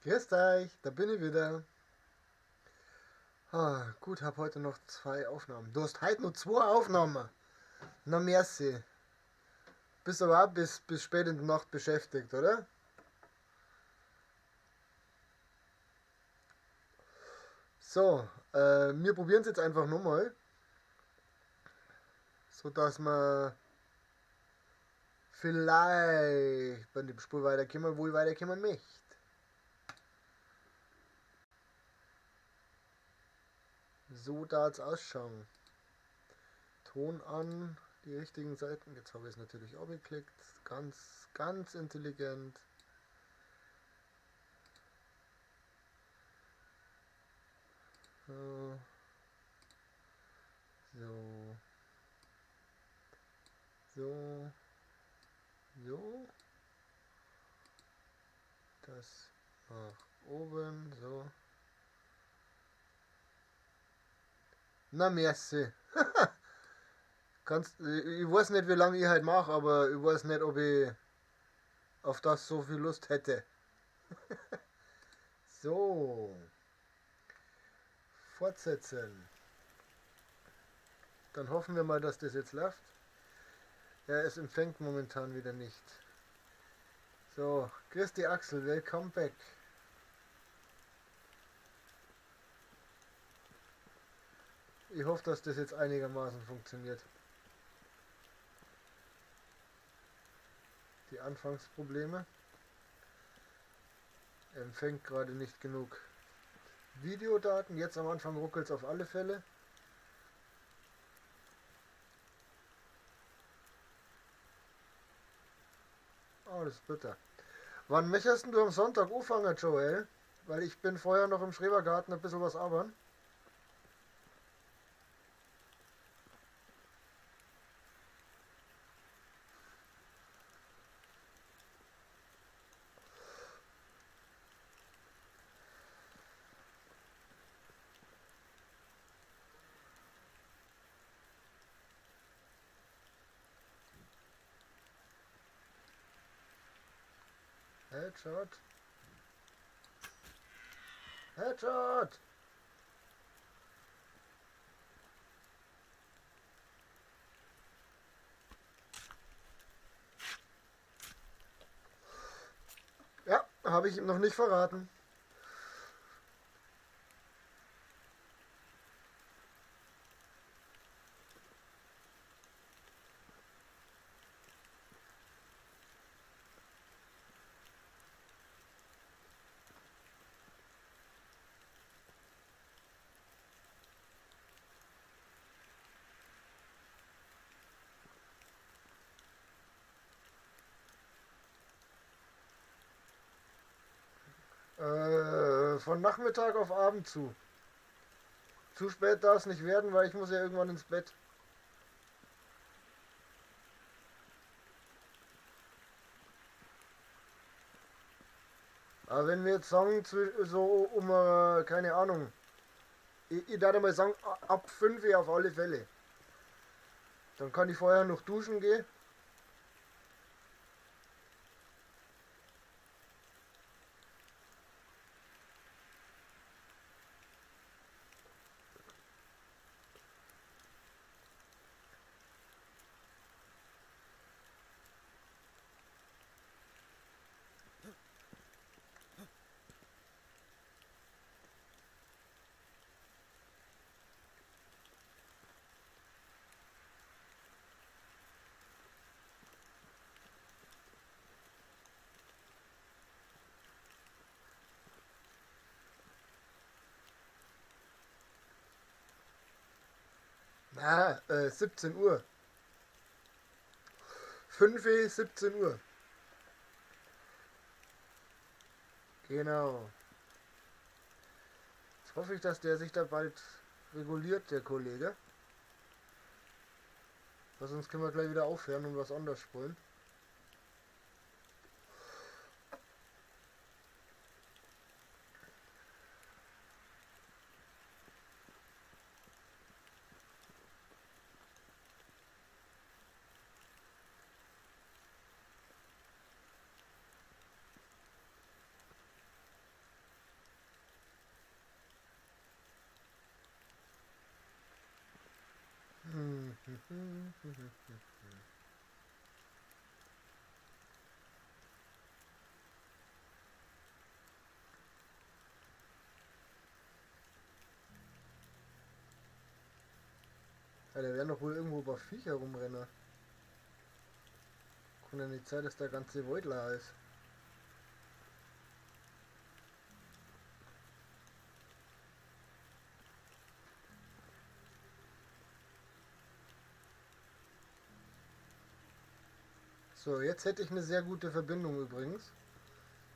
Grüßt euch, da bin ich wieder. Ah, gut, hab heute noch 2 Aufnahmen. Du hast heute nur 2 Aufnahmen. Na merci. Bist aber auch bis spät in der Nacht beschäftigt, oder? So, wir probieren es jetzt einfach nochmal. Sodass wir vielleicht bei dem Spur weiterkommen, wo ich weiterkommen möchte. So darf's ausschauen. Ton an, die richtigen Seiten. Jetzt habe ich es natürlich auch geklickt. Ganz, ganz intelligent. So. So. So. So. Das nach oben. So. Na merci. Ich weiß nicht, wie lange ich halt mache, aber ich weiß nicht, ob ich auf das so viel Lust hätte. So. Fortsetzen. Dann hoffen wir mal, dass das jetzt läuft. Ja, es empfängt momentan wieder nicht. So, grüß dich Axel, welcome back. Ich hoffe, dass das jetzt einigermaßen funktioniert. Die Anfangsprobleme. Er empfängt gerade nicht genug Videodaten. Jetzt am Anfang ruckelt's auf alle Fälle. Oh, das ist bitter. Wann möchtest du am Sonntag anfangen, Joel? Weil ich bin vorher noch im Schrebergarten ein bisschen was arbeiten. Headshot. Headshot. Ja, habe ich ihm noch nicht verraten. Von Nachmittag auf Abend zu. Zu spät darf es nicht werden, weil ich muss ja irgendwann ins Bett. Aber wenn wir jetzt sagen, so um, keine Ahnung, ich darf mal sagen, ab 5 Uhr auf alle Fälle. Dann kann ich vorher noch duschen gehen. Na, 17 Uhr. 5 Uhr, 17 Uhr. Genau. Jetzt hoffe ich, dass der sich da bald reguliert, der Kollege. Weil sonst können wir gleich wieder aufhören und was anderes spielen. Ja, da werden doch wohl irgendwo ein paar Viecher rumrennen. Kann ja nicht sein, dass der ganze Wald leer ist. So, jetzt hätte ich eine sehr gute Verbindung übrigens.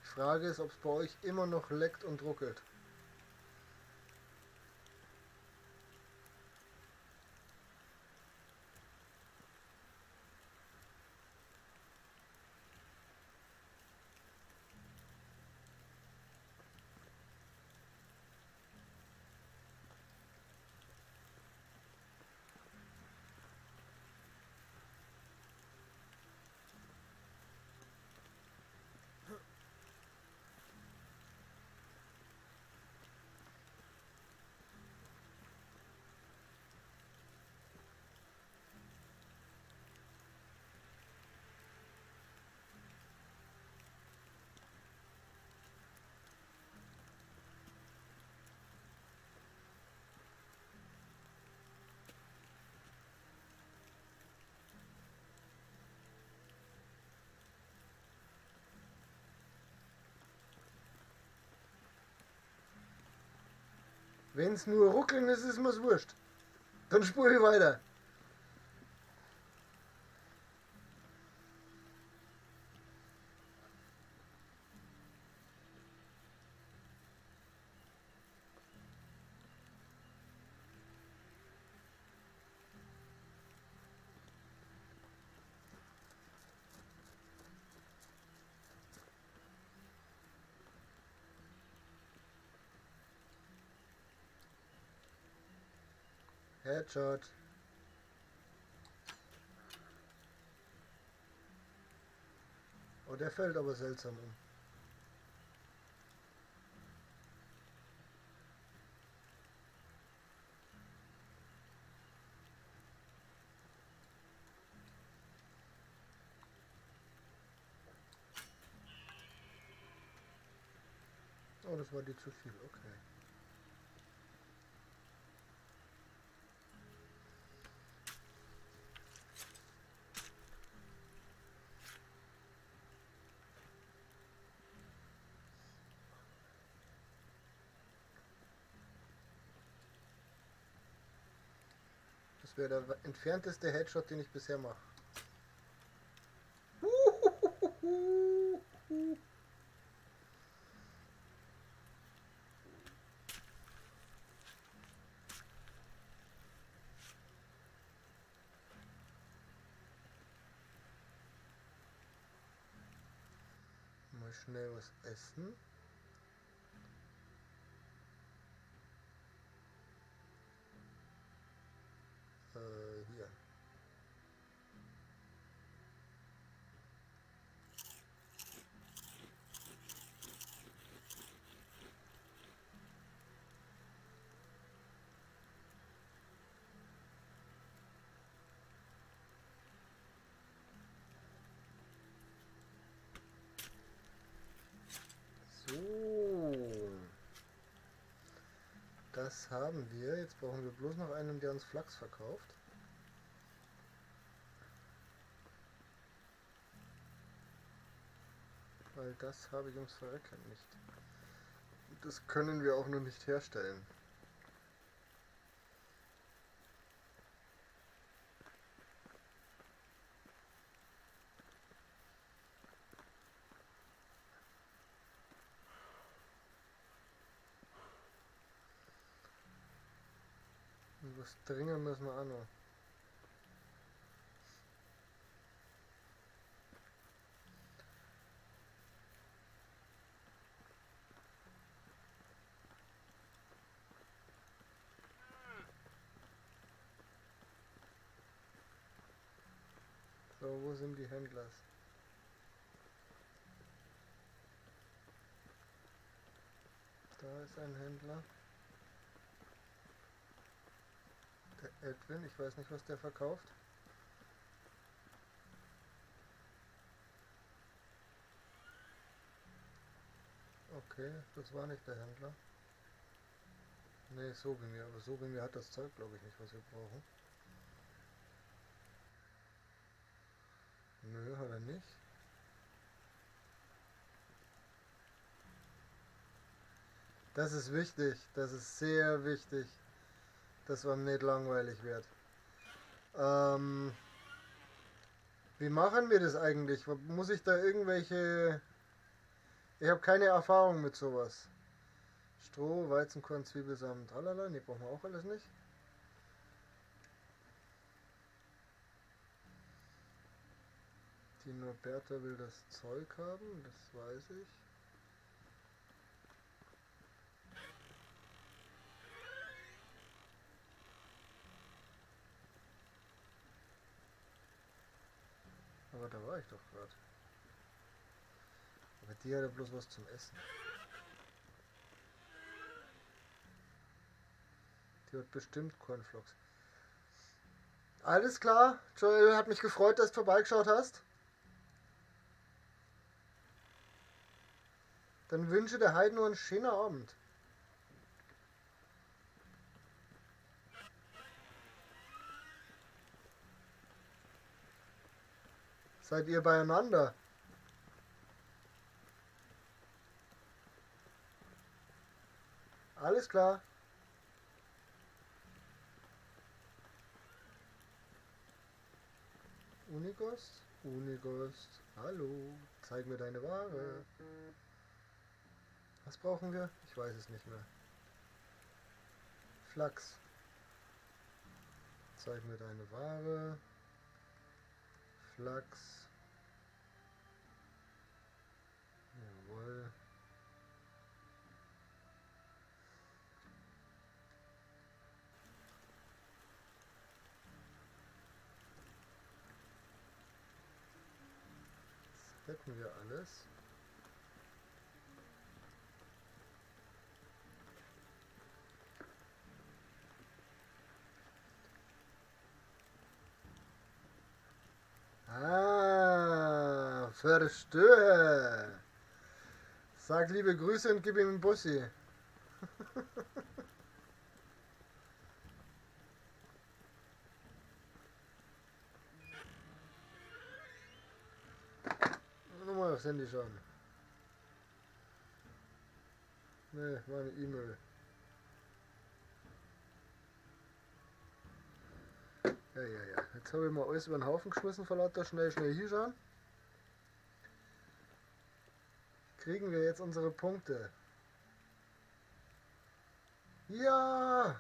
Die Frage ist, ob es bei euch immer noch leckt und ruckelt. Wenn es nur ruckeln ist, ist mir's wurscht. Dann spule ich weiter. Headshot. Oh, der fällt aber seltsam um. Oh, das war dir zu viel, okay. Das wäre der entfernteste Headshot, den ich bisher mache. Mal schnell was essen. Hier. So. Das haben wir. Jetzt brauchen wir bloß noch einen, der uns Flachs verkauft. Weil das habe ich ums Verrecken nicht. Das können wir auch noch nicht herstellen. Und was dringen müssen wir auch noch. So, wo sind die Händler? Da ist ein Händler. Der Edwin, ich weiß nicht, was der verkauft. Okay, das war nicht der Händler. Ne, Sobimir, aber Sobimir hat das Zeug, glaube ich, nicht, was wir brauchen. Nö, hat er nicht. Das ist wichtig. Das ist sehr wichtig, dass man nicht langweilig wird. Wie machen wir das eigentlich? Muss ich da irgendwelche... Ich habe keine Erfahrung mit sowas. Stroh, Weizenkorn, Zwiebelsamen, tralala. Ne, brauchen wir auch alles nicht. Die Norberta will das Zeug haben, das weiß ich. Aber da war ich doch gerade. Aber die hat ja bloß was zum Essen. Die hat bestimmt Cornflakes. Alles klar, Joel, hat mich gefreut, dass du vorbeigeschaut hast. Dann wünsche der Heiden nur einen schönen Abend. Seid ihr beieinander? Alles klar. Unigost? Unigost. Hallo. Zeig mir deine Ware. Was brauchen wir? Ich weiß es nicht mehr. Flachs. Zeig mir deine Ware. Flachs. Jawohl. Das hätten wir alles. Ah, verstehe. Sag liebe Grüße und gib ihm einen Bussi. Nochmal aufs Handy schauen. Ne, meine E-Mail. Ja, ja, ja. Jetzt habe ich mal alles über den Haufen geschmissen vor lauter schnell, schnell hier schauen. Kriegen wir jetzt unsere Punkte? Ja!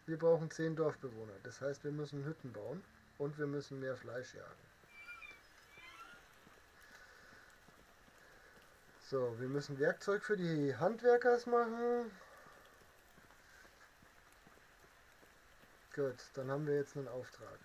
Wir brauchen 10 Dorfbewohner. Das heißt, wir müssen Hütten bauen und wir müssen mehr Fleisch jagen. So, wir müssen Werkzeug für die Handwerkers machen. Gut, dann haben wir jetzt einen Auftrag.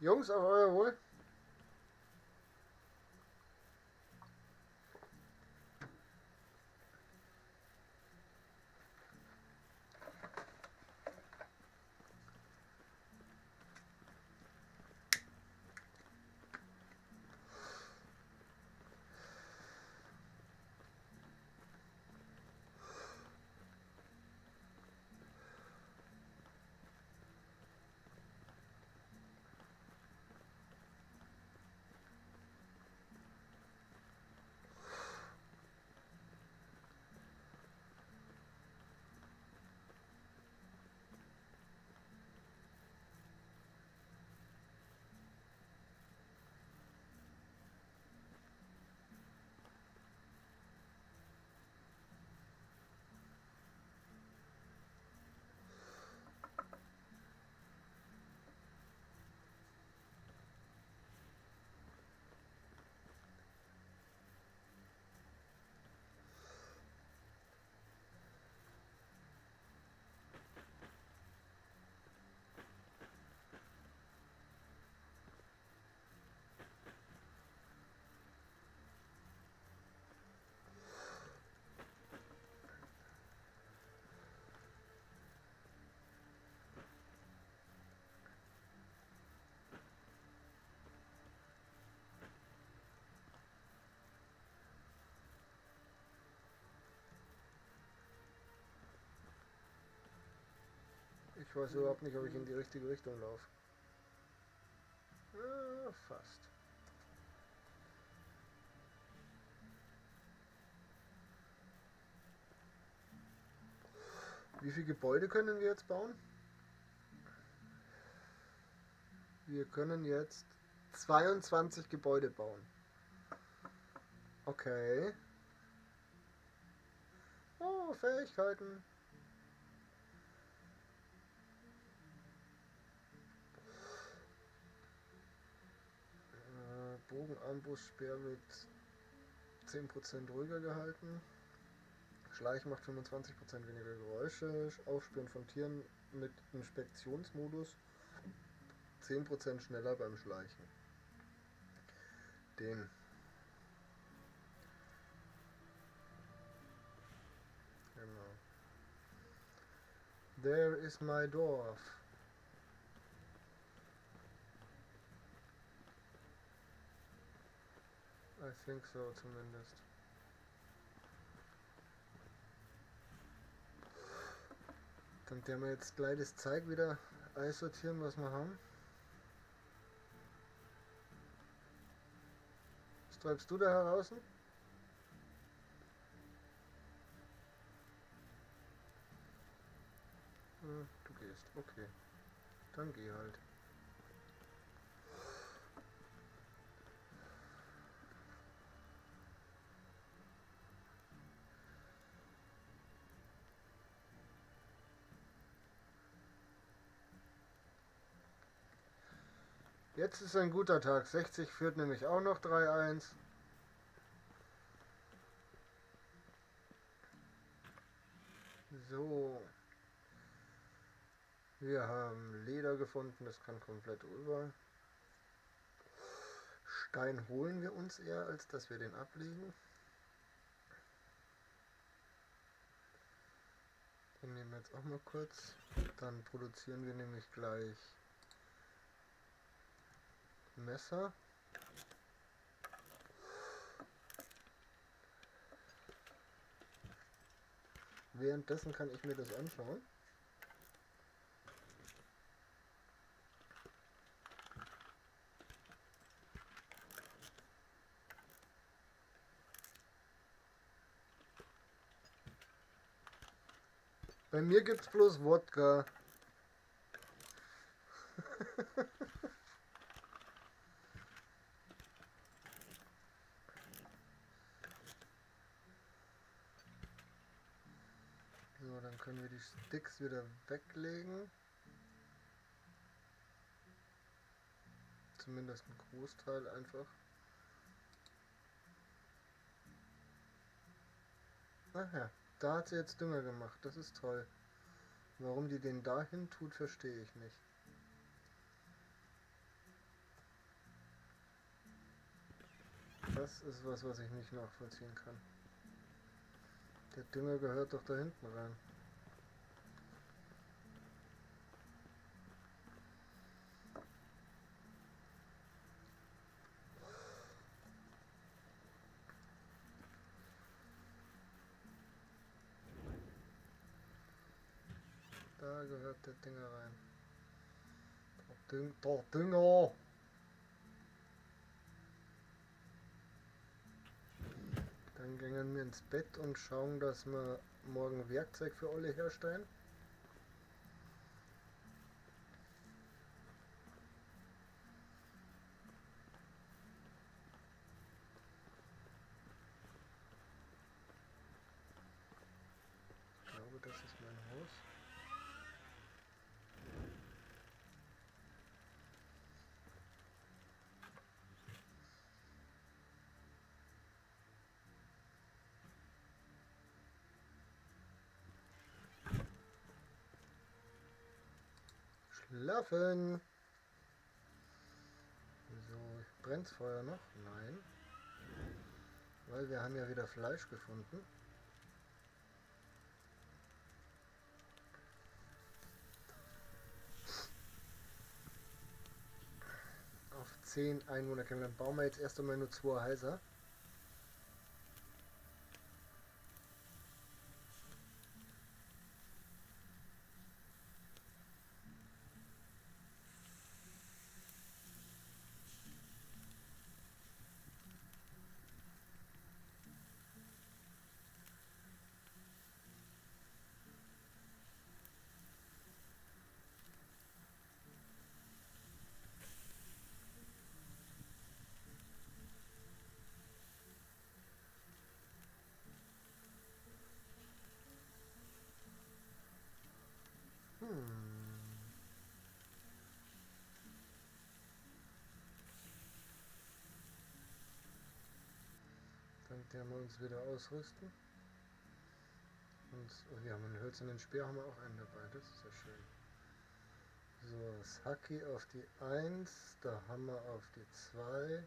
Jungs, auf euer Wohl. weiß überhaupt nicht, ob ich in die richtige Richtung laufe. Ja, fast. Wie viele Gebäude können wir jetzt bauen? Wir können jetzt 22 Gebäude bauen. Okay. Oh, Fähigkeiten. Bogenarmbrust, Speer wird 10% ruhiger gehalten. Schleichen macht 25% weniger Geräusche. Aufspüren von Tieren mit Inspektionsmodus. 10% schneller beim Schleichen. Den. Genau. There is my Dorf. I think so zumindest. Dann werden wir jetzt gleich das Zeug wieder einsortieren, was wir haben. Was treibst du da heraus? Du gehst, okay. Dann geh halt. Jetzt ist ein guter Tag. 60 führt nämlich auch noch 3-1. So. Wir haben Leder gefunden, das kann komplett rüber. Stein holen wir uns eher, als dass wir den ablegen. Den nehmen wir jetzt auch mal kurz. Dann produzieren wir nämlich gleich Messer. Währenddessen kann ich mir das anschauen. Bei mir gibt's bloß Wodka. So, dann können wir die Sticks wieder weglegen. Zumindest ein Großteil einfach. Ach ja, da hat sie jetzt Dünger gemacht. Das ist toll. Warum die den dahin tut, verstehe ich nicht. Das ist was, was ich nicht nachvollziehen kann. Der Dünger gehört doch da hinten rein. Da gehört der Dünger rein. Der Dünger! Dann gehen wir ins Bett und schauen, dass wir morgen Werkzeug für alle herstellen. Ich glaube, das ist mein Haus. Schlafen. So, brennt's Feuer noch? Nein. Weil wir haben ja wieder Fleisch gefunden. Auf 10 Einwohner kämen. Dann bauen wir jetzt erst einmal nur 2 Häuser. Dann werden wir uns wieder ausrüsten. Und oh, wir haben einen hölzernen Speer, haben wir auch einen dabei, das ist ja schön. So, das Hacki auf die 1, der Hammer auf die 2,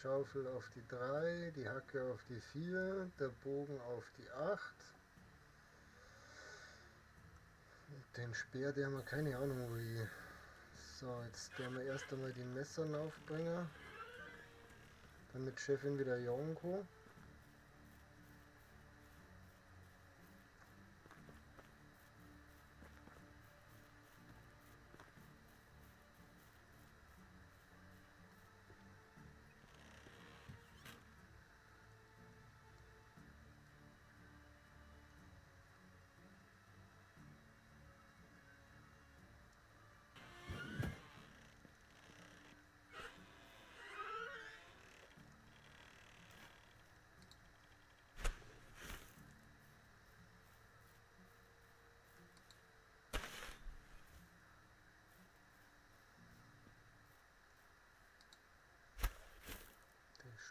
Schaufel auf die 3, die Hacke auf die 4, der Bogen auf die 8. Und den Speer, der haben wir keine Ahnung wie. So, jetzt werden wir erst einmal die Messer aufbringen. Damit Chefin wieder jagen kann.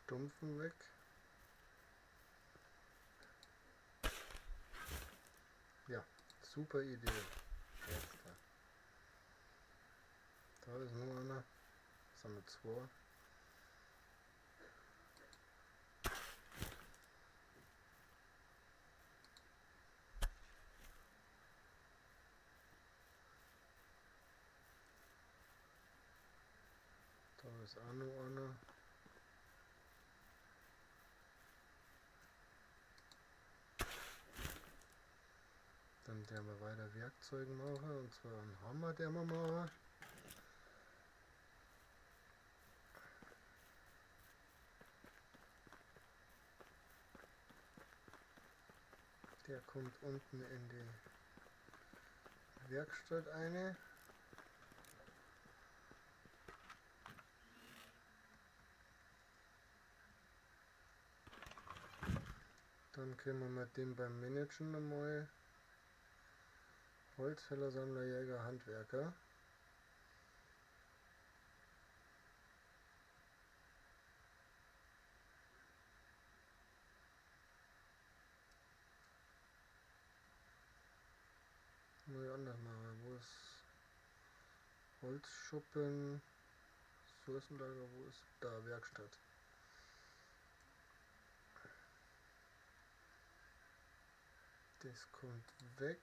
Stumpfen weg. Ja, super Idee. Jetzt da. Da ist nur einer. Das haben wir zwei. Da ist auch noch einer. Dann werden wir weiter Werkzeuge machen, und zwar einen Hammer, der wir machen. Der kommt unten in die Werkstatt eine. Dann können wir mit dem beim Managen nochmal. Holzfäller, Sammler, Jäger, Handwerker. Muss ich anders machen. Wo ist Holzschuppen? Ressourcenlager, wo ist da Werkstatt? Das kommt weg.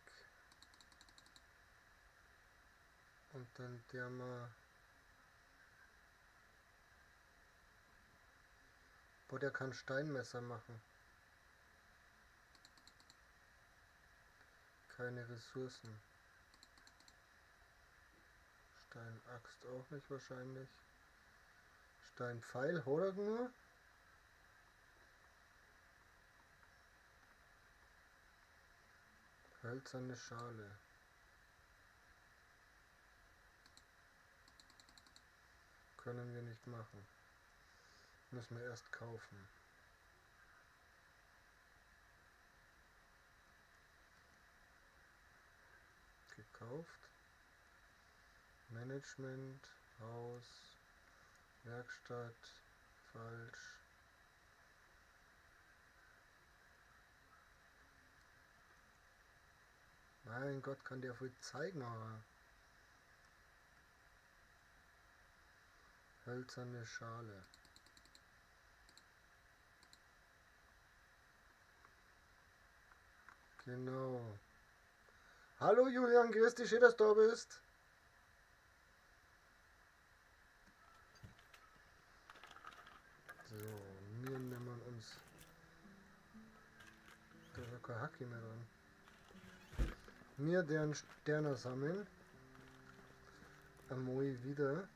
Und dann der mal. Boah, der kann Steinmesser machen. Keine Ressourcen. Steinaxt auch nicht wahrscheinlich. Steinpfeil, hat er nur? Hölzerne Schale. Können wir nicht machen. Müssen wir erst kaufen. Gekauft. Management, Haus, Werkstatt, falsch. Mein Gott, kann der wohl zeigen, aber. Hölzerne Schale. Genau. Hallo Julian, grüß dich, schön, dass du da bist. So, wir nehmen uns. Da ist ja kein Hacki mehr dran. Wir deren Sterner sammeln. Einmal wieder.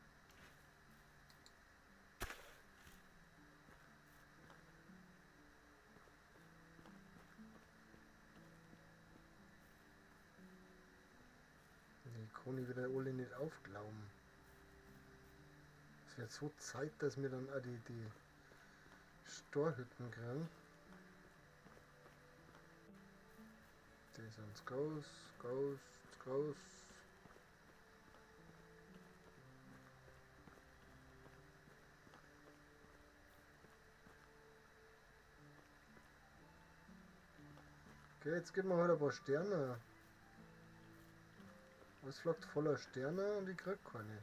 Die kann ich wieder alle nicht aufglauben. Es wird so Zeit, dass wir dann auch die Storhütten kriegen. Die sind groß, groß, groß. Okay, jetzt geben wir heute ein paar Sterne. Was flockt voller Sterne und ich krieg keine.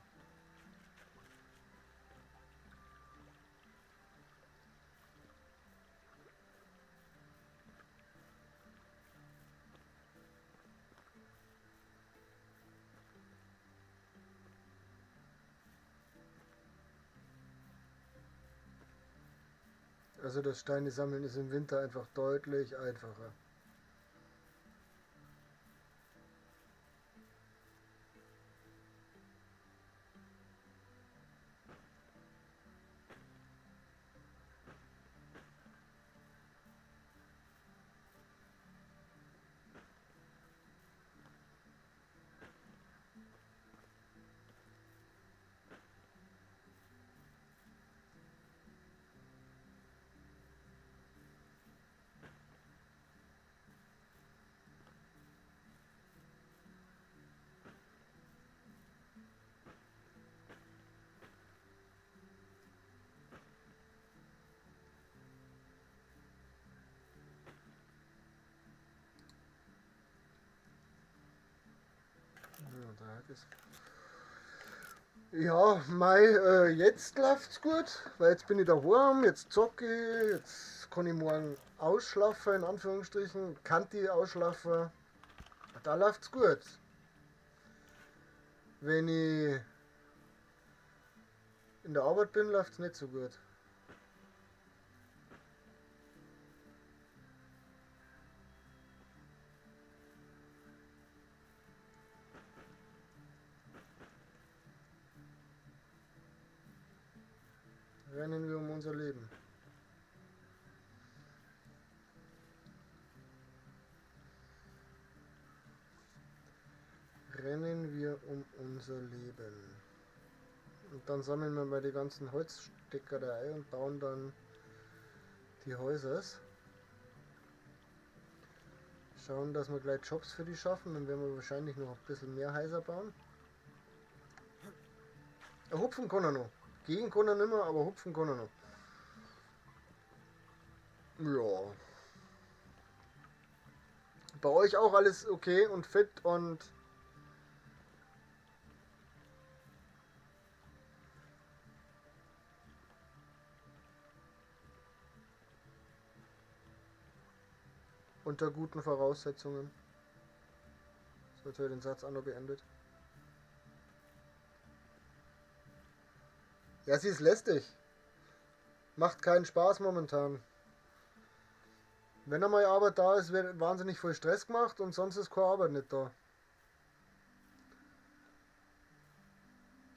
Also das Steine sammeln ist im Winter einfach deutlich einfacher. Ja, mei, jetzt läuft's gut, weil jetzt bin ich daheim, jetzt zocke ich, jetzt kann ich morgen ausschlafen, in Anführungsstrichen, kann die ausschlafen, da läuft's gut. Wenn ich in der Arbeit bin, läuft's nicht so gut. Rennen wir um unser Leben. Rennen wir um unser Leben. Und dann sammeln wir mal die ganzen Holzstecker da ein und bauen dann die Häuser. Schauen, dass wir gleich Jobs für die schaffen, dann werden wir wahrscheinlich noch ein bisschen mehr Häuser bauen. Hupfen kann er noch. Gehen kann er nicht mehr, aber hupfen kann er noch. Ja. Bei euch auch alles okay und fit und... unter guten Voraussetzungen. So, jetzt habe ich den Satz auch noch beendet. Ja, sie ist lästig. Macht keinen Spaß momentan. Wenn einmal Arbeit da ist, wird wahnsinnig viel Stress gemacht und sonst ist keine Arbeit nicht da.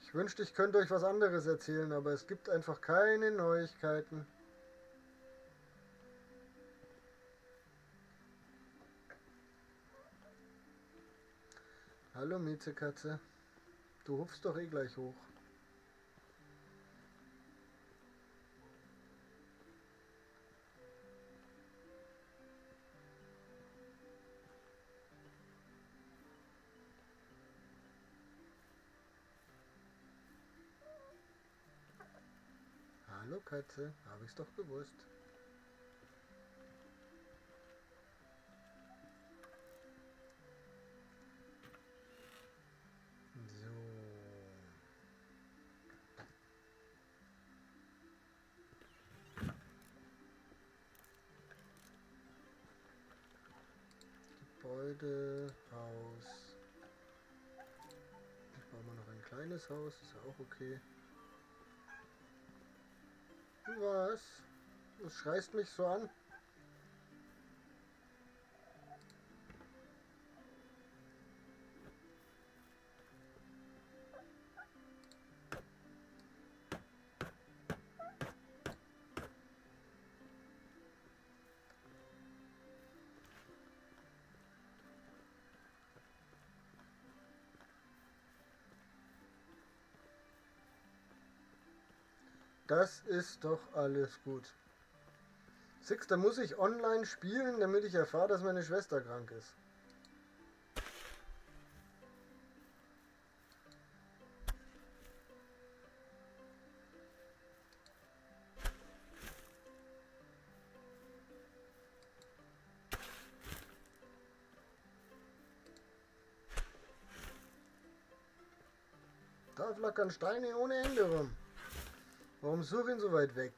Ich wünschte, ich könnte euch was anderes erzählen, aber es gibt einfach keine Neuigkeiten. Hallo Miezekatze, du hupfst doch eh gleich hoch. Hallo Katze, hab ich's doch gewusst. So. Gebäude, Haus. Ich baue mal noch ein kleines Haus, ist ja auch okay. Was? Du schreist mich so an? Das ist doch alles gut. Six, da muss ich online spielen, damit ich erfahre, dass meine Schwester krank ist. Da flackern Steine ohne Ende rum. Warum suche ich ihn so weit weg?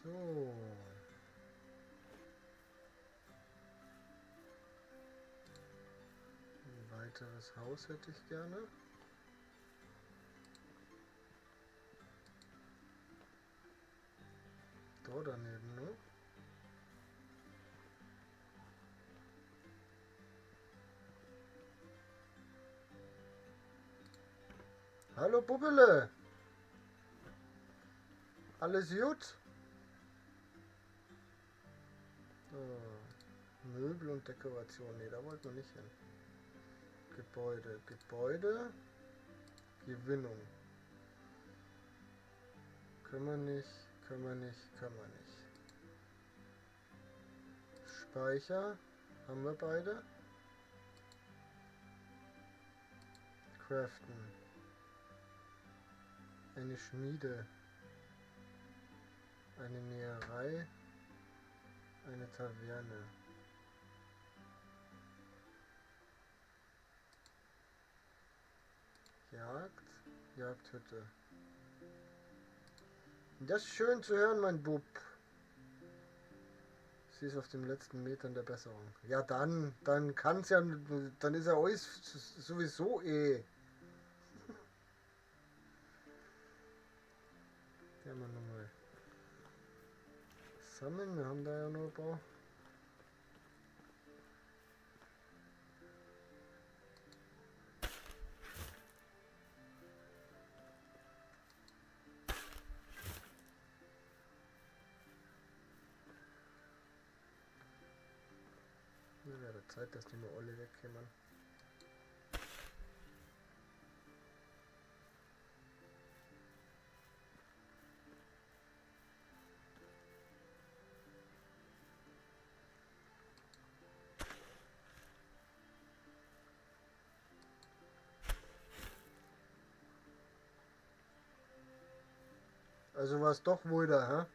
So. Ein weiteres Haus hätte ich gerne. Da daneben, ne? Hallo Bubbele! Alles gut? So. Möbel und Dekoration. Ne, da wollten wir nicht hin. Gebäude, Gebäude. Gewinnung. Können wir nicht, können wir nicht, können wir nicht. Speicher haben wir beide. Craften. Eine Schmiede. Eine Näherei. Eine Taverne. Jagd. Jagdhütte. Das ist schön zu hören, mein Bub. Sie ist auf den letzten Metern der Besserung. Ja, dann kann's ja, dann ist ja alles sowieso eh. Der mal nochmal sammeln. Wir haben da ja noch ein paar. Wäre Zeit, dass die mal alle wegkämen. Also war es doch wohl da, hä?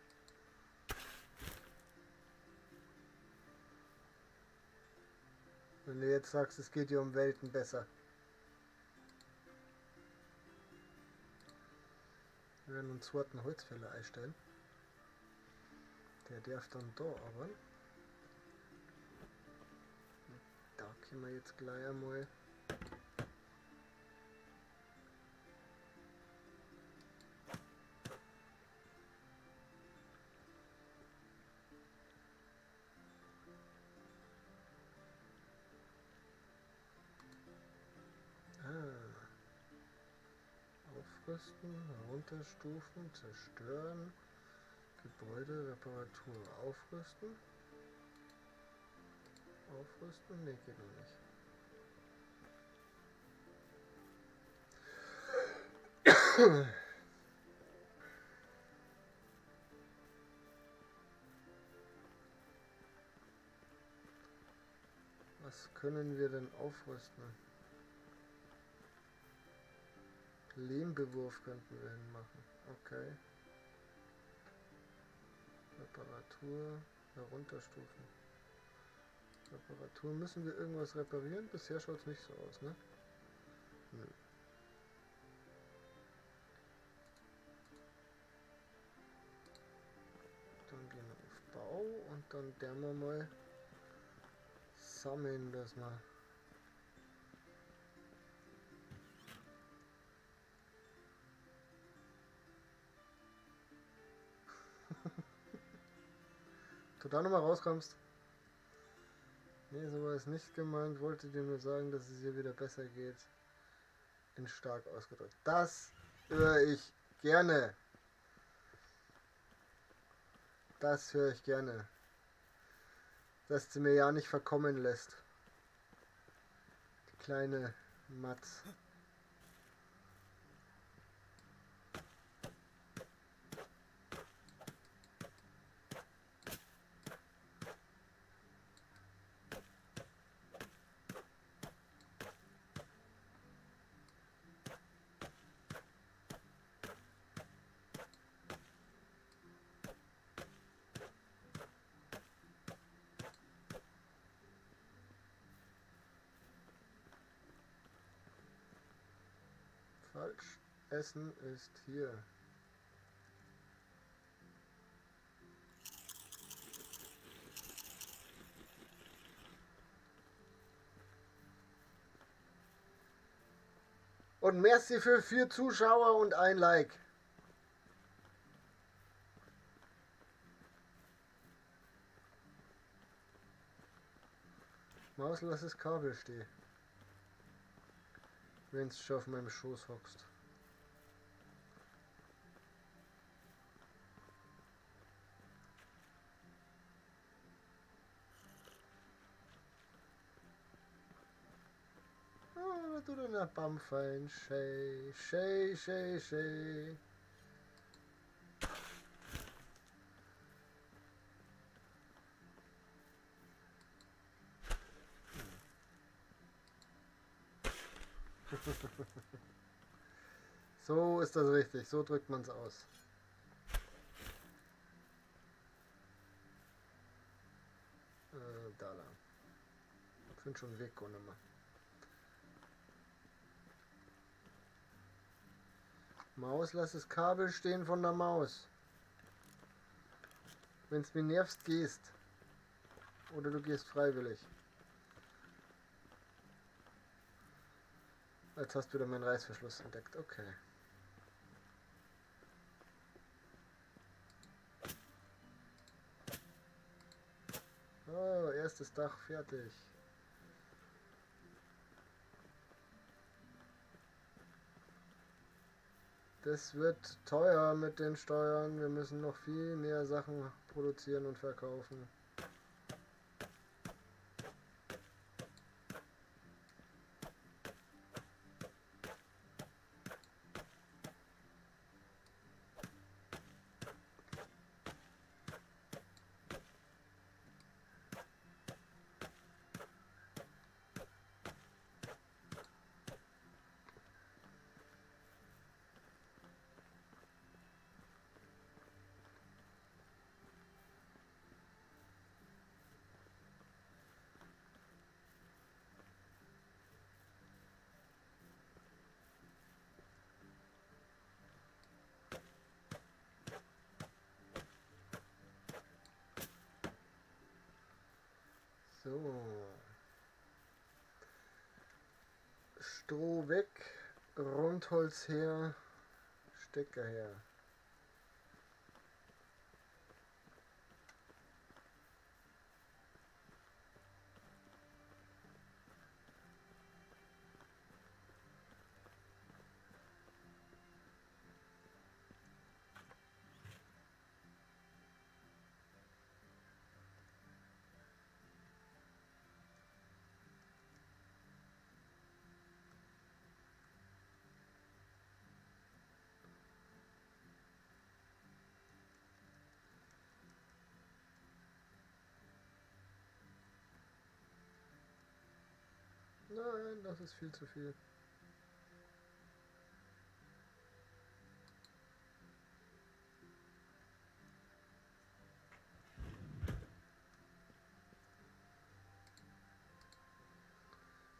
Wenn du jetzt sagst, es geht dir um Welten besser. Wir werden einen zweiten Holzfäller einstellen. Der darf dann da aber. Da können wir jetzt gleich einmal. Aufrüsten, herunterstufen, zerstören, Gebäude, Reparatur, aufrüsten. Aufrüsten? Ne, geht noch nicht. Was können wir denn aufrüsten? Lehmbewurf könnten wir hinmachen. Okay. Reparatur herunterstufen. Reparatur. Müssen wir irgendwas reparieren? Bisher schaut's nicht so aus, ne? Nö. Dann gehen wir auf Bau und dann werden wir mal sammeln das mal. Du da nochmal rauskommst. Nee, so war es nicht gemeint. Wollte dir nur sagen, dass es ihr wieder besser geht. In stark ausgedrückt. Das höre ich gerne. Das höre ich gerne. Dass sie mir ja nicht verkommen lässt. Die kleine Matz. Falsch. Essen ist hier. Und merci für 4 Zuschauer und ein Like. Maus, lass das Kabel stehen. Wenn's schon auf meinem Schoß hockst. Ah, du denn der Baumfallen? Schei, schei, schei, schei. So ist das richtig, so drückt man's aus. Da lang. Ich find schon Weg ohne mal. Maus, lass das Kabel stehen von der Maus. Wenn's mir nervst, gehst. Oder du gehst freiwillig. Jetzt hast du wieder meinen Reißverschluss entdeckt. Okay. Oh, erstes Dach fertig. Das wird teuer mit den Steuern. Wir müssen noch viel mehr Sachen produzieren und verkaufen. So. Stroh weg, Rundholz her, Stecker her. Nein, das ist viel zu viel.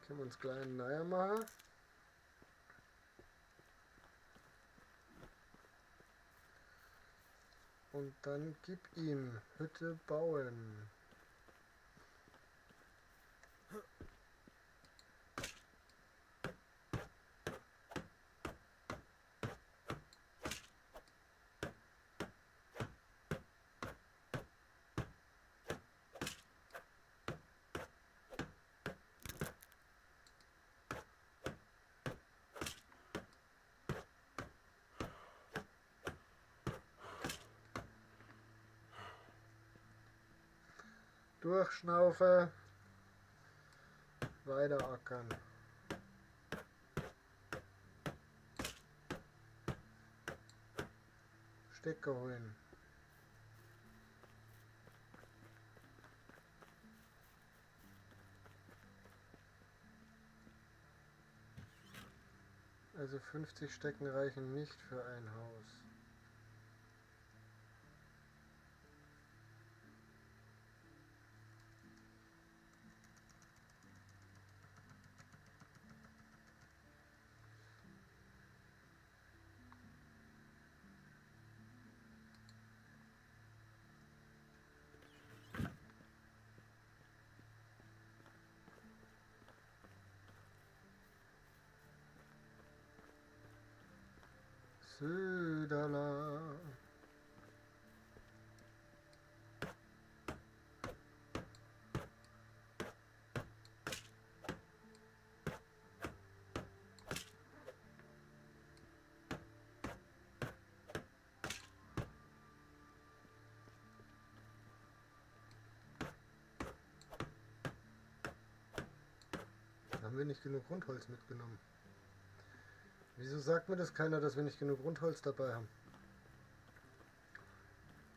Können wir uns gleich einen Neuer machen. Und dann gib ihm Hütte bauen. Durchschnaufe, weiter ackern. Stecker holen. Also 50 Stecken reichen nicht für ein Haus. Södala. Haben wir nicht genug Rundholz mitgenommen? Wieso sagt mir das keiner, dass wir nicht genug Rundholz dabei haben?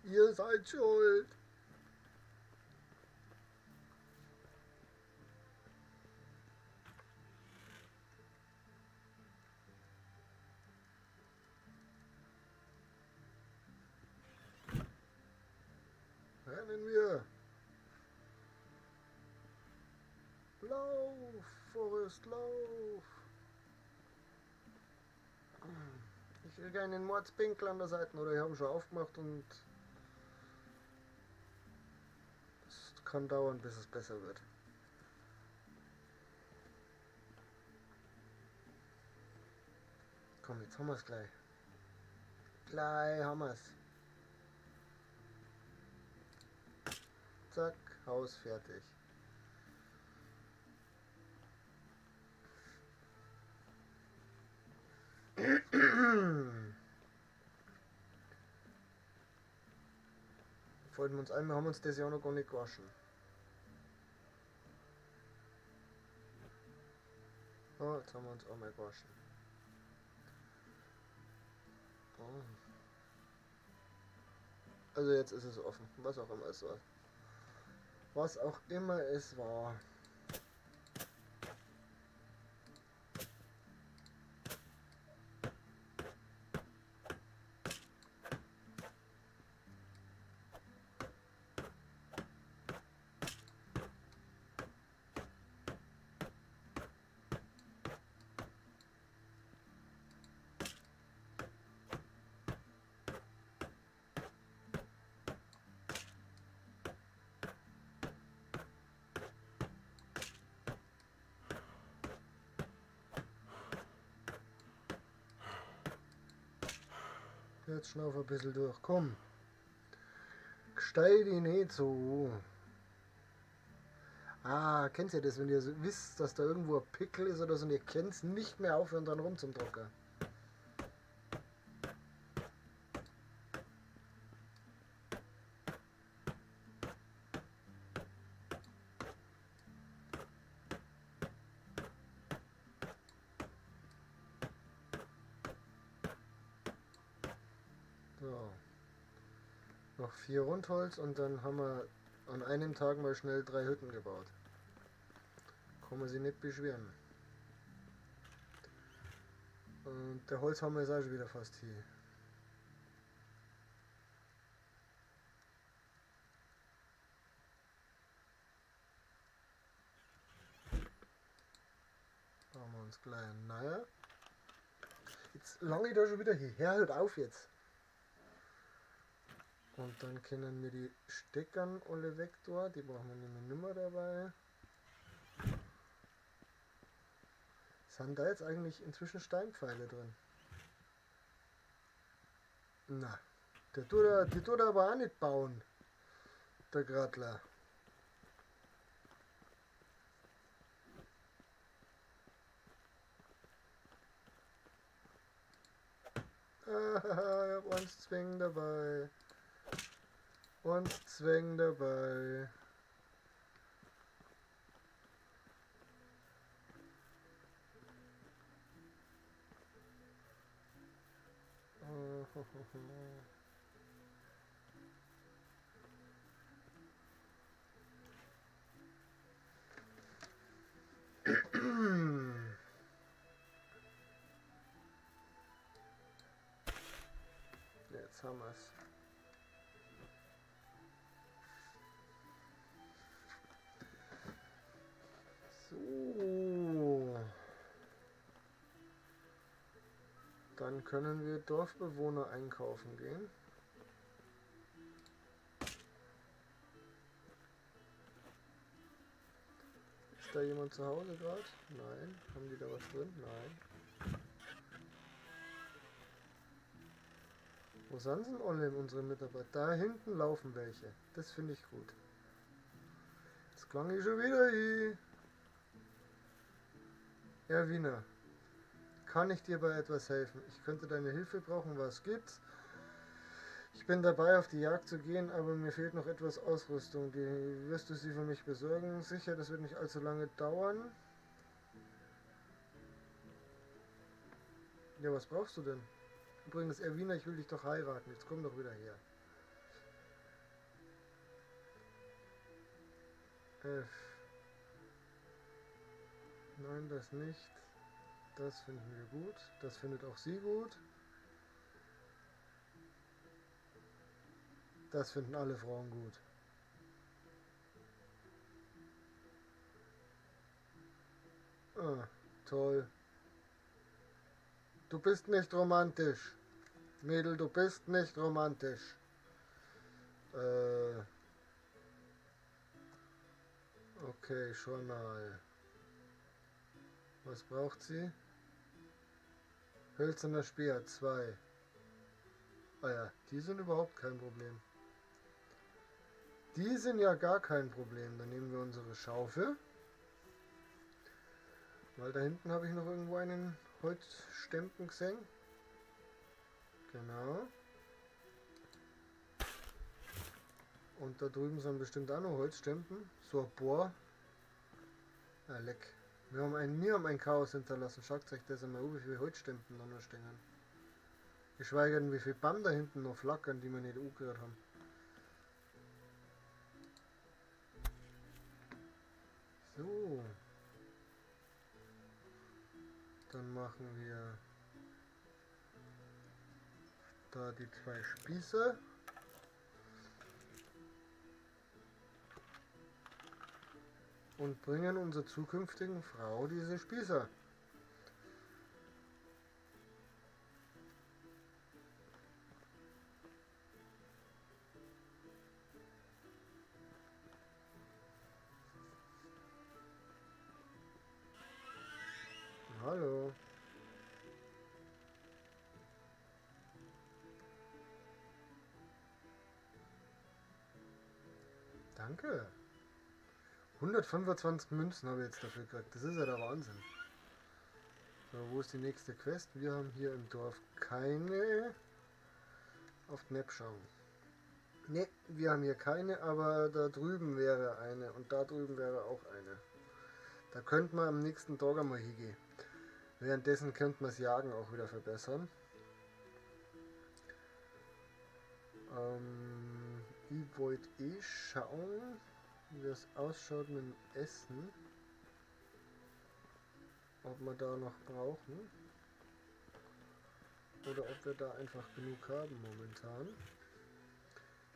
Ihr seid schuld! Rennen wir! Lauf, Forrest, lauf! Ich kriege einen Mordspinkel an der Seite, oder ich habe ihn schon aufgemacht und es kann dauern, bis es besser wird. Komm, jetzt haben wir es gleich. Gleich haben wir es. Zack, Haus fertig. Wollten wir uns einmal, haben uns das ja auch noch gar nicht gewaschen. Oh, jetzt haben wir uns auch mal gewaschen. Oh. Also jetzt ist es offen, was auch immer es war. Was auch immer es war. Jetzt schnauf ein bisschen durch. Komm. Gsteig dich nicht so. Ah, kennt ihr das, wenn ihr so wisst, dass da irgendwo ein Pickel ist oder so und ihr könnt's nicht mehr aufhören, dran rum zum Drucker. So. Noch 4 Rundholz und dann haben wir an einem Tag mal schnell 3 Hütten gebaut. Kann man sich nicht beschweren. Und der Holzhammer ist auch schon wieder fast hier. Bauen wir uns gleich einen neuer. Jetzt lange ich da schon wieder hierher, hört auf jetzt. Und dann können wir die Steckern alle weg da, die brauchen wir nämlich nicht mehr dabei. Sind da jetzt eigentlich inzwischen Steinpfeile drin? Na, der tut er aber auch nicht bauen, der Gradler. Ich hab eins Zwängen dabei. Und Zwängen dabei. Jetzt haben wir's. So. Dann können wir Dorfbewohner einkaufen gehen. Ist da jemand zu Hause gerade? Nein. Haben die da was drin? Nein. Wo sind denn alle unsere Mitarbeiter? Da hinten laufen welche. Das finde ich gut. Jetzt klang ich schon wieder hin. Erwina, kann ich dir bei etwas helfen? Ich könnte deine Hilfe brauchen. Was gibt's? Ich bin dabei, auf die Jagd zu gehen, aber mir fehlt noch etwas Ausrüstung. Die wirst du sie für mich besorgen? Sicher, das wird nicht allzu lange dauern. Ja, was brauchst du denn? Übrigens, Erwina, ich will dich doch heiraten. Jetzt komm doch wieder her. F. Nein, das nicht. Das finden wir gut. Das findet auch sie gut. Das finden alle Frauen gut. Ah, toll. Du bist nicht romantisch. Mädel, du bist nicht romantisch. Okay, Journal. Was braucht sie? Hölzerner Speer, 2. Ah ja, die sind überhaupt kein Problem. Die sind ja gar kein Problem. Dann nehmen wir unsere Schaufel. Weil da hinten habe ich noch irgendwo einen Holzstempen gesehen. Genau. Und da drüben sind bestimmt auch noch Holzstempen. So ein Bohr. Ah, leck. Wir haben ein Chaos hinterlassen. Schaut euch das einmal an, wie viele Holzstempen da noch stehen. Geschweige denn, wie viele Baum da hinten noch flackern, die wir nicht angerührt haben. So. Dann machen wir da die 2 Spieße. Und bringen unserer zukünftigen Frau diese Spieße. Hallo. Danke. 125 Münzen habe ich jetzt dafür gekriegt. Das ist ja der Wahnsinn. So, wo ist die nächste Quest? Wir haben hier im Dorf keine. Auf die Map schauen. Ne, wir haben hier keine, aber da drüben wäre eine. Und da drüben wäre auch eine. Da könnte man am nächsten Tag einmal hingehen. Währenddessen könnte man das Jagen auch wieder verbessern. Ich wollte eh schauen, wie es ausschaut mit dem Essen. Ob wir da noch brauchen. Oder ob wir da einfach genug haben momentan.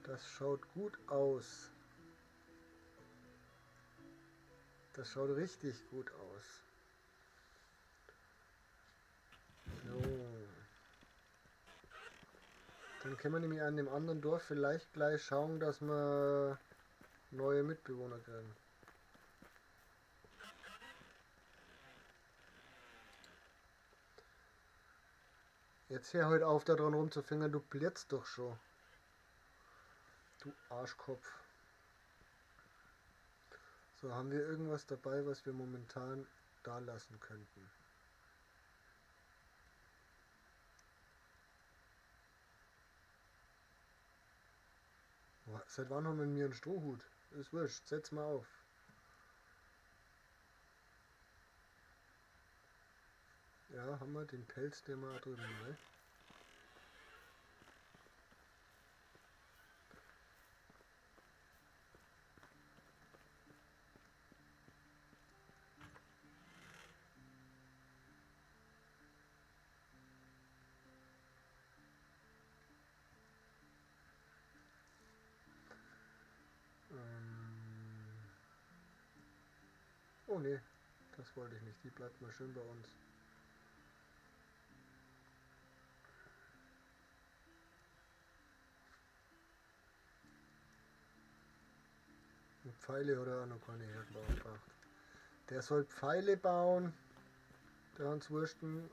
Das schaut gut aus. Das schaut richtig gut aus. So. Dann können wir nämlich an dem anderen Dorf vielleicht gleich schauen, dass wir neue Mitbewohner kriegen. Jetzt hör halt auf, da dran rumzufingern, du blitzt doch schon. Du Arschkopf. So, haben wir irgendwas dabei, was wir momentan da lassen könnten? Boah, seit wann haben wir mir einen Strohhut? Ist wurscht, setz mal auf. Ja, haben wir den Pelz, den wir da drüben, ne? Oh ne, das wollte ich nicht. Die bleibt mal schön bei uns. Und Pfeile hat er auch noch keine hergebracht. Der soll Pfeile bauen, der Hans Wursten,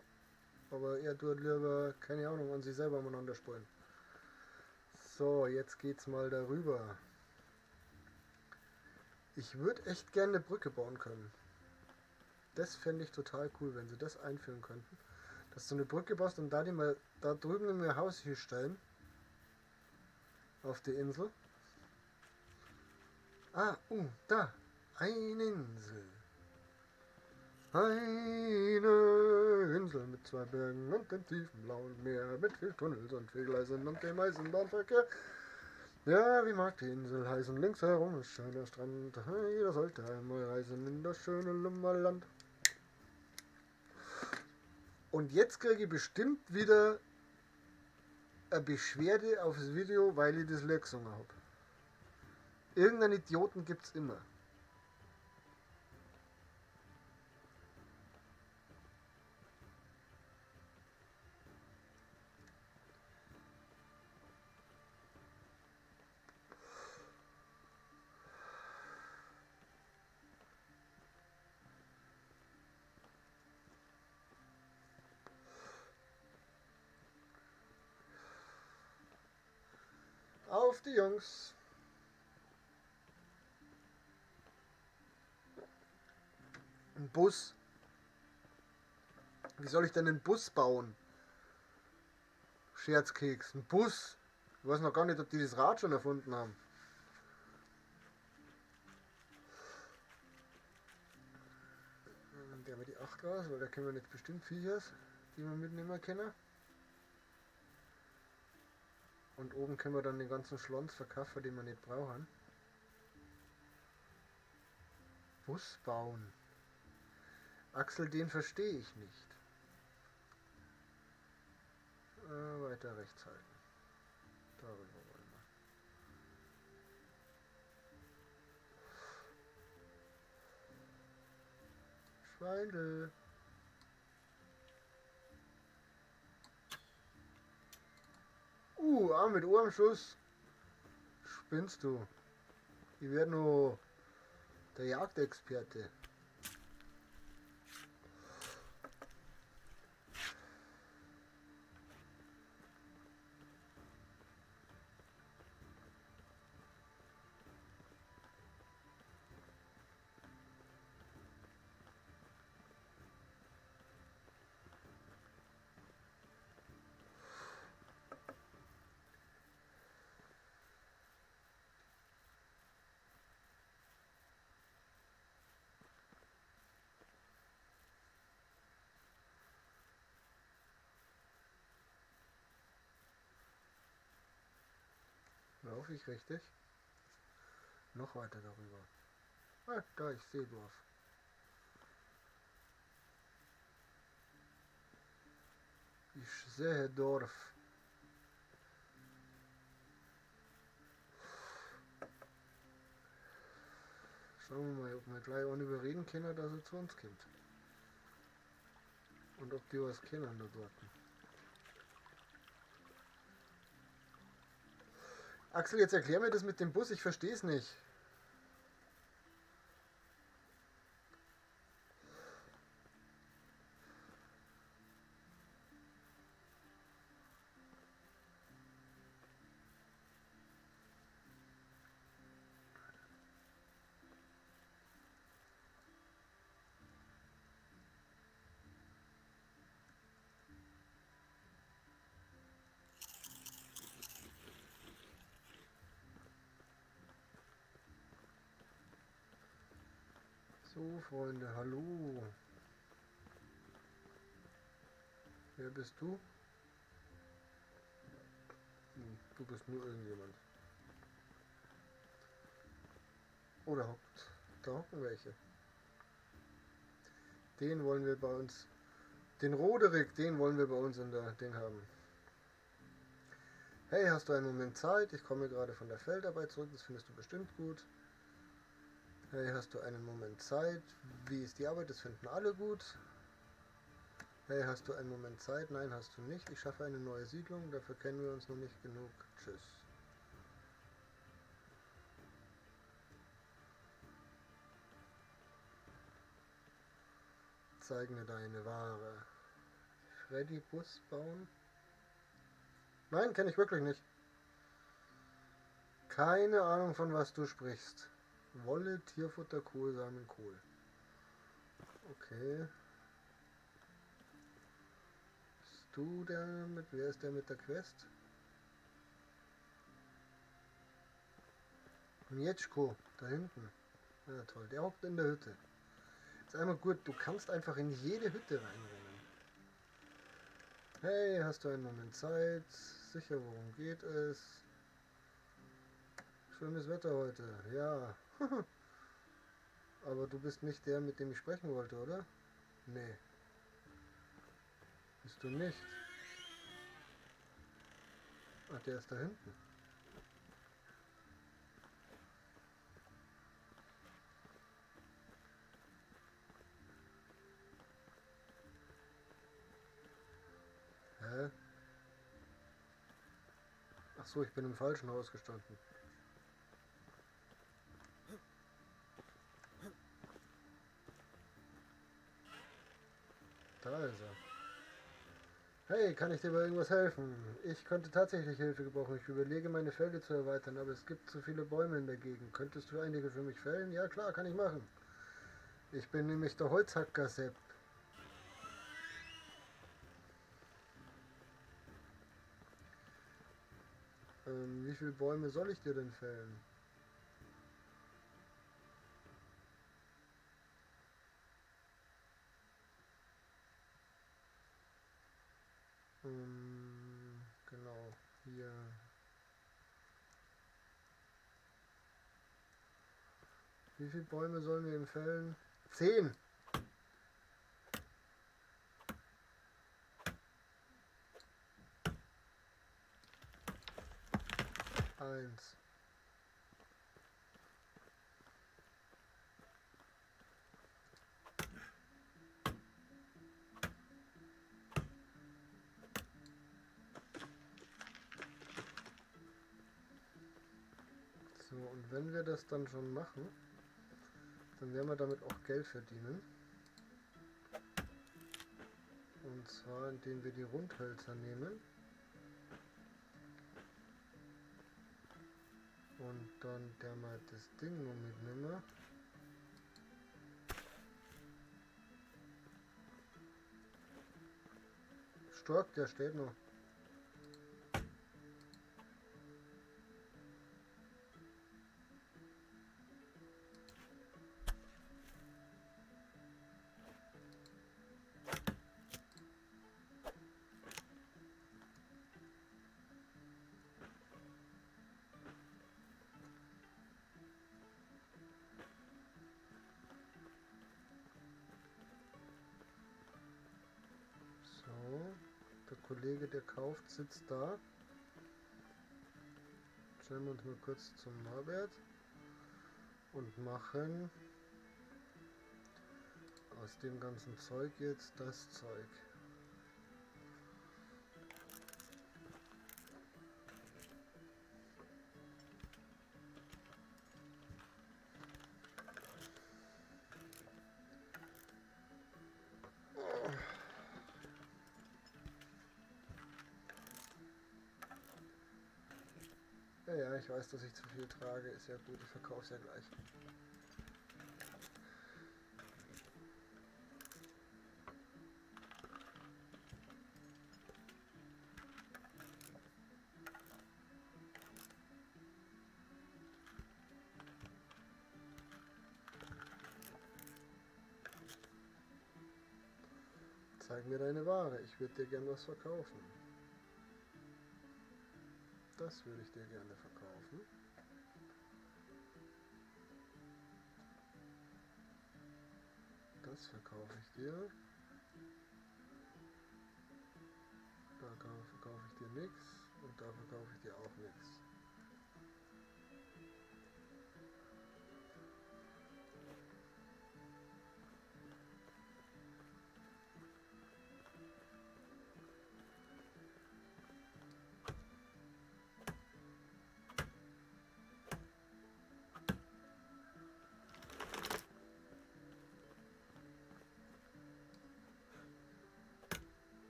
aber er tut lieber, keine Ahnung, an sich selber umeinander spulen. So, jetzt geht's mal darüber. Ich würde echt gerne eine Brücke bauen können. Das fände ich total cool, wenn sie das einführen könnten. Dass du eine Brücke baust und da die mal da drüben in ihr Haus hier stellen. Auf die Insel. Ah, da. Eine Insel. Eine Insel mit zwei Bergen und dem tiefen blauen Meer, mit viel Tunnels und viel Gleisen und dem Eisenbahnverkehr. Ja, wie mag die Insel heißen? Links herum ist schöner Strand. Jeder sollte einmal reisen in das schöne Lummerland. Und jetzt kriege ich bestimmt wieder eine Beschwerde aufs Video, weil ich das Lied gesungen hab. Irgendeinen Idioten gibt's immer. Auf die Jungs. Ein Bus. Wie soll ich denn einen Bus bauen? Scherzkeks. Ein Bus. Ich weiß noch gar nicht, ob die das Rad schon erfunden haben. Der mit die 8 raus, weil da kennen wir nicht bestimmt Viechers, die wir mitnehmen können. Und oben können wir dann den ganzen Schlons verkaufen, den wir nicht brauchen. Bus bauen. Axel, den verstehe ich nicht. Weiter rechts halten. Darüber wollen wir. Schweindel. Mit Ohrenschuss. Spinnst du? Ich werde nur der Jagdexperte. Laufe ich richtig? Noch weiter darüber. Ah, da, ich sehe Dorf. Ich sehe Dorf. Schauen wir mal, ob wir gleich ohne überreden können, dass er zu uns kommt. Und ob die was kennen da dort. Axel, jetzt erklär mir das mit dem Bus, ich verstehe es nicht. So, Freunde, hallo. Wer bist du? Du bist nur irgendjemand. Oh, da hocken welche. Den wollen wir bei uns. Den Roderick, den wollen wir bei uns in der Ding haben. Hey, hast du einen Moment Zeit? Ich komme gerade von der Feldarbeit zurück, das findest du bestimmt gut. Hey, hast du einen Moment Zeit? Wie ist die Arbeit? Das finden alle gut. Hey, hast du einen Moment Zeit? Nein, hast du nicht. Ich schaffe eine neue Siedlung, dafür kennen wir uns noch nicht genug. Tschüss. Zeig mir deine Ware. Freddy Bus bauen? Nein, kenne ich wirklich nicht. Keine Ahnung, von was du sprichst. Wolle, Tierfutter, Kohlsamen, Kohl. Okay. Bist du der mit... Wer ist der mit der Quest? Mieczko, da hinten. Ja, toll, der hockt in der Hütte. Ist einmal gut, du kannst einfach in jede Hütte reinrennen. Hey, hast du einen Moment Zeit? Sicher, worum geht es? Schönes Wetter heute, ja. Aber du bist nicht der, mit dem ich sprechen wollte, oder? Nee. Bist du nicht? Ach, der ist da hinten. Hä? Ach so, ich bin im falschen Haus gestanden. Da ist er. Hey, kann ich dir bei irgendwas helfen? Ich könnte tatsächlich Hilfe gebrauchen. Ich überlege, meine Felder zu erweitern, aber es gibt zu viele Bäume in der Gegend. Könntest du einige für mich fällen? Ja, klar, kann ich machen. Ich bin nämlich der Holzhacker-Sepp. Wie viele Bäume soll ich dir denn fällen? Genau, hier. Wie viele Bäume sollen wir ihm fällen? 10! 1. So, und wenn wir das dann schon machen, dann werden wir damit auch Geld verdienen. Und zwar, indem wir die Rundhölzer nehmen. Und dann der mal das Ding noch mitnehmen. Stark, der steht noch. Kollege, der kauft, sitzt da. Stellen wir uns mal kurz zum Norbert und machen aus dem ganzen Zeug jetzt das Zeug. Ja, ich weiß, dass ich zu viel trage. Ist ja gut, ich verkaufe es ja gleich. Zeig mir deine Ware, ich würde dir gern was verkaufen. Das würde ich dir gerne verkaufen. Das verkaufe ich dir. Da verkaufe ich dir nichts und da verkaufe ich dir auch nichts.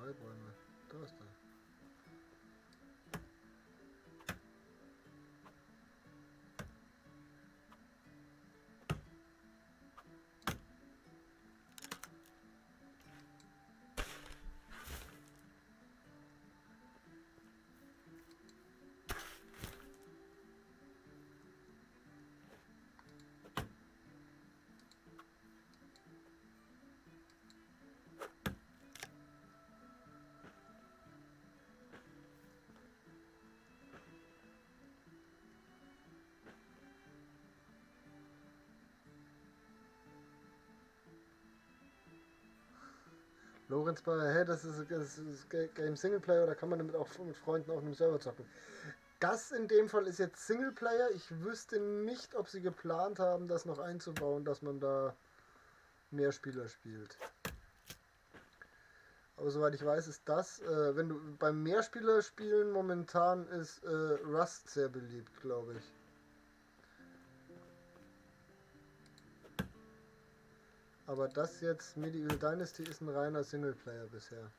Drei Bäume. Da ist er. Lorenz bei, hey, das ist Game Singleplayer, oder kann man damit auch mit Freunden auf einem Server zocken? Das in dem Fall ist jetzt Singleplayer. Ich wüsste nicht, ob sie geplant haben, das noch einzubauen, dass man da mehr Spieler spielt. Aber soweit ich weiß, ist das, wenn du beim Mehrspieler-Spielen momentan ist Rust sehr beliebt, glaube ich. Aber das jetzt, Medieval Dynasty, ist ein reiner Singleplayer bisher.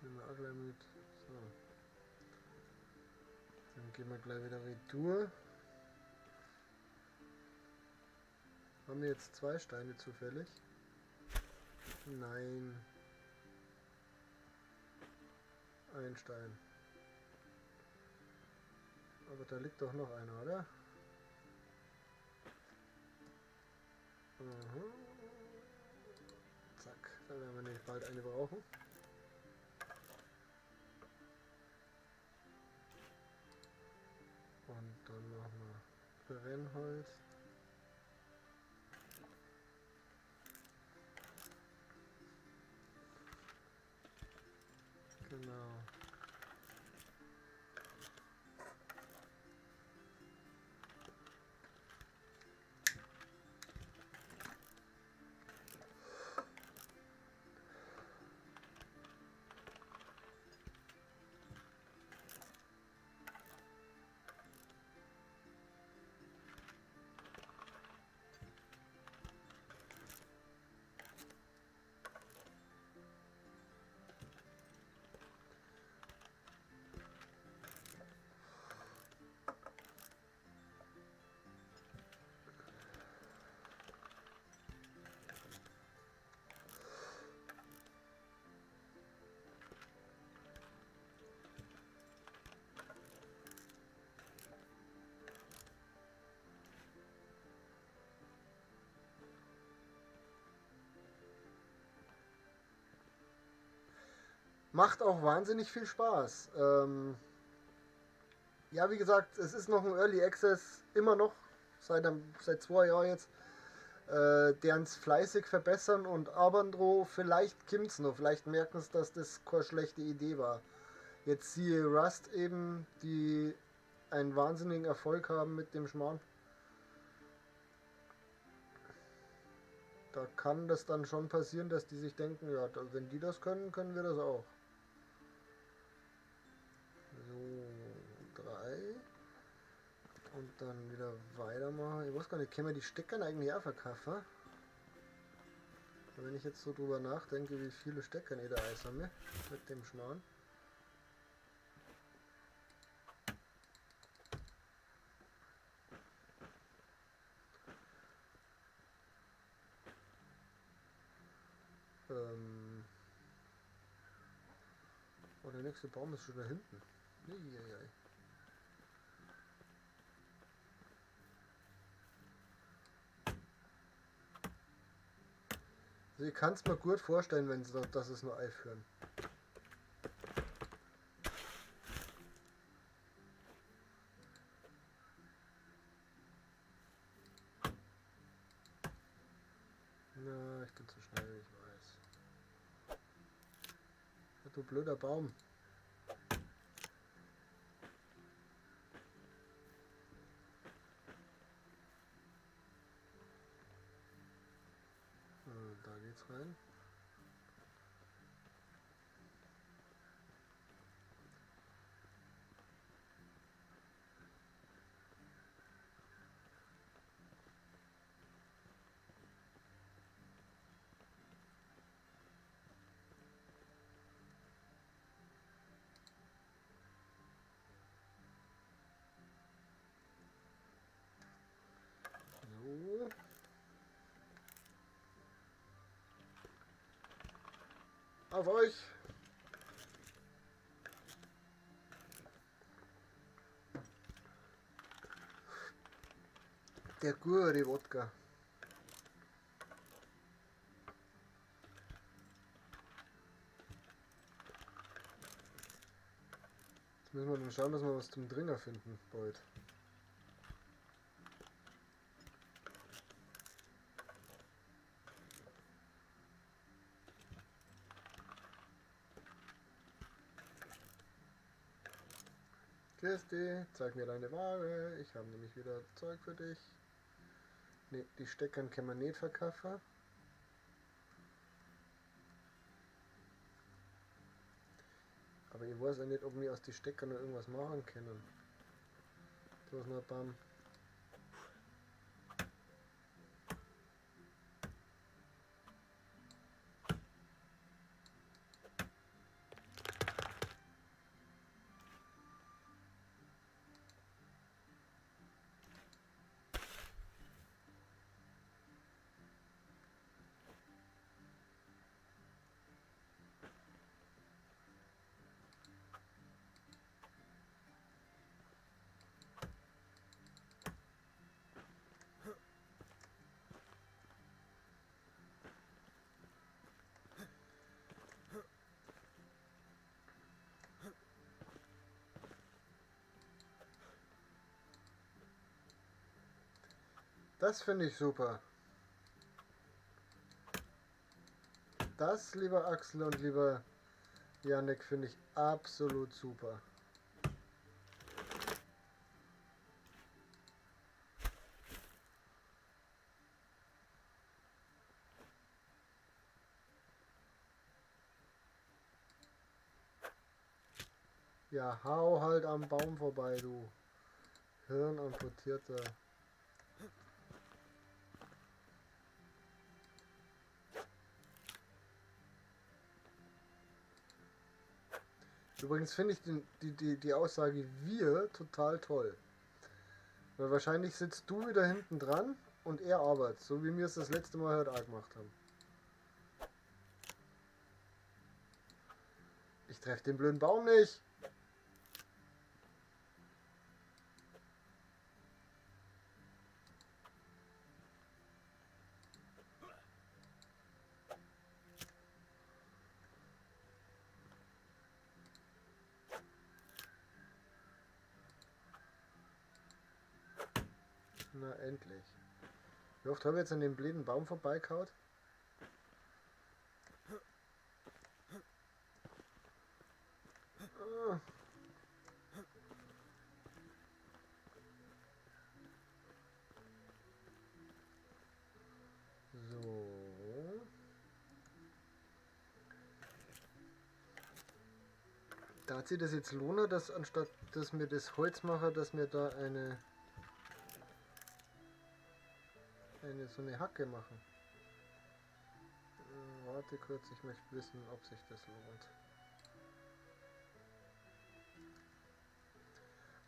Nehmen wir auch gleich mit. So. Dann gehen wir gleich wieder retour. Haben wir jetzt 2 Steine zufällig? Nein. Ein Stein. Aber da liegt doch noch einer, oder? Mhm. Zack, da werden wir nämlich bald eine brauchen. Und dann machen wir Brennholz. Genau. Macht auch wahnsinnig viel Spaß. Ja, wie gesagt, es ist noch ein Early Access, immer noch, seit 2 Jahren jetzt, deren es fleißig verbessern und Abandro, vielleicht kommt's noch, vielleicht merken sie, dass das keine schlechte Idee war. Jetzt siehe Rust eben, die einen wahnsinnigen Erfolg haben mit dem Schmarrn. Da kann das dann schon passieren, dass die sich denken, ja, wenn die das können, können wir das auch. So, 3. Und dann wieder weitermachen. Ich weiß gar nicht, können wir die Stecker eigentlich auch verkaufen? Wenn ich jetzt so drüber nachdenke, wie viele Stecker ich da einsammle mit dem Schmarrn. Oh, der nächste Baum ist schon da hinten. Eieiei. Also ich kann's mir gut vorstellen, wenn sie das ist nur einführen. Na, ich bin zu schnell, ich weiß. Ja, du blöder Baum. Da geht's rein. Auf euch! Der gute Wodka. Jetzt müssen wir dann schauen, dass wir was zum Dringer finden bald. Christi, zeig mir deine Ware. Ich habe nämlich wieder Zeug für dich. Ne, die Steckern kann man nicht verkaufen. Aber ich weiß auch nicht, ob wir aus den Steckern noch irgendwas machen können. Da ist noch ein Baum. Das finde ich super. Das, lieber Axel und lieber Janik, finde ich absolut super. Ja, hau halt am Baum vorbei, du Hirnamputierter. Übrigens finde ich die Aussage wir total toll. Weil wahrscheinlich sitzt du wieder hinten dran und er arbeitet, so wie wir es das letzte Mal heute auch gemacht haben. Ich treffe den blöden Baum nicht. Na endlich. Wie oft haben wir jetzt an dem blöden Baum vorbeikaut? So. Da hat sich das jetzt lohnen, dass anstatt dass mir das Holz mache, dass mir da eine so eine Hacke machen. Warte kurz, ich möchte wissen, ob sich das lohnt.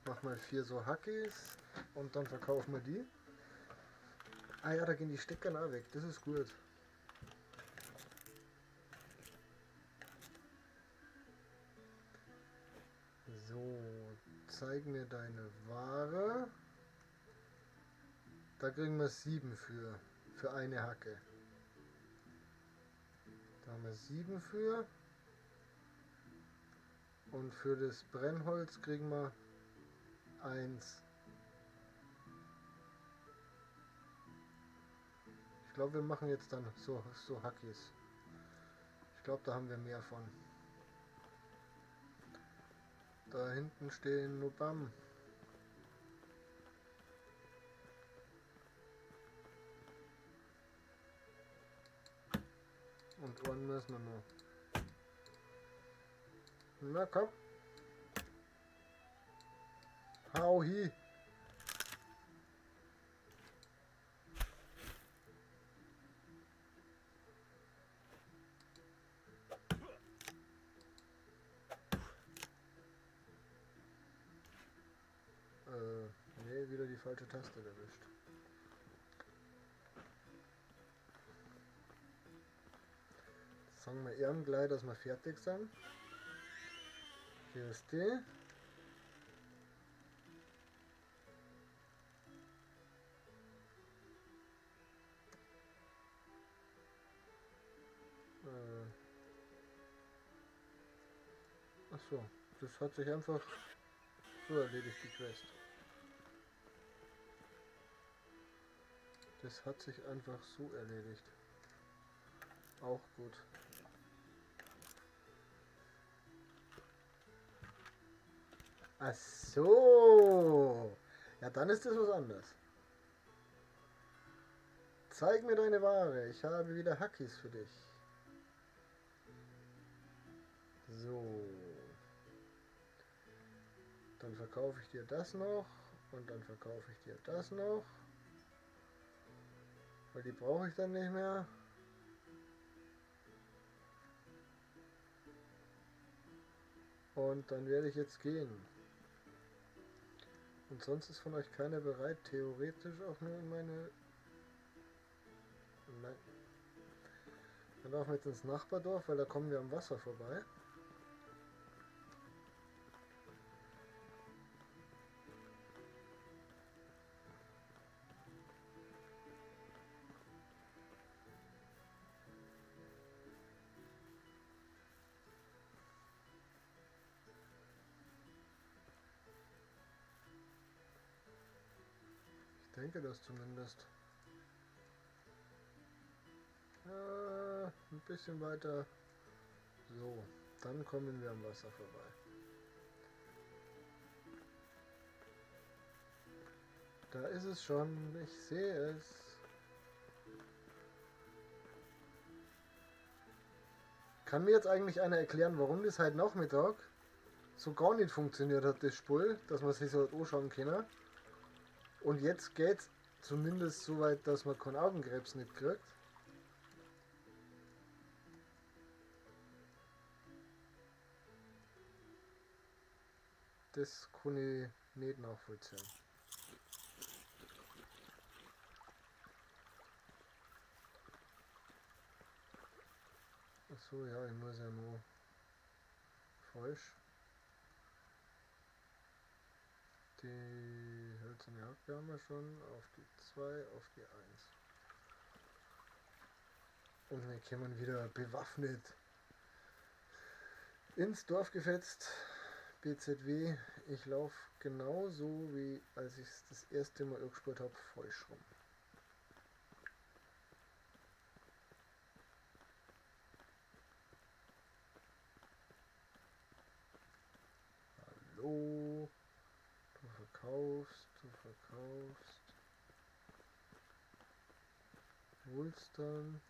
Mach mal 4 so Hackis und dann verkaufen wir die. Ah ja, da gehen die Stecker auch weg, das ist gut. So, zeig mir deine Ware. Da kriegen wir 7 für eine Hacke. Da haben wir 7 für. Und für das Brennholz kriegen wir 1. Ich glaube, wir machen jetzt dann so Hackis. Ich glaube, da haben wir mehr von. Da hinten stehen nur Bam. Und einen müssen wir noch. Na komm. Hau hi. Nee, wieder die falsche Taste erwischt. Fangen wir an gleich, dass wir fertig sind. Hier ist die. Achso, das hat sich einfach so erledigt, die Quest. Das hat sich einfach so erledigt. Auch gut. Ach so. Ja, dann ist das was anderes. Zeig mir deine Ware. Ich habe wieder Hackis für dich. So. Dann verkaufe ich dir das noch. Und dann verkaufe ich dir das noch. Weil die brauche ich dann nicht mehr. Und dann werde ich jetzt gehen. Und sonst ist von euch keiner bereit, theoretisch auch nur in meine... Nein. Dann laufen wir jetzt ins Nachbardorf, weil da kommen wir am Wasser vorbei. Ich denke das zumindest. Ein bisschen weiter. So, dann kommen wir am Wasser vorbei. Da ist es schon, ich sehe es. Kann mir jetzt eigentlich einer erklären, warum das heute Nachmittag so gar nicht funktioniert hat, das Spiel, dass man sich so hat anschauen können? Und jetzt geht's zumindest so weit, dass man keinen Augenkrebs nicht kriegt. Das kann ich nicht nachvollziehen. Achso, ja, ich muss ja nur falsch. Die hölzerne Hacke haben wir schon, auf die 2, auf die 1. Und wir kommen wieder bewaffnet ins Dorf gefetzt. BZW, ich laufe genauso wie als ich es das erste Mal gespielt habe, falsch rum. Hallo. Du verkaufst, du verkaufst. Wulstern.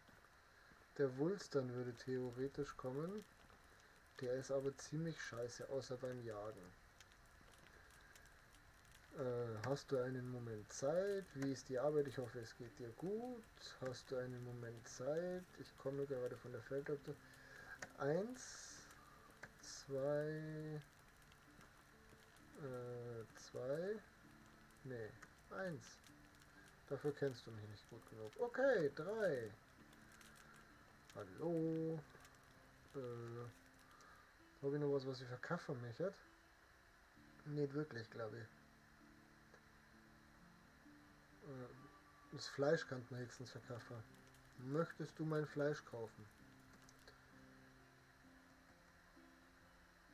Der Wulstern würde theoretisch kommen. Der ist aber ziemlich scheiße, außer beim Jagen. Hast du einen Moment Zeit? Wie ist die Arbeit? Ich hoffe, es geht dir gut. Hast du einen Moment Zeit? Ich komme gerade von der Feldakte. 1, 2, 2, nee, 1. Dafür kennst du mich nicht gut genug. Okay, 3. Hallo. Habe ich noch was, was ich verkaufen möchte? Nicht wirklich, glaube ich. Das Fleisch kann man höchstens verkaufen. Möchtest du mein Fleisch kaufen?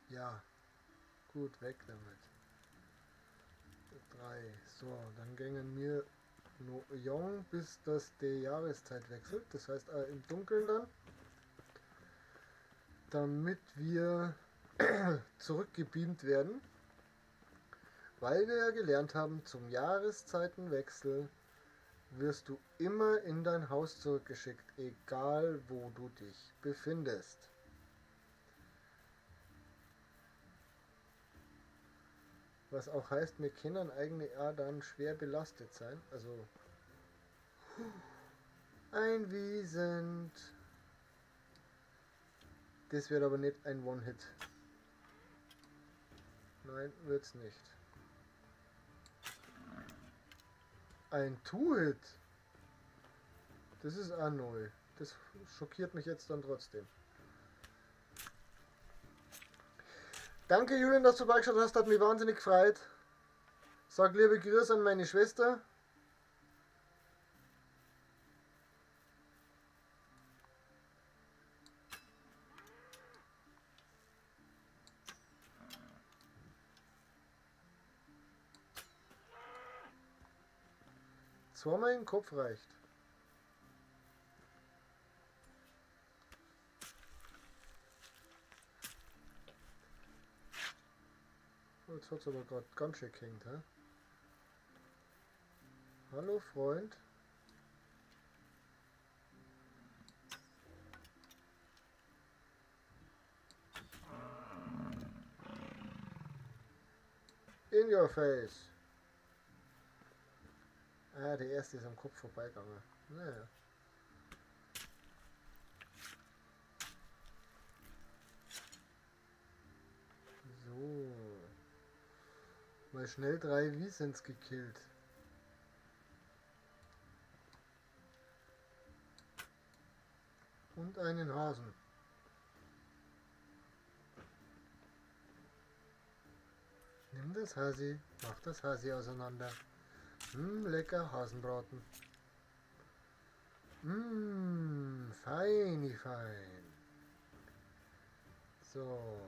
Ja. Gut, weg damit. 3. So, dann gängen wir noch jung, bis das die Jahreszeit wechselt. Das heißt im Dunkeln dann. Damit wir zurückgebeamt werden, weil wir ja gelernt haben, zum Jahreszeitenwechsel wirst du immer in dein Haus zurückgeschickt, egal wo du dich befindest. Was auch heißt, wir können eigentlich auch dann schwer belastet sein. Also ein Wiesent. Das wird aber nicht ein One-Hit. Nein, wird's nicht. Ein Two-Hit. Das ist auch neu. Das schockiert mich jetzt dann trotzdem. Danke, Julian, dass du vorbeigeschaut hast. Hat mich wahnsinnig gefreut. Sag liebe Grüße an meine Schwester. Zweimal im Kopf reicht. Jetzt hat's aber grad ganz schön gehängt, hä? Hallo Freund. In your face. Ah, der erste ist am Kopf vorbeigegangen. Naja. So. Mal schnell 3 Wisents gekillt. Und einen Hasen. Nimm das Hasi, mach das Hasi auseinander. Lecker Hasenbraten. Feini fein. So.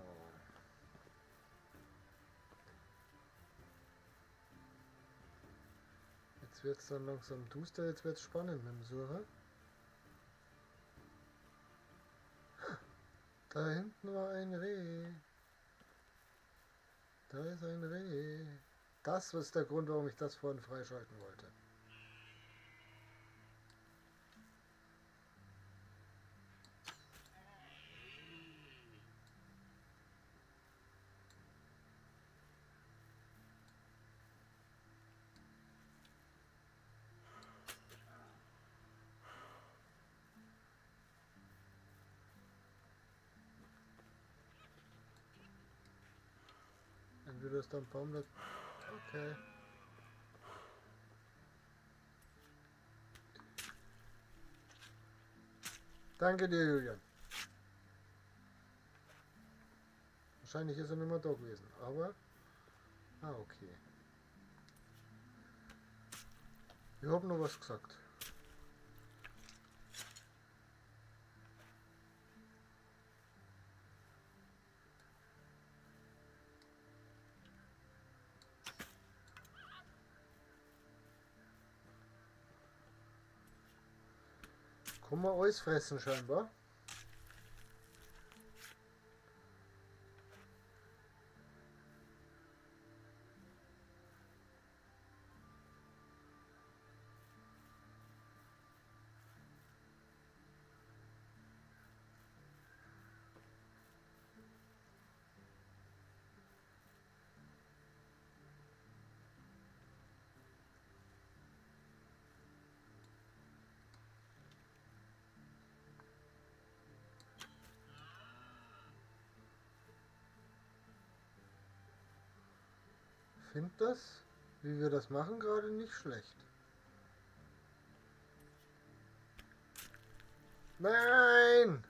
Jetzt wird's dann langsam duster, jetzt wird's spannend mit dem Sucher. Da hinten war ein Reh. Da ist ein Reh. Das ist der Grund, warum ich das vorhin freischalten wollte. Entweder ist da ein Baum, da. Okay. Danke dir, Julian. Wahrscheinlich ist er nicht mehr da gewesen, aber... Ah, okay. Ich hab noch was gesagt. Kann man alles fressen scheinbar. Find das, wie wir das machen, gerade nicht schlecht. Nein!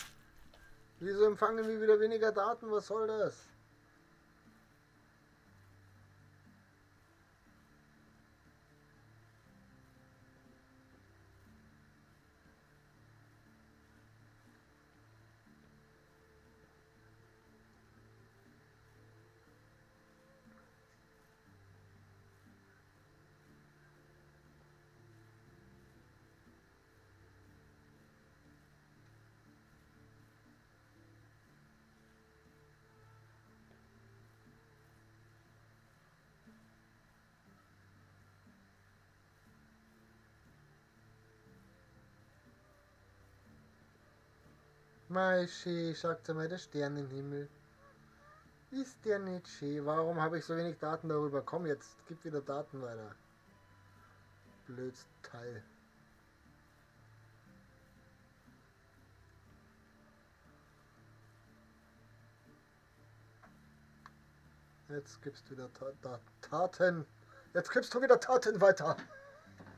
Wieso empfangen wir wieder weniger Daten? Was soll das? Mei, schön, schaut mal, der Sternenhimmel. Ist der nicht schön? Warum habe ich so wenig Daten darüber? Komm jetzt, gib wieder Daten weiter. Blöds Teil. Jetzt gibst du wieder Taten. Jetzt gibst du wieder Taten weiter.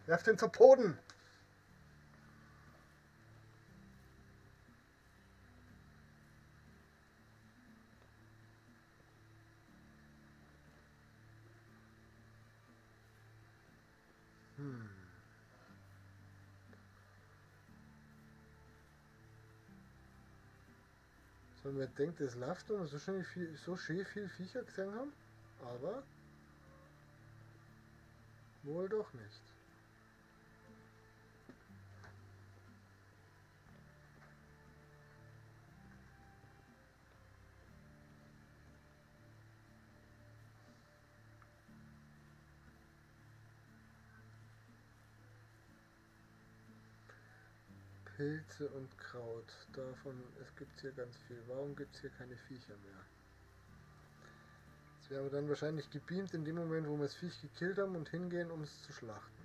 Werf den zu Boden. So, man denkt, es läuft, wenn wir so schön viel Viecher gesehen haben, aber wohl doch nicht. Pilze und Kraut, davon es gibt hier ganz viel. Warum gibt's hier keine Viecher mehr? Das wäre aber dann wahrscheinlich gebeamt in dem Moment, wo wir das Viech gekillt haben und hingehen, um es zu schlachten.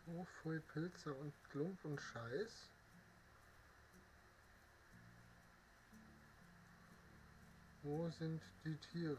So voll Pilze und Klump und Scheiß. Wo sind die Tiere?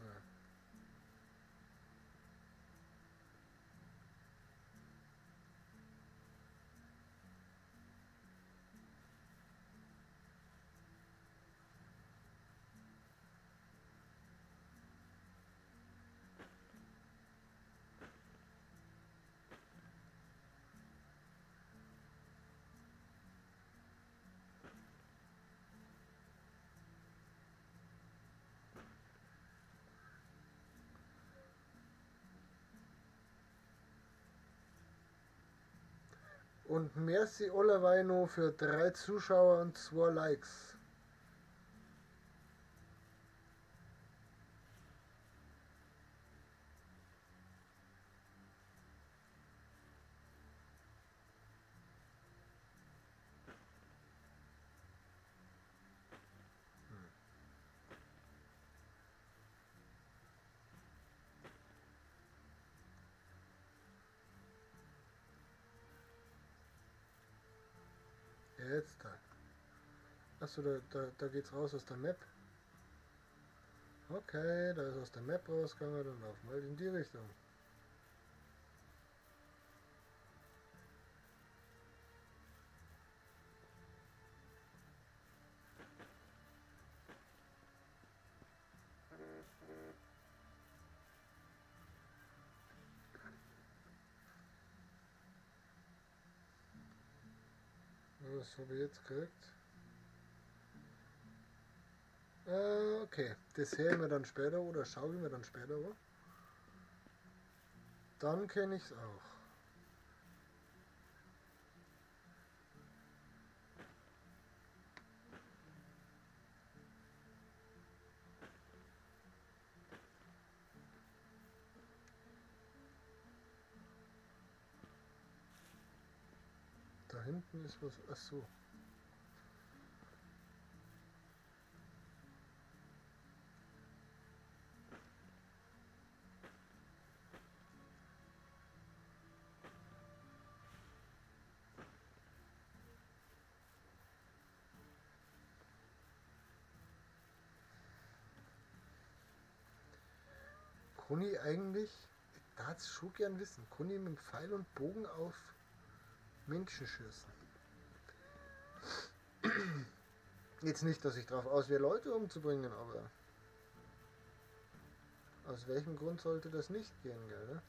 Und merci Olaweino für 3 Zuschauer und 2 Likes. Jetzt da. Achso, da geht's raus aus der Map. Okay, da ist aus der Map rausgegangen, dann laufen wir halt in die Richtung. Was habe ich jetzt gekriegt? Okay, das hören wir dann später oder schauen wir dann später, oder? Dann kenne ich's auch. Da hinten ist was. Ach so. Kuni eigentlich, da hat's schon gern wissen, Kuni mit Pfeil und Bogen auf Menschen schießen. Jetzt nicht, dass ich drauf aus wäre, Leute umzubringen, aber aus welchem Grund sollte das nicht gehen, gell? Ne?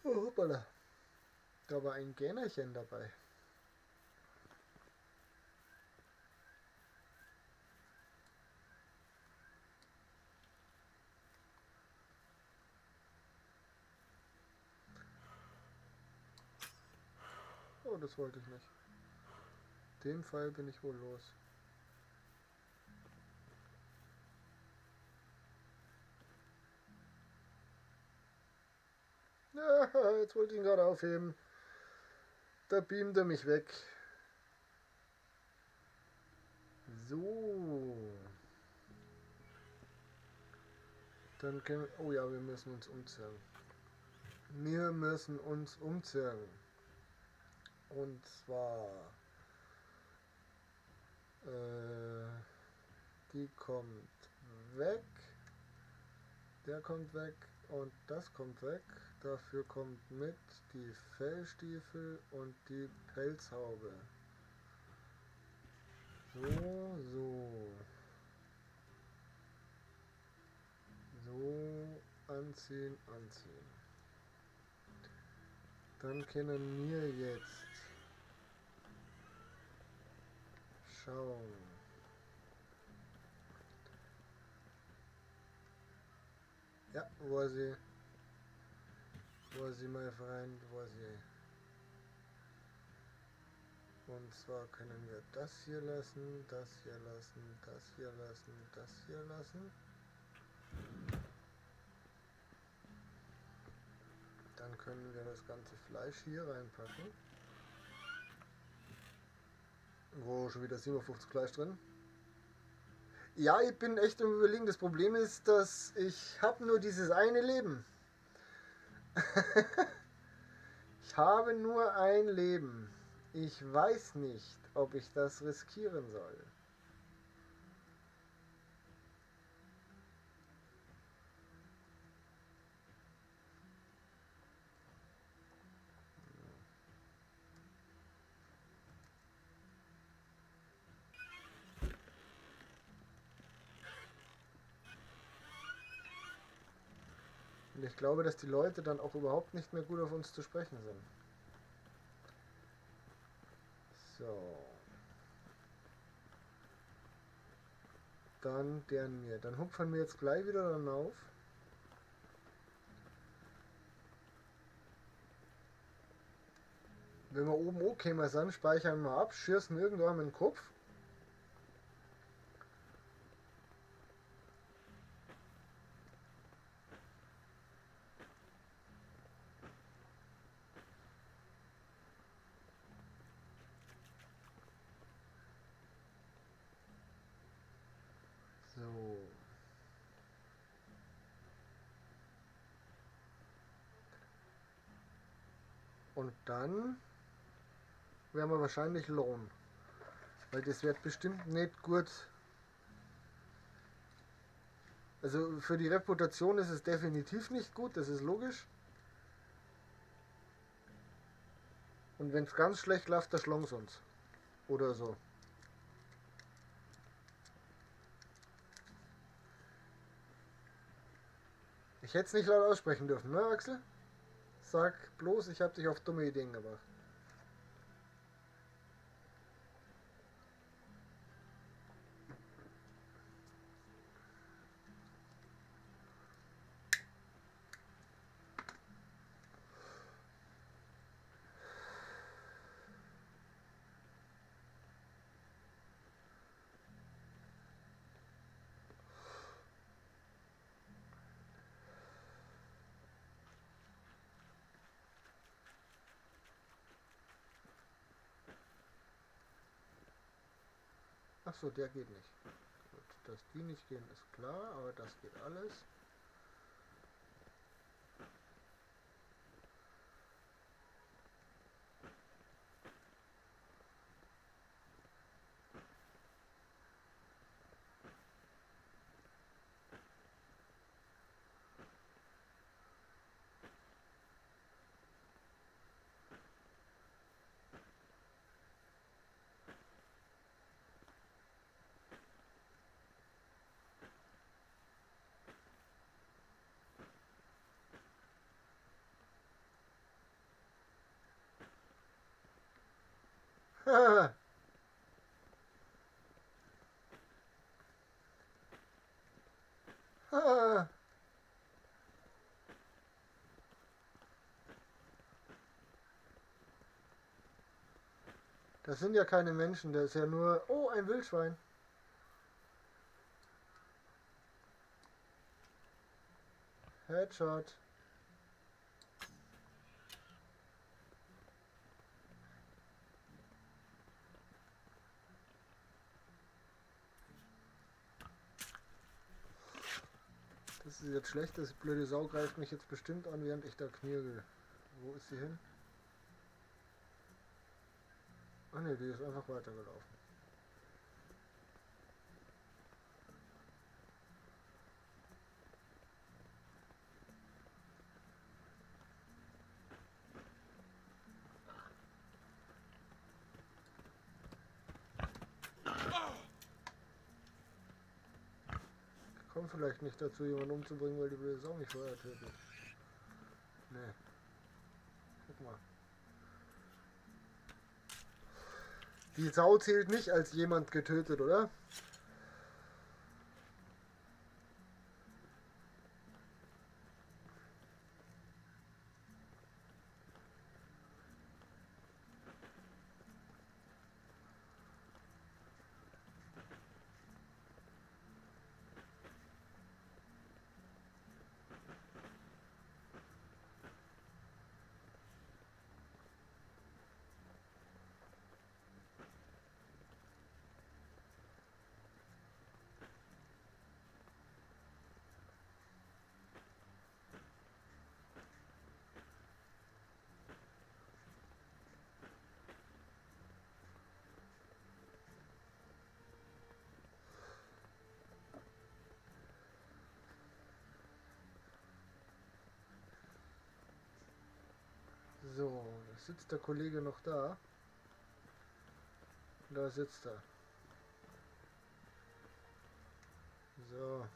Oh, hoppala. Da war ein Gähnerchen dabei. Oh, das wollte ich nicht. Dem Fall bin ich wohl los. Ja, jetzt wollte ich ihn gerade aufheben. Da beamt er mich weg. So. Dann können wir, oh ja, wir müssen uns umzirken. Wir müssen uns umzirken. Und zwar die kommt weg. Der kommt weg und das kommt weg. Dafür kommt mit die Fellstiefel und die Pelzhaube. So, so. So, anziehen, anziehen. Dann können wir jetzt schauen. Ja, wo sie. Wo sie, mein Freund, wo sie. Und zwar können wir das hier lassen, das hier lassen, das hier lassen, das hier lassen. Dann können wir das ganze Fleisch hier reinpacken. Wo schon wieder 57 Fleisch drin. Ja, ich bin echt im Überlegen. Das Problem ist, dass ich hab nur dieses eine Leben. Ich habe nur ein Leben. Ich weiß nicht, ob ich das riskieren soll. Und ich glaube, dass die Leute dann auch überhaupt nicht mehr gut auf uns zu sprechen sind. So. Dann deren mir. Dann hupfen wir jetzt gleich wieder dann auf. Wenn wir oben angekommen sind, speichern wir ab, schießen irgendwann mit dem Kopf. So. Und dann werden wir wahrscheinlich lohnen. Weil das wird bestimmt nicht gut. Also für die Reputation ist es definitiv nicht gut, das ist logisch. Und wenn es ganz schlecht läuft, dann schlagen sie uns. Oder so. Ich hätte es nicht laut aussprechen dürfen, ne Axel? Sag bloß, ich hab dich auf dumme Ideen gebracht. Ach so, der geht nicht. Gut, dass die nicht gehen, ist klar, aber das geht alles. Ha ha. Das sind ja keine Menschen, das ist ja nur... Oh, ein Wildschwein. Headshot. Das ist jetzt schlecht, das blöde Sau greift mich jetzt bestimmt an, während ich da knirgel. Wo ist sie hin? Ach ne, die ist einfach weitergelaufen. Ich komme vielleicht nicht dazu, jemanden umzubringen, weil die blöde Sau mich vorher tötet. Nee. Guck mal. Die Sau zählt nicht als jemand getötet, oder? So, sitzt der Kollege noch da? Da sitzt er. So.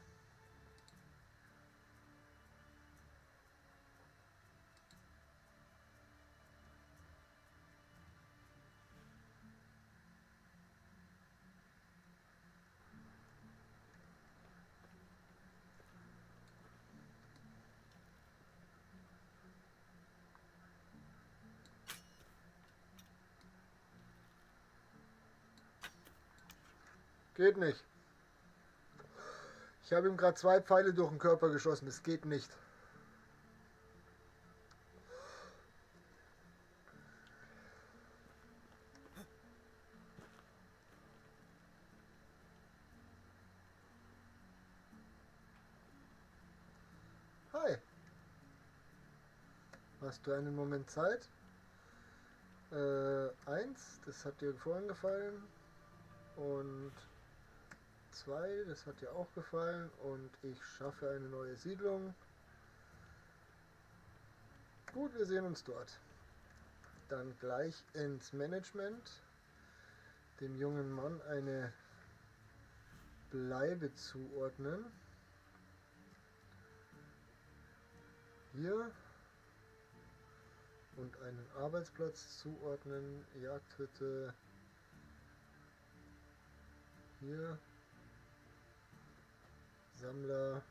Geht nicht. Ich habe ihm gerade 2 Pfeile durch den Körper geschossen. Es geht nicht. Hi. Hast du einen Moment Zeit? 1, das hat dir vorhin gefallen. Und 2, das hat dir auch gefallen. Und ich schaffe eine neue Siedlung. Gut, wir sehen uns dort. Dann gleich ins Management. Dem jungen Mann eine Bleibe zuordnen. Hier. Und einen Arbeitsplatz zuordnen. Jagdhütte. Hier. Sammler.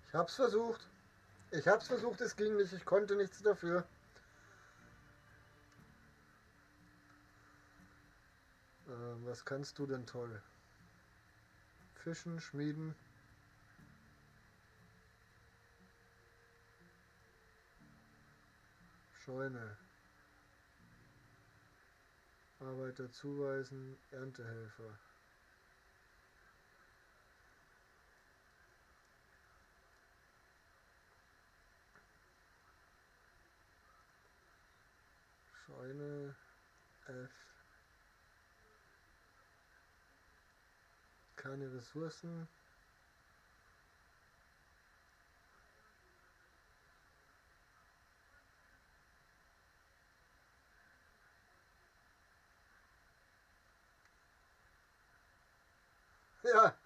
Ich hab's versucht. Ich hab's versucht, es ging nicht. Ich konnte nichts dafür. Was kannst du denn toll? Fischen, schmieden. Scheune. Arbeiter zuweisen, Erntehelfer. Scheune F. Keine Ressourcen. Ja,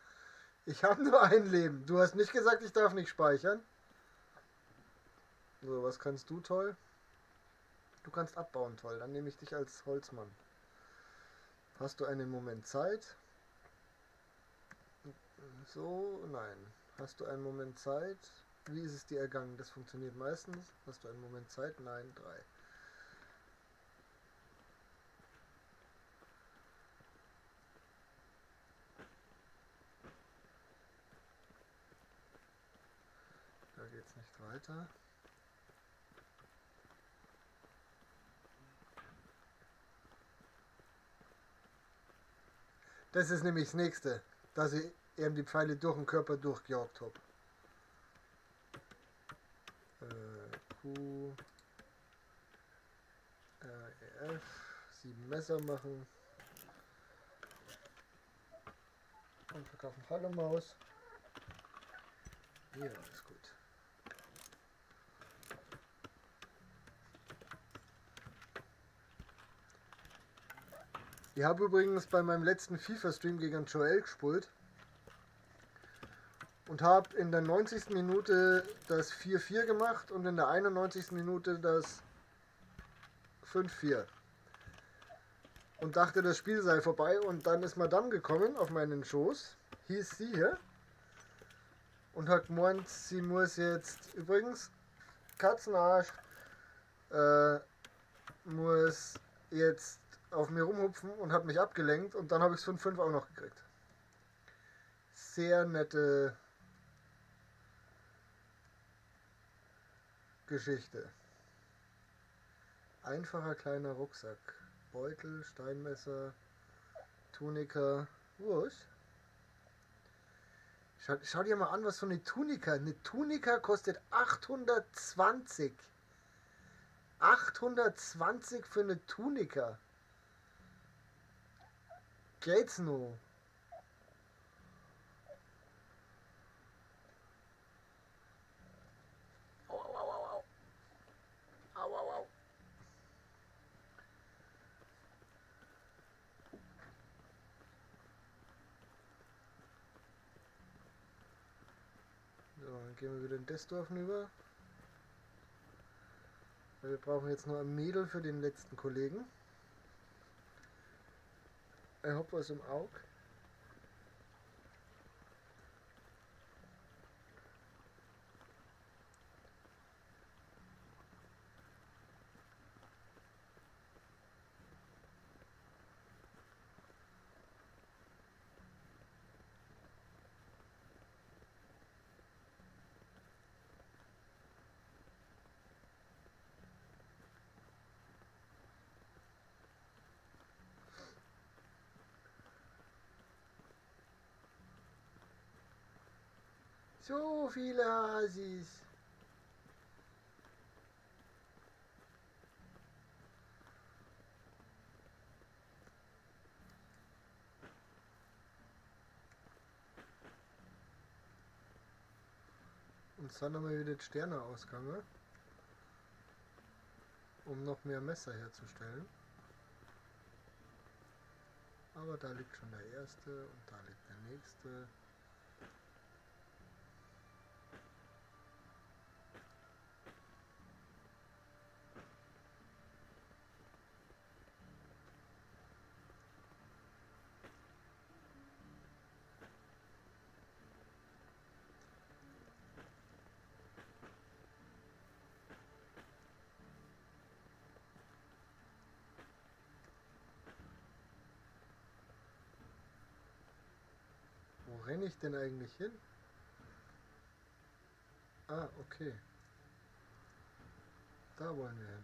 ich habe nur ein Leben. Du hast nicht gesagt, ich darf nicht speichern. So, was kannst du toll? Du kannst abbauen toll. Dann nehme ich dich als Holzmann. Hast du einen Moment Zeit? So, nein. Hast du einen Moment Zeit? Wie ist es dir ergangen? Das funktioniert meistens. Hast du einen Moment Zeit? Nein, 3. Da geht's nicht weiter. Das ist nämlich das Nächste, dass ich eben die Pfeile durch den Körper durchgejagt hab. Q, R, E, F, 7 Messer machen. Und verkaufen Hallo Maus. Ja, ist gut. Ich habe übrigens bei meinem letzten FIFA-Stream gegen Joel gespielt und habe in der 90. Minute das 4-4 gemacht und in der 91. Minute das 5-4. Und dachte, das Spiel sei vorbei, und dann ist Madame gekommen auf meinen Schoß, hieß sie hier, und hat gemeint, sie muss jetzt, übrigens, Katzenarsch, muss jetzt auf mir rumhupfen und hat mich abgelenkt, und dann habe ich's 5-5 auch noch gekriegt. Sehr nette Geschichte. Einfacher kleiner Rucksack. Beutel, Steinmesser, Tunika. Was? Schau dir mal an, was für eine Tunika. Eine Tunika kostet 820. 820 für eine Tunika. Geht's noch? Au, au, au, au, au. Au, au, au. So, dann gehen wir wieder in das Dorf rüber. Wir brauchen jetzt noch ein Mädel für den letzten Kollegen. Ich hab was im Auge. So viele Hasis. Und dann haben wir wieder die Sterne ausgegangen, um noch mehr Messer herzustellen. Aber da liegt schon der erste und da liegt der nächste. Wo renne ich denn eigentlich hin? Ah, okay. Da wollen wir hin.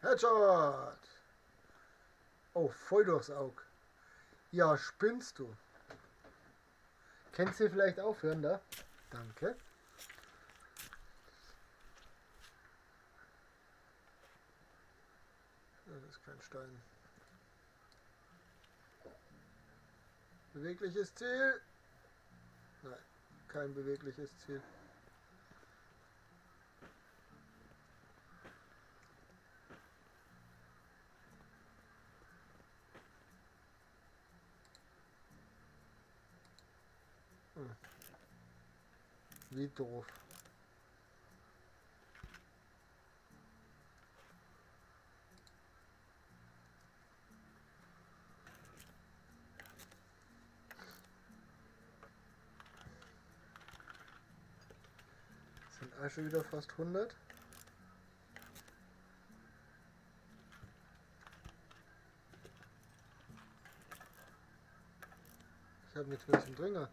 Headshot! Oh, voll durchs Auge. Ja, spinnst du. Kennst du vielleicht aufhören da? Danke. Das ist kein Stein. Bewegliches Ziel. Nein, kein bewegliches Ziel. Hm. Wie doof. Sind auch schon wieder fast 100. Ich habe nichts mehr zum Trinken.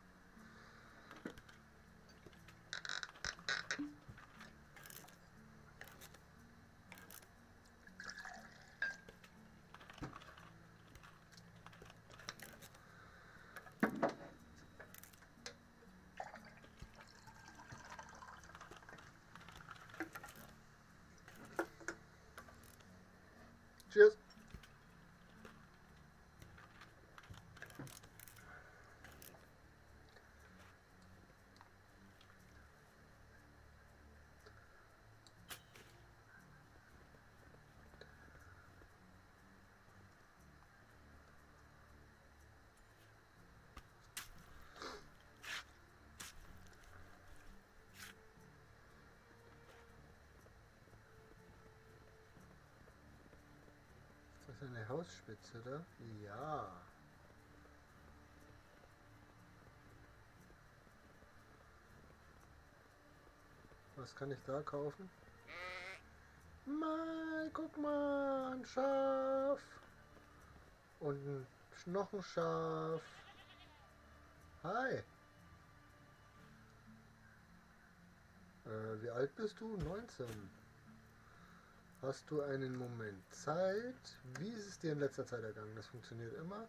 Cheers. Ist das eine Hausspitze da? Ja. Was kann ich da kaufen? Mal, guck mal, ein Schaf. Und ein, noch ein Schaf. Hi. Wie alt bist du? 19. Hast du einen Moment Zeit? Wie ist es dir in letzter Zeit ergangen? Das funktioniert immer.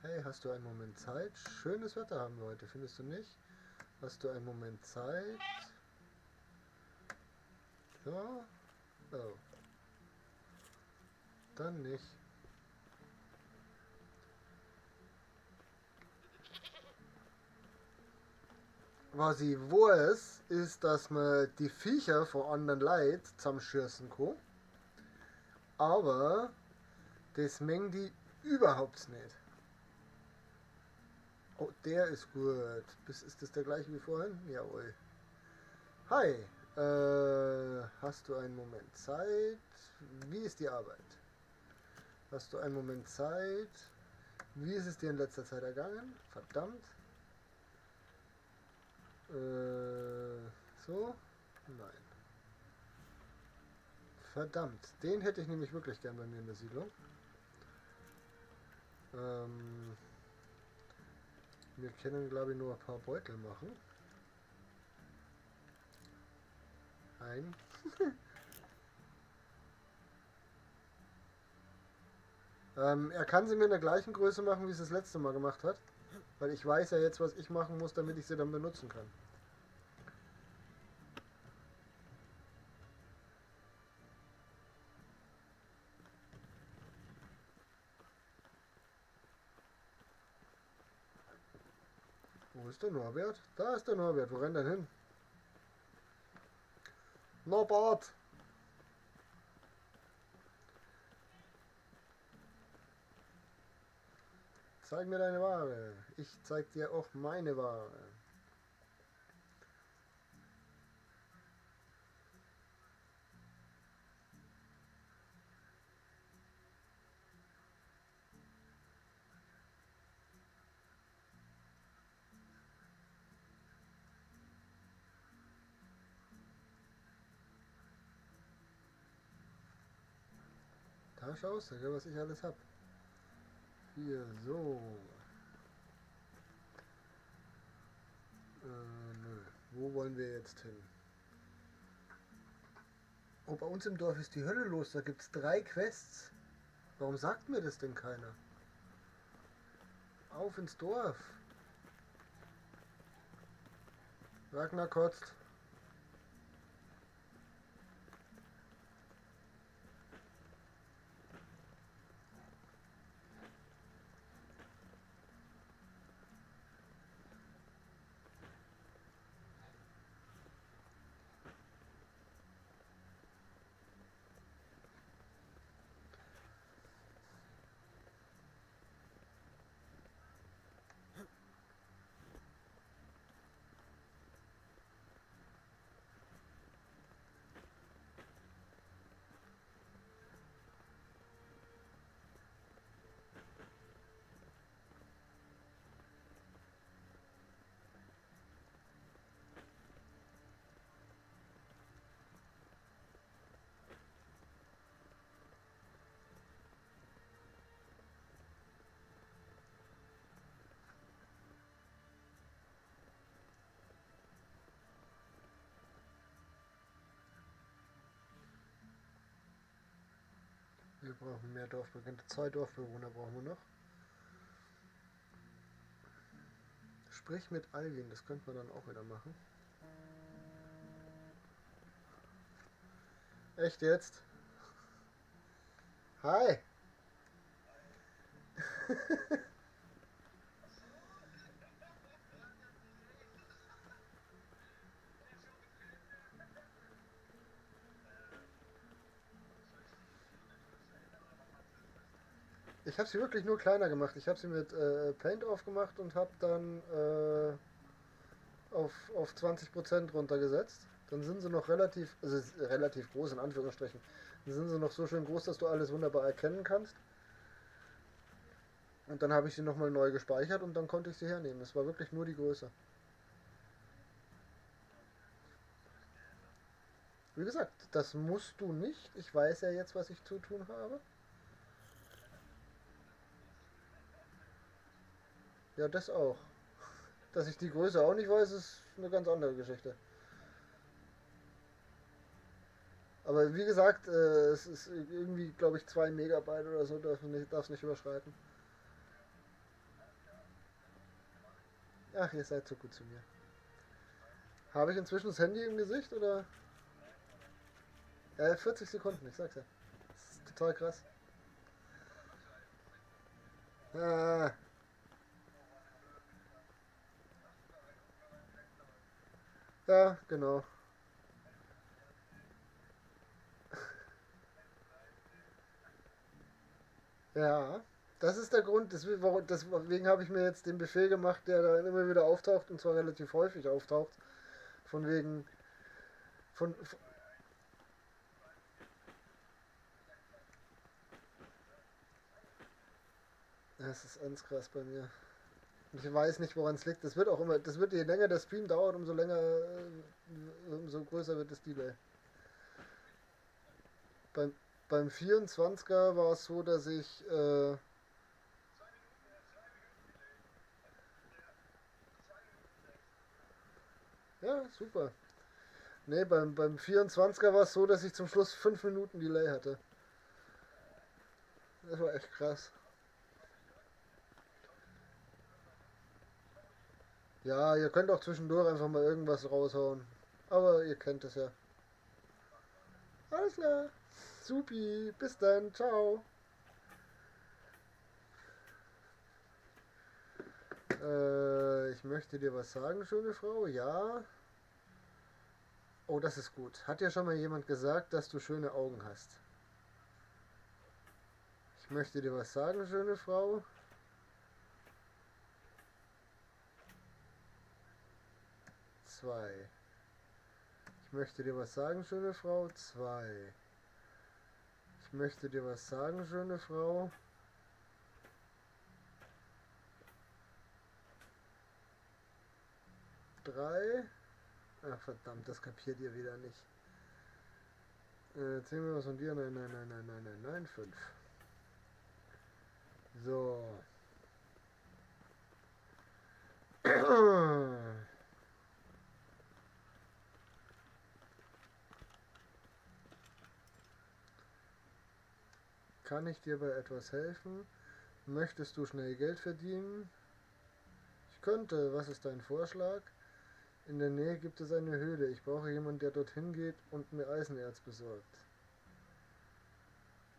Hey, hast du einen Moment Zeit? Schönes Wetter haben wir heute, findest du nicht? Hast du einen Moment Zeit? So. Oh. Dann nicht. Was ich weiß, ist, dass man die Viecher von anderen Leuten zusammenschießen kann. Aber das mengen die überhaupt nicht. Oh, der ist gut. Ist das der gleiche wie vorhin? Jawohl. Hi. Hast du einen Moment Zeit? Wie ist die Arbeit? Hast du einen Moment Zeit? Wie ist es dir in letzter Zeit ergangen? Verdammt. So? Nein. Verdammt, den hätte ich nämlich wirklich gern bei mir in der Siedlung. Wir können, glaube ich, nur ein paar Beutel machen. Ein. Er kann sie mir in der gleichen Größe machen, wie es das letzte Mal gemacht hat. Weil ich weiß ja jetzt, was ich machen muss, damit ich sie dann benutzen kann. Wo ist der Norbert? Da ist der Norbert. Wo rennt er hin? Norbert! Zeig mir deine Ware. Ich zeig dir auch meine Ware. Da schaust du, was ich alles hab. Hier, so. Nö. Wo wollen wir jetzt hin? Oh, bei uns im Dorf ist die Hölle los. Da gibt's 3 Quests. Warum sagt mir das denn keiner? Auf ins Dorf. Ragnar kotzt. Wir brauchen mehr Dorfbewohner. 2 Dorfbewohner brauchen wir noch. Sprich mit Alwin, das könnte man dann auch wieder machen. Echt jetzt? Hi! Ich habe sie wirklich nur kleiner gemacht. Ich habe sie mit Paint aufgemacht und habe dann auf 20% runtergesetzt. Dann sind sie noch relativ, also relativ groß in Anführungsstrichen. Dann sind sie noch so schön groß, dass du alles wunderbar erkennen kannst. Und dann habe ich sie nochmal neu gespeichert und dann konnte ich sie hernehmen. Es war wirklich nur die Größe. Wie gesagt, das musst du nicht. Ich weiß ja jetzt, was ich zu tun habe. Ja, das auch. Dass ich die Größe auch nicht weiß, ist eine ganz andere Geschichte. Aber wie gesagt, es ist irgendwie, glaube ich, 2 Megabyte oder so, darf es nicht überschreiten. Ach, ihr seid so gut zu mir. Habe ich inzwischen das Handy im Gesicht, oder? Ja, 40 Sekunden, ich sag's ja. Das ist total krass. Ah. Ja, genau. Ja, das ist der Grund, deswegen habe ich mir jetzt den Befehl gemacht, der da immer wieder auftaucht und zwar relativ häufig auftaucht. Von wegen, von, von Das ist ganz krass bei mir. Ich weiß nicht, woran es liegt. Das wird auch immer, das wird, je länger der Stream dauert, umso länger, umso größer wird das Delay. Beim 24er war es so, dass ich ja, super. Nee, beim 24er war es so, dass ich zum Schluss 5 Minuten Delay hatte. Das war echt krass. Ja, ihr könnt auch zwischendurch einfach mal irgendwas raushauen. Aber ihr kennt es ja. Alles klar. Supi. Bis dann. Ciao. Ich möchte dir was sagen, schöne Frau. Ja. Oh, das ist gut. Hat dir schon mal jemand gesagt, dass du schöne Augen hast? Ich möchte dir was sagen, schöne Frau. 2. Ich möchte dir was sagen, schöne Frau. 2. Ich möchte dir was sagen, schöne Frau. 3. Ach, verdammt, das kapiert ihr wieder nicht. Erzähl mir was von dir. Nein, nein, nein, nein, nein, nein, nein. 5. So. Kann ich dir bei etwas helfen? Möchtest du schnell Geld verdienen? Ich könnte. Was ist dein Vorschlag? In der Nähe gibt es eine Höhle. Ich brauche jemanden, der dorthin geht und mir Eisenerz besorgt.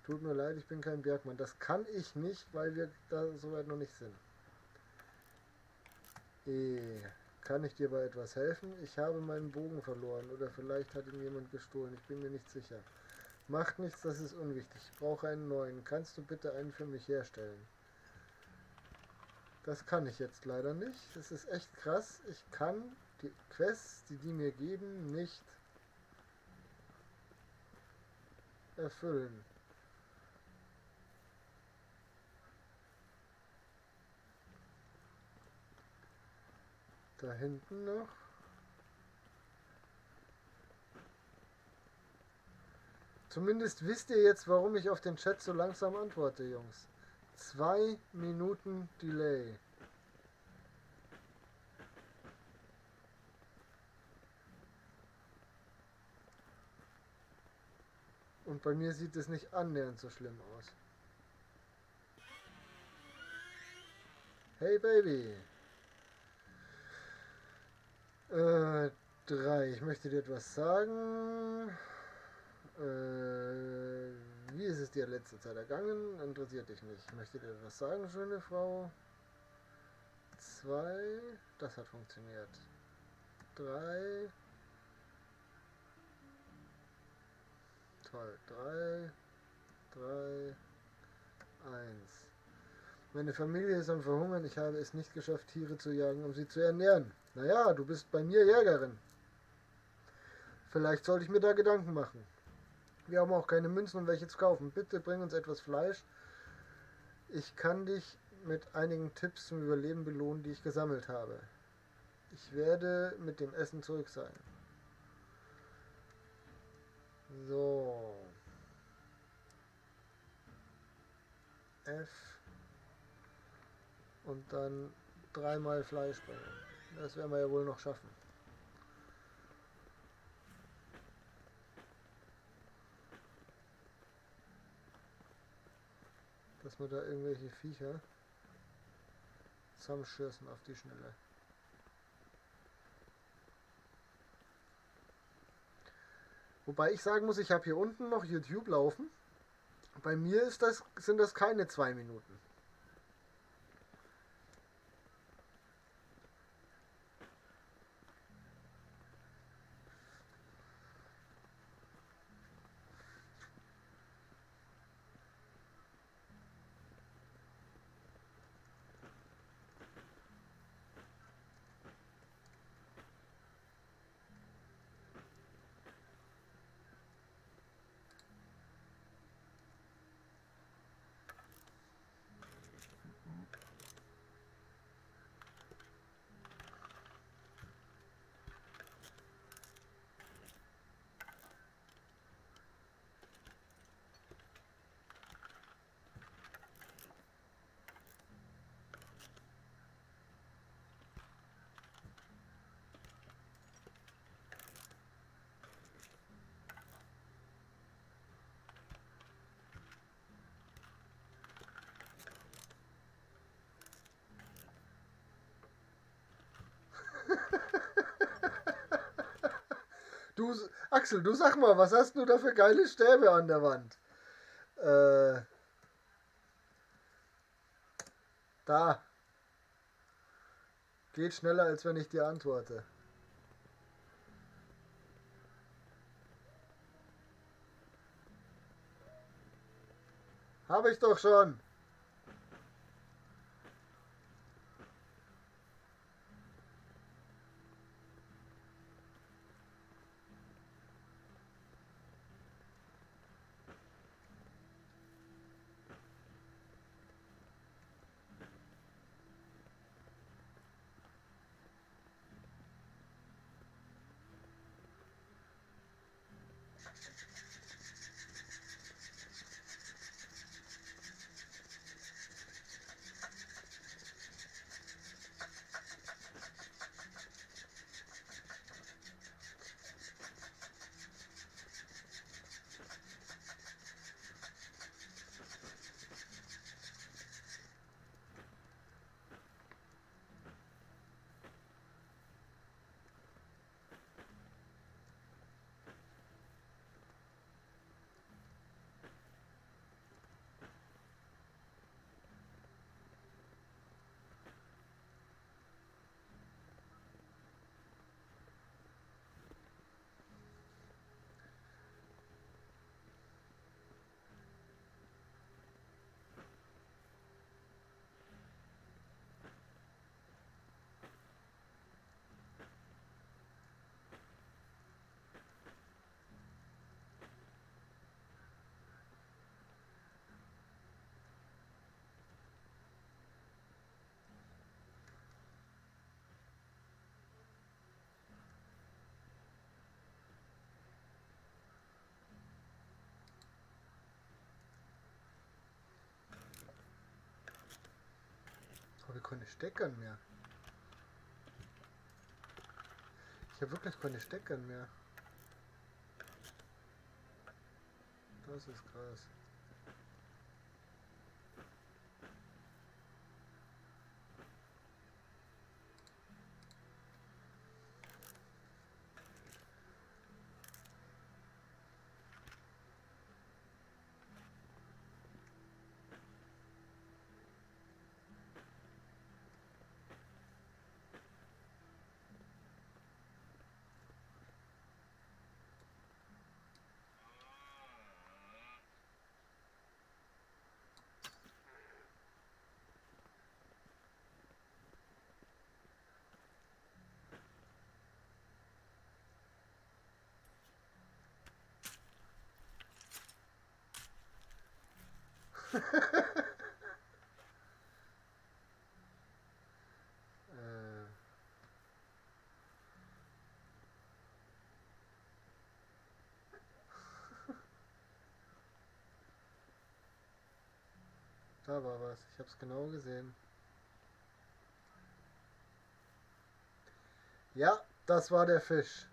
Tut mir leid, ich bin kein Bergmann. Das kann ich nicht, weil wir da soweit noch nicht sind. Kann ich dir bei etwas helfen? Ich habe meinen Bogen verloren oder vielleicht hat ihn jemand gestohlen. Ich bin mir nicht sicher. Macht nichts, das ist unwichtig. Ich brauche einen neuen. Kannst du bitte einen für mich herstellen? Das kann ich jetzt leider nicht. Das ist echt krass. Ich kann die Quests, die die mir geben, nicht erfüllen. Da hinten noch. Zumindest wisst ihr jetzt, warum ich auf den Chat so langsam antworte, Jungs. 2 Minuten Delay. Und bei mir sieht es nicht annähernd so schlimm aus. Hey Baby. 3. Ich möchte dir etwas sagen. Wie ist es dir in letzter Zeit ergangen? Interessiert dich nicht. Ich möchte dir etwas sagen, schöne Frau. 2. Das hat funktioniert. 3. Toll. 3. 3. 1. Meine Familie ist am Verhungern. Ich habe es nicht geschafft, Tiere zu jagen, um sie zu ernähren. Naja, du bist bei mir Jägerin. Vielleicht sollte ich mir da Gedanken machen. Wir haben auch keine Münzen, um welche zu kaufen. Bitte bring uns etwas Fleisch. Ich kann dich mit einigen Tipps zum Überleben belohnen, die ich gesammelt habe. Ich werde mit dem Essen zurück sein. So. F. Und dann 3-mal Fleisch bringen. Das werden wir ja wohl noch schaffen. Dass wir da irgendwelche Viecher zusammenschürzen auf die Schnelle. Wobei ich sagen muss, ich habe hier unten noch YouTube laufen. Bei mir sind das keine 2 Minuten. Du, Axel, du sag mal, was hast du da für geile Stäbe an der Wand? Da. Geht schneller, als wenn ich dir antworte. Hab ich doch schon. Keine Steckern mehr. Ich habe wirklich keine Steckern mehr. Das ist krass. Da war was. Ich hab's genau gesehen. Ja, das war der Fisch.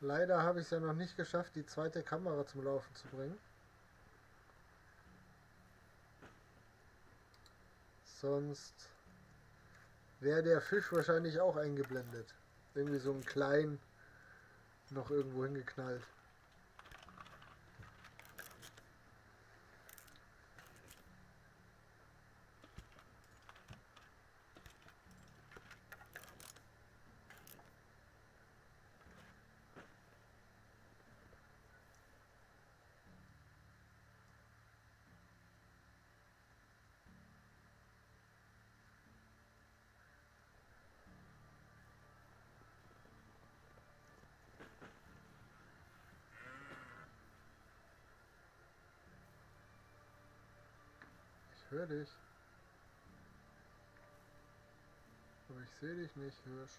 Leider habe ich es ja noch nicht geschafft, die zweite Kamera zum Laufen zu bringen. Sonst wäre der Fisch wahrscheinlich auch eingeblendet. Irgendwie so ein klein noch irgendwo hingeknallt. Ich höre dich. Aber ich sehe dich nicht, Hirsch.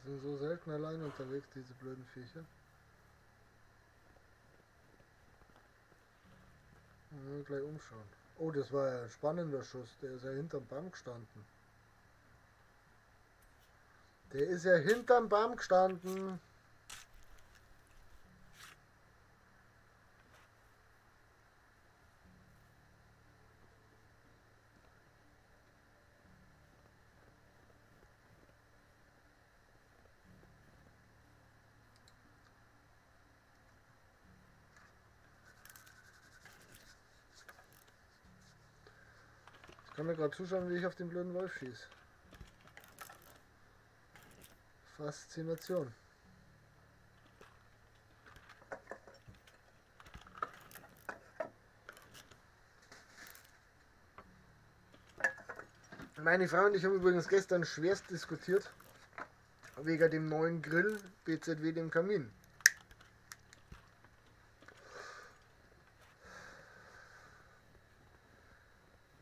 Die sind so selten allein unterwegs, diese blöden Viecher. Ja, gleich umschauen. Oh, das war ja ein spannender Schuss. Der ist ja hinterm Baum gestanden. Der ist ja hinterm Baum gestanden. Ich kann mir gerade zuschauen, wie ich auf den blöden Wolf schieße. Faszination. Meine Frau und ich haben übrigens gestern schwerst diskutiert, wegen dem neuen Grill, BZW dem Kamin.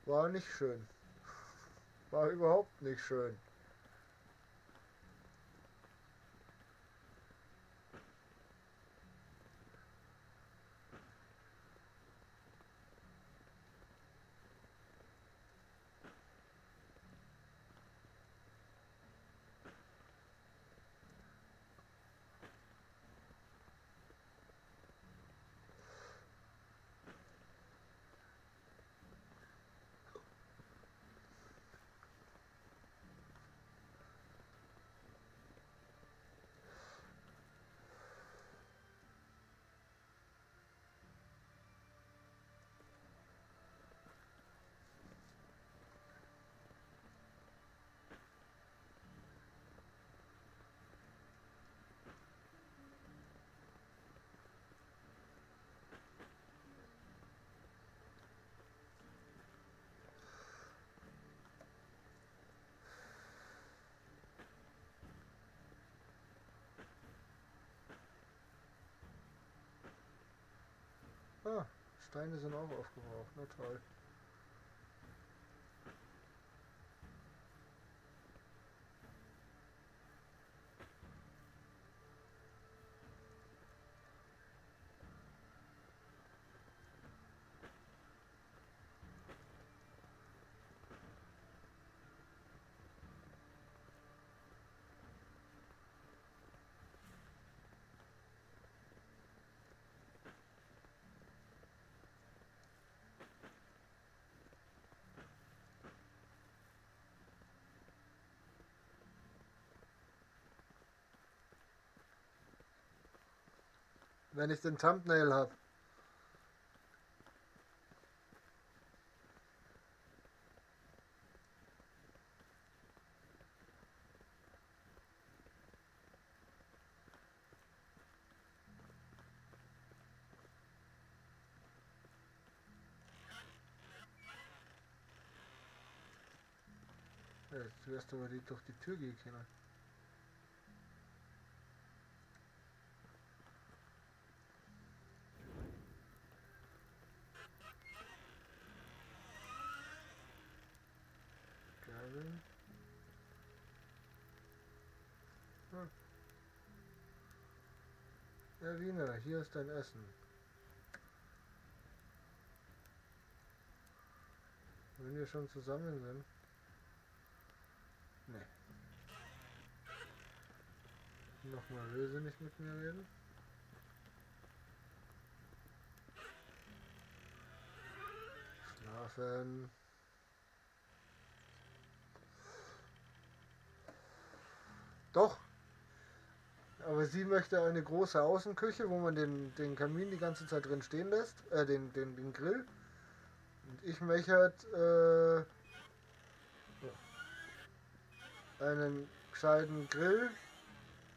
War nicht schön. War überhaupt nicht schön. Ah, Steine sind auch aufgebraucht, na toll. Wenn ich den Thumbnail habe. Ja, jetzt wirst du aber die durch die Tür gehen können. Erwina, hier ist dein Essen. Wenn wir schon zusammen sind. Nee. Nochmal, will sie nicht mit mir reden? Schlafen. Doch. Aber sie möchte eine große Außenküche, wo man den Kamin die ganze Zeit drin stehen lässt, den Grill. Und ich möchte halt, einen gescheiten Grill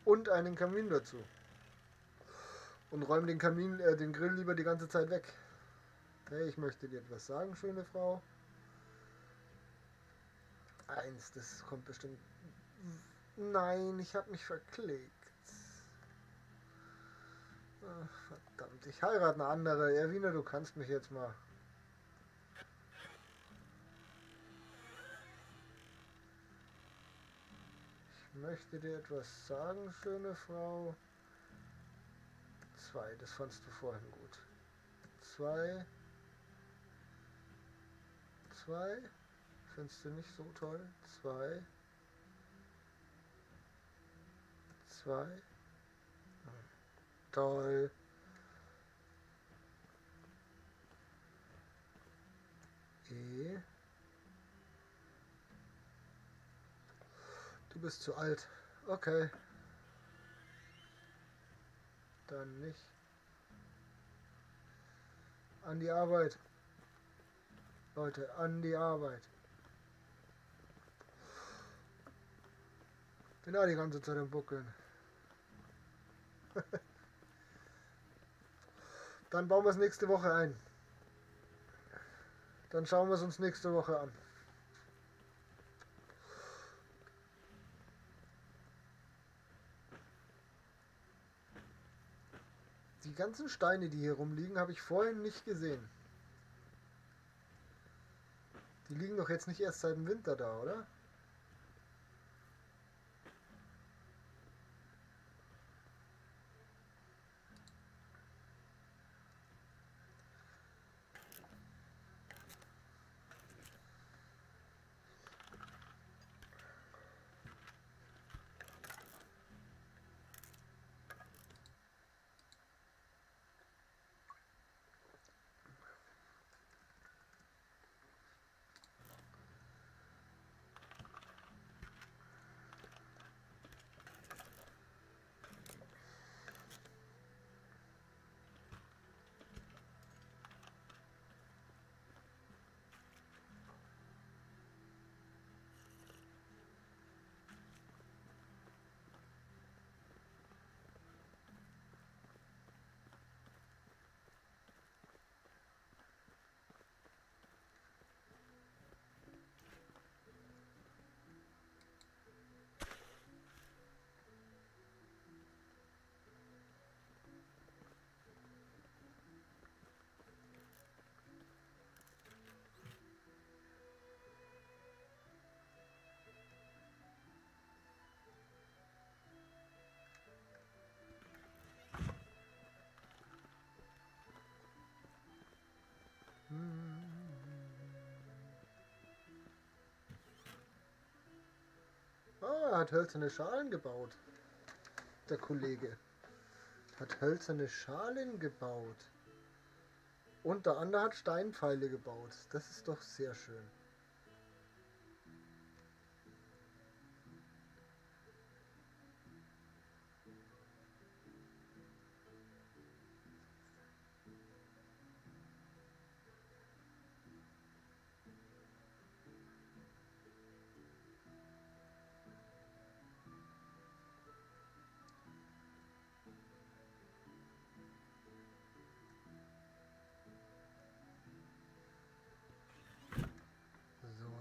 und einen Kamin dazu. Und räume den Kamin, den Grill lieber die ganze Zeit weg. Hey, ich möchte dir etwas sagen, schöne Frau. Eins, das kommt bestimmt. Nein, ich habe mich verklickt. Ach, verdammt, ich heirate eine andere. Erwina, du kannst mich jetzt mal. Ich Möchte dir etwas sagen, schöne Frau. 2, das fandst du vorhin gut. 2. 2. Findest du nicht so toll? 2. 2. Toll. E. Du bist zu alt. Okay. Dann nicht. An die Arbeit. Leute, an die Arbeit. Bin auch die ganze Zeit am Buckeln. Dann bauen wir es nächste Woche ein. Dann schauen wir es uns nächste Woche an. Die ganzen Steine, die hier rumliegen, habe ich vorhin nicht gesehen. Die liegen doch jetzt nicht erst seit dem Winter da, oder? Ah, er hat hölzerne Schalen gebaut. Der Kollege hat hölzerne Schalen gebaut. Und der andere hat Steinpfeile gebaut. Das ist doch sehr schön.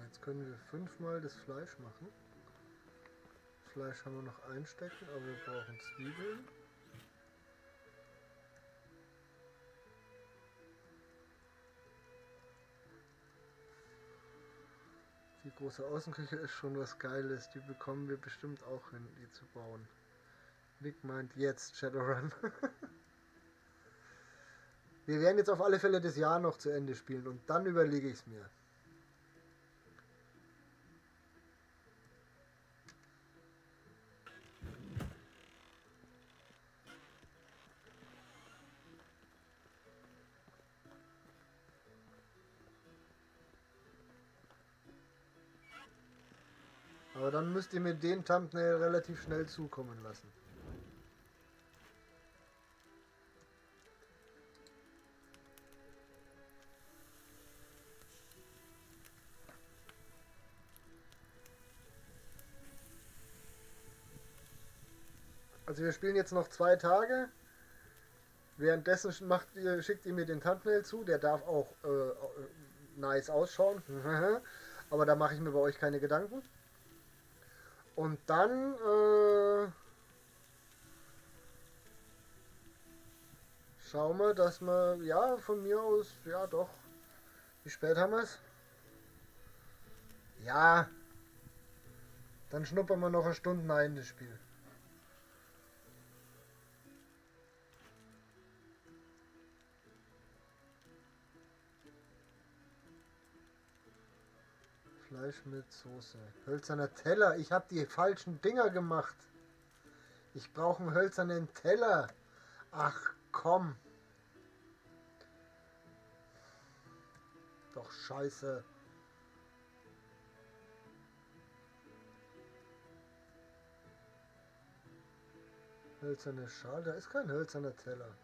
Jetzt können wir 5-mal das Fleisch machen. Fleisch haben wir noch einstecken, aber wir brauchen Zwiebeln. Die große Außenküche ist schon was Geiles. Die bekommen wir bestimmt auch hin, die zu bauen. Nick meint jetzt Shadowrun. Wir werden jetzt auf alle Fälle das Jahr noch zu Ende spielen und dann überlege ich's mir. Aber dann müsst ihr mir den Thumbnail relativ schnell zukommen lassen. Also wir spielen jetzt noch 2 Tage. Währenddessen schickt ihr mir den Thumbnail zu. Der darf auch nice ausschauen. Aber da mache ich mir bei euch keine Gedanken. Und dann schauen wir, dass wir, ja, von mir aus, ja doch, wie spät haben wir's? Ja, Dann schnuppern wir noch eine Stunde ein, das Spiel. Fleisch mit Soße. Hölzerner Teller. Ich hab die falschen Dinger gemacht. Ich brauche einen hölzernen Teller. Ach komm. Doch scheiße. Hölzerne Schale. Da ist kein hölzerner Teller.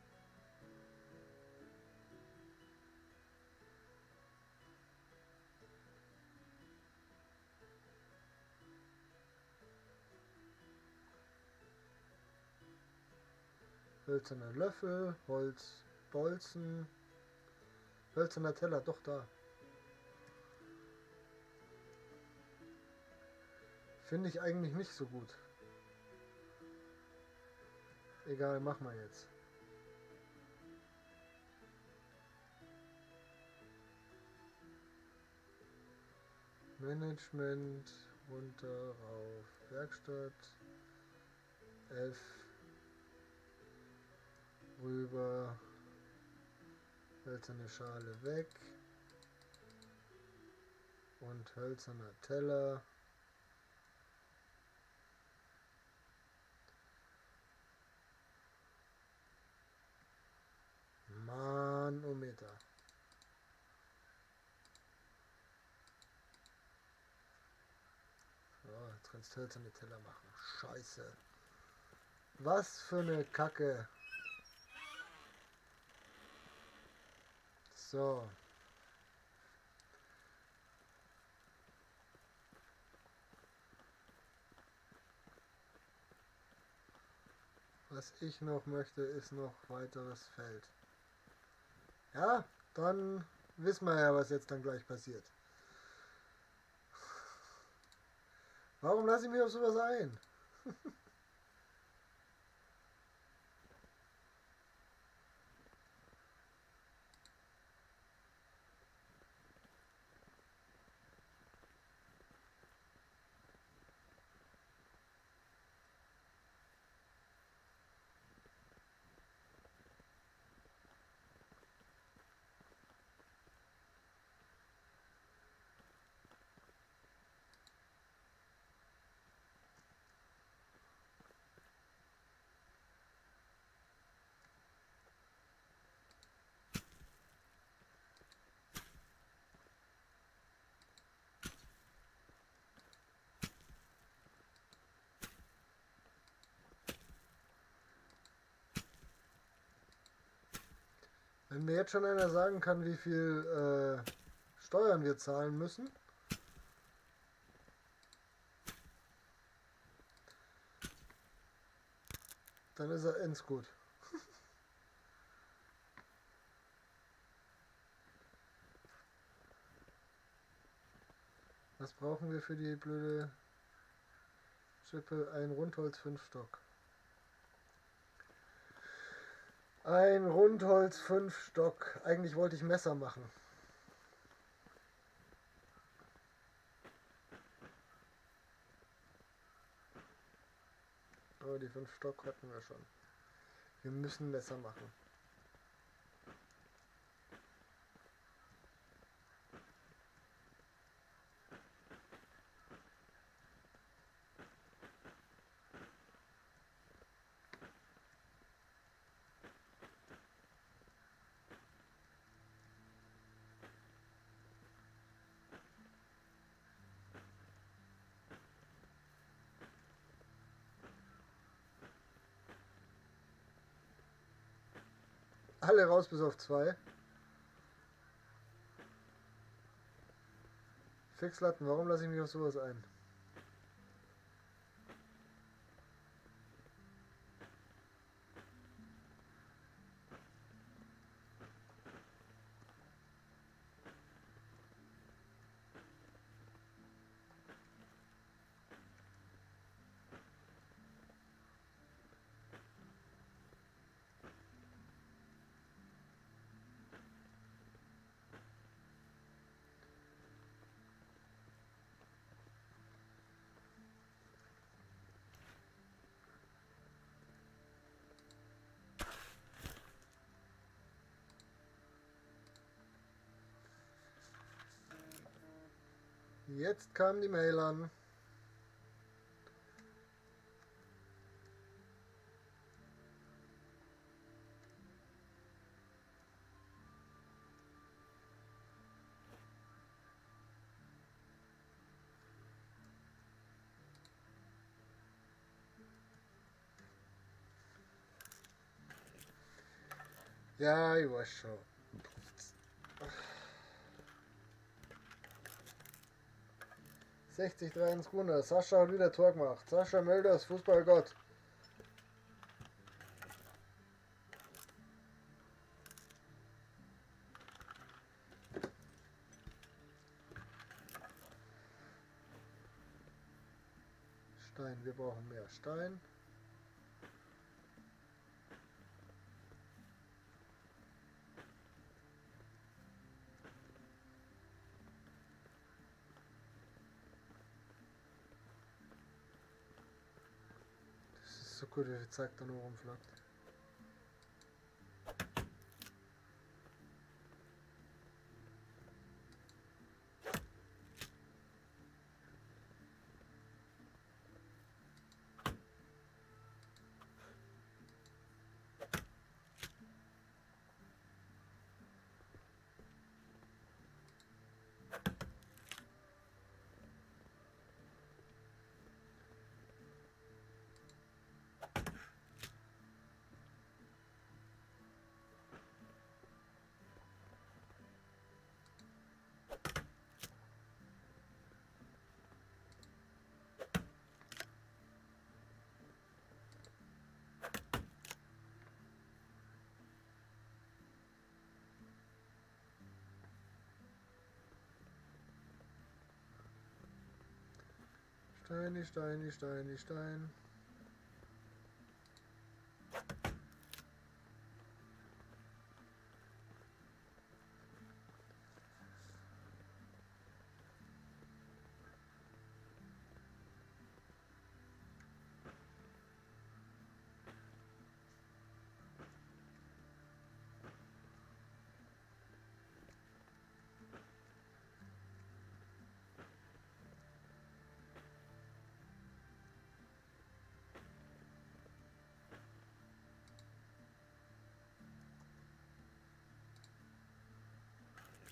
Hölzerner Löffel, Holz, Bolzen, hölzerner Teller, doch da. Finde ich eigentlich nicht so gut. Egal, mach mal jetzt. Management, runter, rauf, Werkstatt, F, rüber, hölzerne Schale weg und hölzerner Teller. Manometer. So, jetzt kannst du hölzerne Teller machen. Scheiße. Was für eine Kacke. So. Was ich noch möchte, ist noch weiteres Feld. Ja, dann wissen wir ja, was jetzt dann gleich passiert. Warum lasse ich mich auf sowas ein? Wenn mir jetzt schon einer sagen kann, wie viel Steuern wir zahlen müssen, dann ist er ends gut. Was brauchen wir für die blöde Schippe? Ein Rundholz, 5 Stock. Ein Rundholz, 5 Stock. Eigentlich wollte ich Messer machen. Aber die 5 Stock hatten wir schon. Wir müssen Messer machen. Alle raus bis auf 2. Fixlatten, warum lasse ich mich auf sowas ein? Jetzt kam die Mail an. Ja, ich weiß schon. 60-3 Gruner. Sascha hat wieder Tor gemacht. Sascha Mölders, Fußballgott. Stein, wir brauchen mehr Stein. So gut, wie viel Zeug da nur rumflackt. Steini, Steini, Steini, Stein.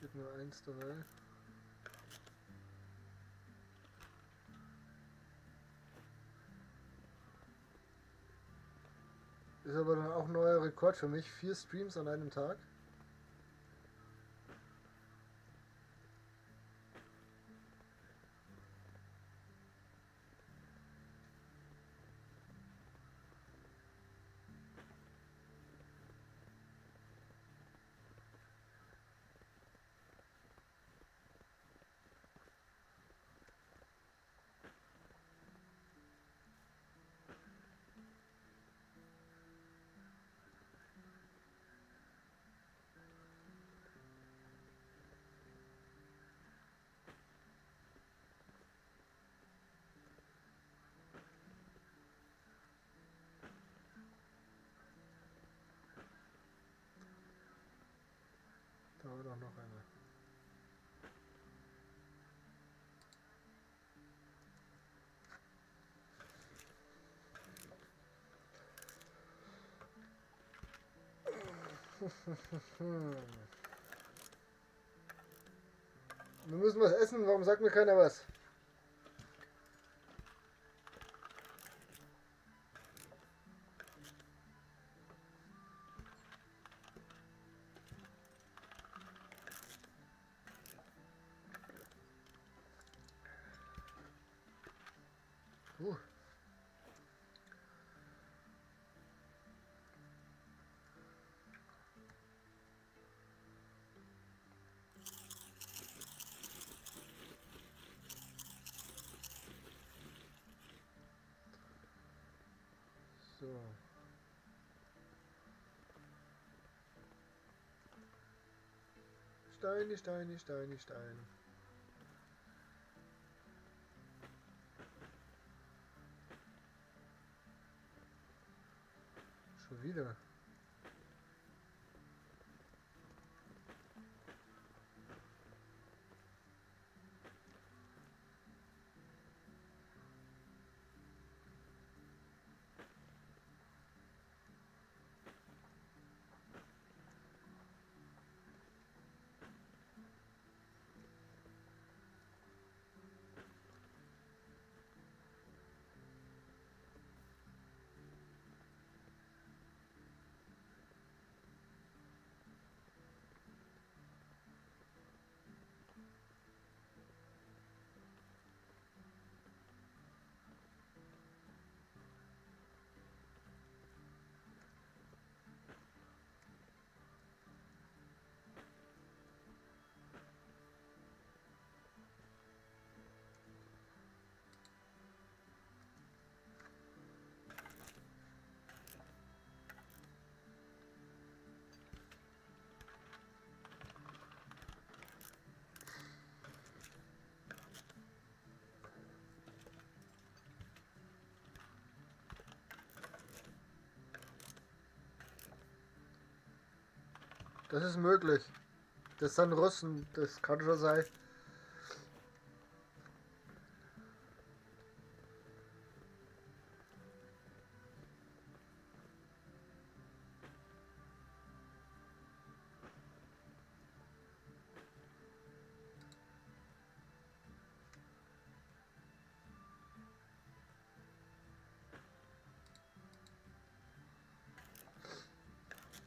Geht nur eins dabei. Ist aber dann auch ein neuer Rekord für mich. 4 Streams an einem Tag. Da war doch noch einer. Wir müssen was essen, warum sagt mir keiner was? So. Steine, Steine, Steine, Stein. Schon wieder. Das ist möglich. Das sind Russen, das kann schon sein.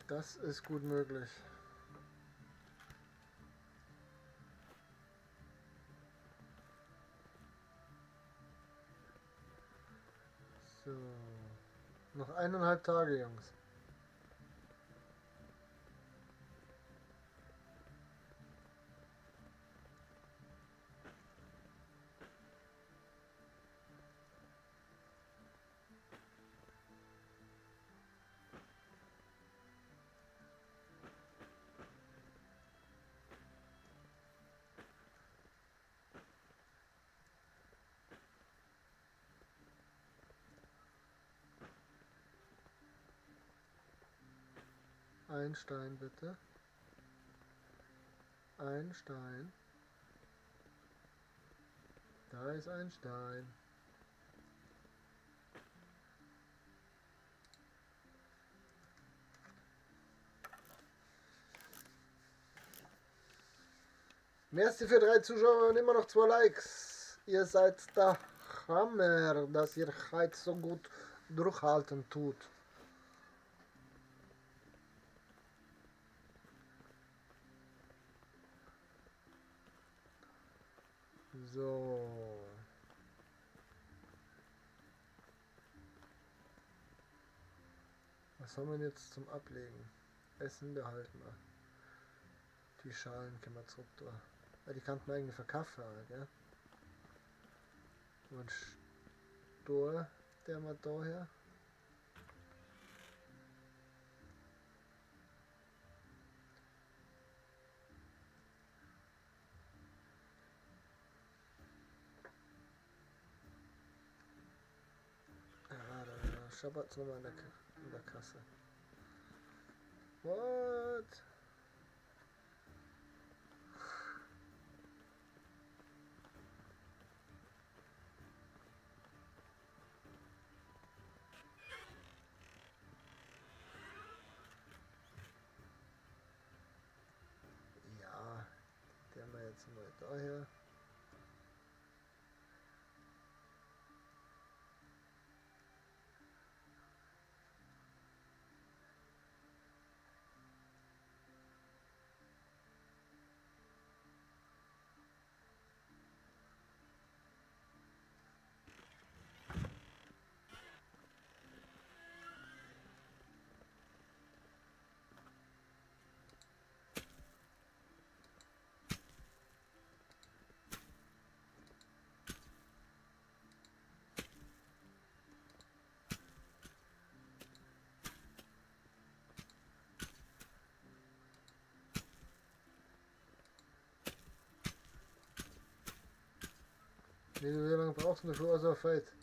Das ist gut möglich. So. Noch 1,5 Tage, Jungs. Ein Stein bitte. Ein Stein. Da ist ein Stein. Merci für 3 Zuschauer und immer noch 2 Likes. Ihr seid der Hammer, dass ihr heute so gut durchhalten tut. So. Was haben wir denn jetzt zum Ablegen? Essen behalten wir. Die Schalen können wir zurück tun. Ja, die kannten wir eigentlich verkaufen, gell? Und Stor, der mal da her. Schabbat's nochmal in der Kasse. What? Ja, der haben wir jetzt mal daher. Nee, wie lange brauchst du für so Feld?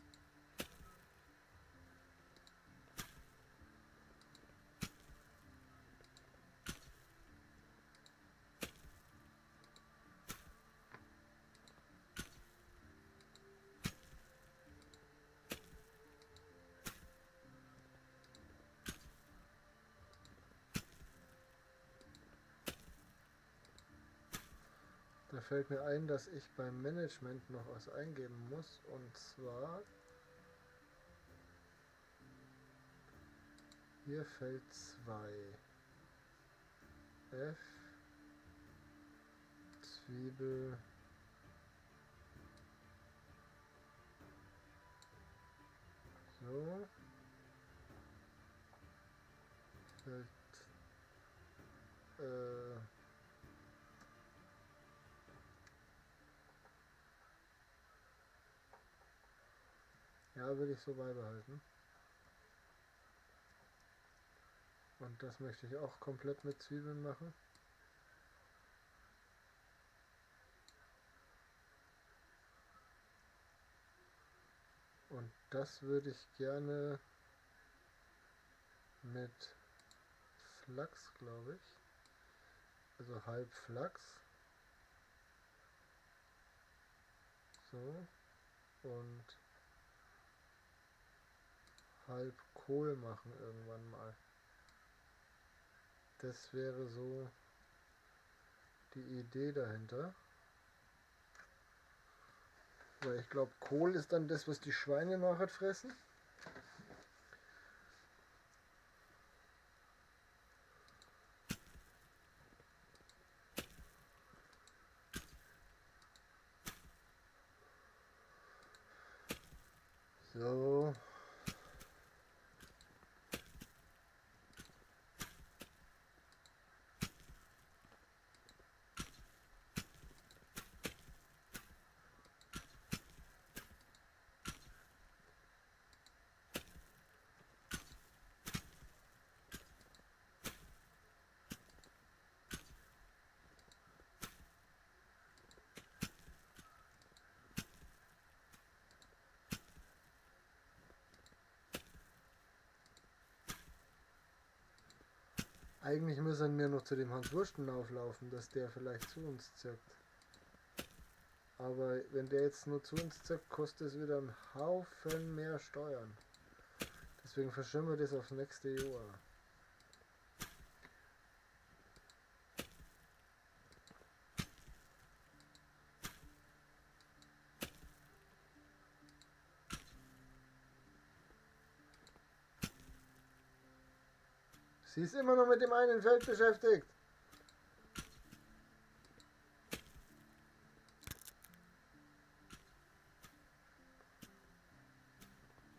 Da fällt mir ein, dass ich beim Management noch was eingeben muss, und zwar hier Feld 2 F Zwiebel so Feld ja, würde ich so beibehalten. Und das möchte ich auch komplett mit Zwiebeln machen. Und das würde ich gerne mit Flachs, glaube ich. Also halb Flachs. So. Und halb Kohl machen irgendwann mal. Das wäre so die Idee dahinter. Weil ich glaube, Kohl ist dann das, was die Schweine nachher fressen. So. Eigentlich müssen wir noch zu dem Hans Wursten auflaufen, dass der vielleicht zu uns zirkt. Aber wenn der jetzt nur zu uns zirkt, kostet es wieder einen Haufen mehr Steuern. Deswegen verschieben wir das aufs nächste Jahr. Sie ist immer noch mit dem einen Feld beschäftigt.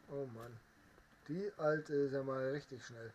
Oh Mann. Die alte ist ja mal richtig schnell.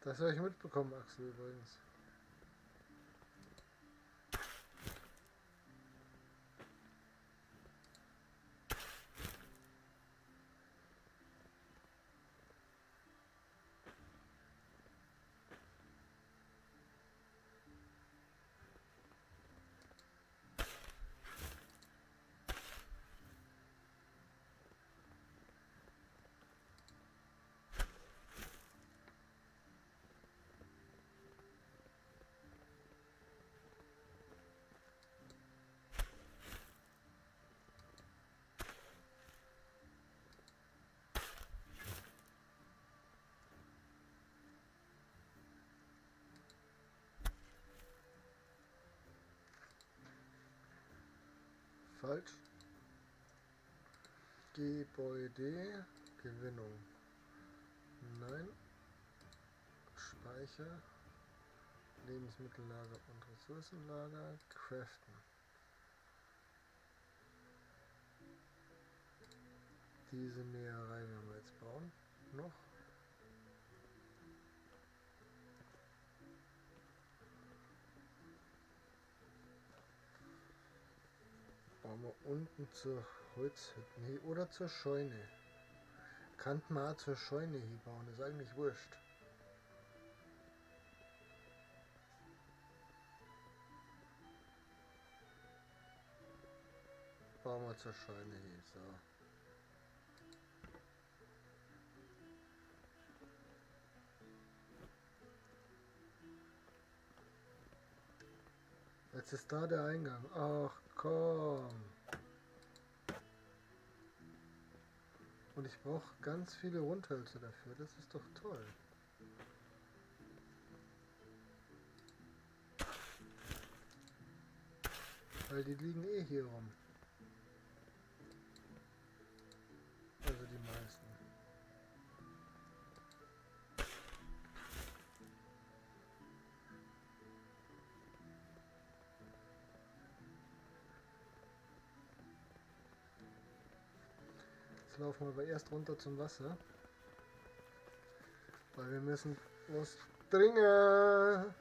Das habe ich mitbekommen, Axel, übrigens. Falsch. Gebäude, Gewinnung. Nein. Speicher, Lebensmittellager und Ressourcenlager, Craften. Diese Näherei werden wir jetzt bauen. Noch. Wir unten zur Holzhütte hin oder zur Scheune. Kann man auch zur Scheune hinbauen, ist eigentlich wurscht. Bauen wir zur Scheune hin, so. Jetzt ist da der Eingang. Ach komm. Und ich brauche ganz viele Rundhölzer dafür. Das ist doch toll. Weil die liegen eh hier rum. Also die meisten. Jetzt laufen wir aber erst runter zum Wasser, weil wir müssen was trinken.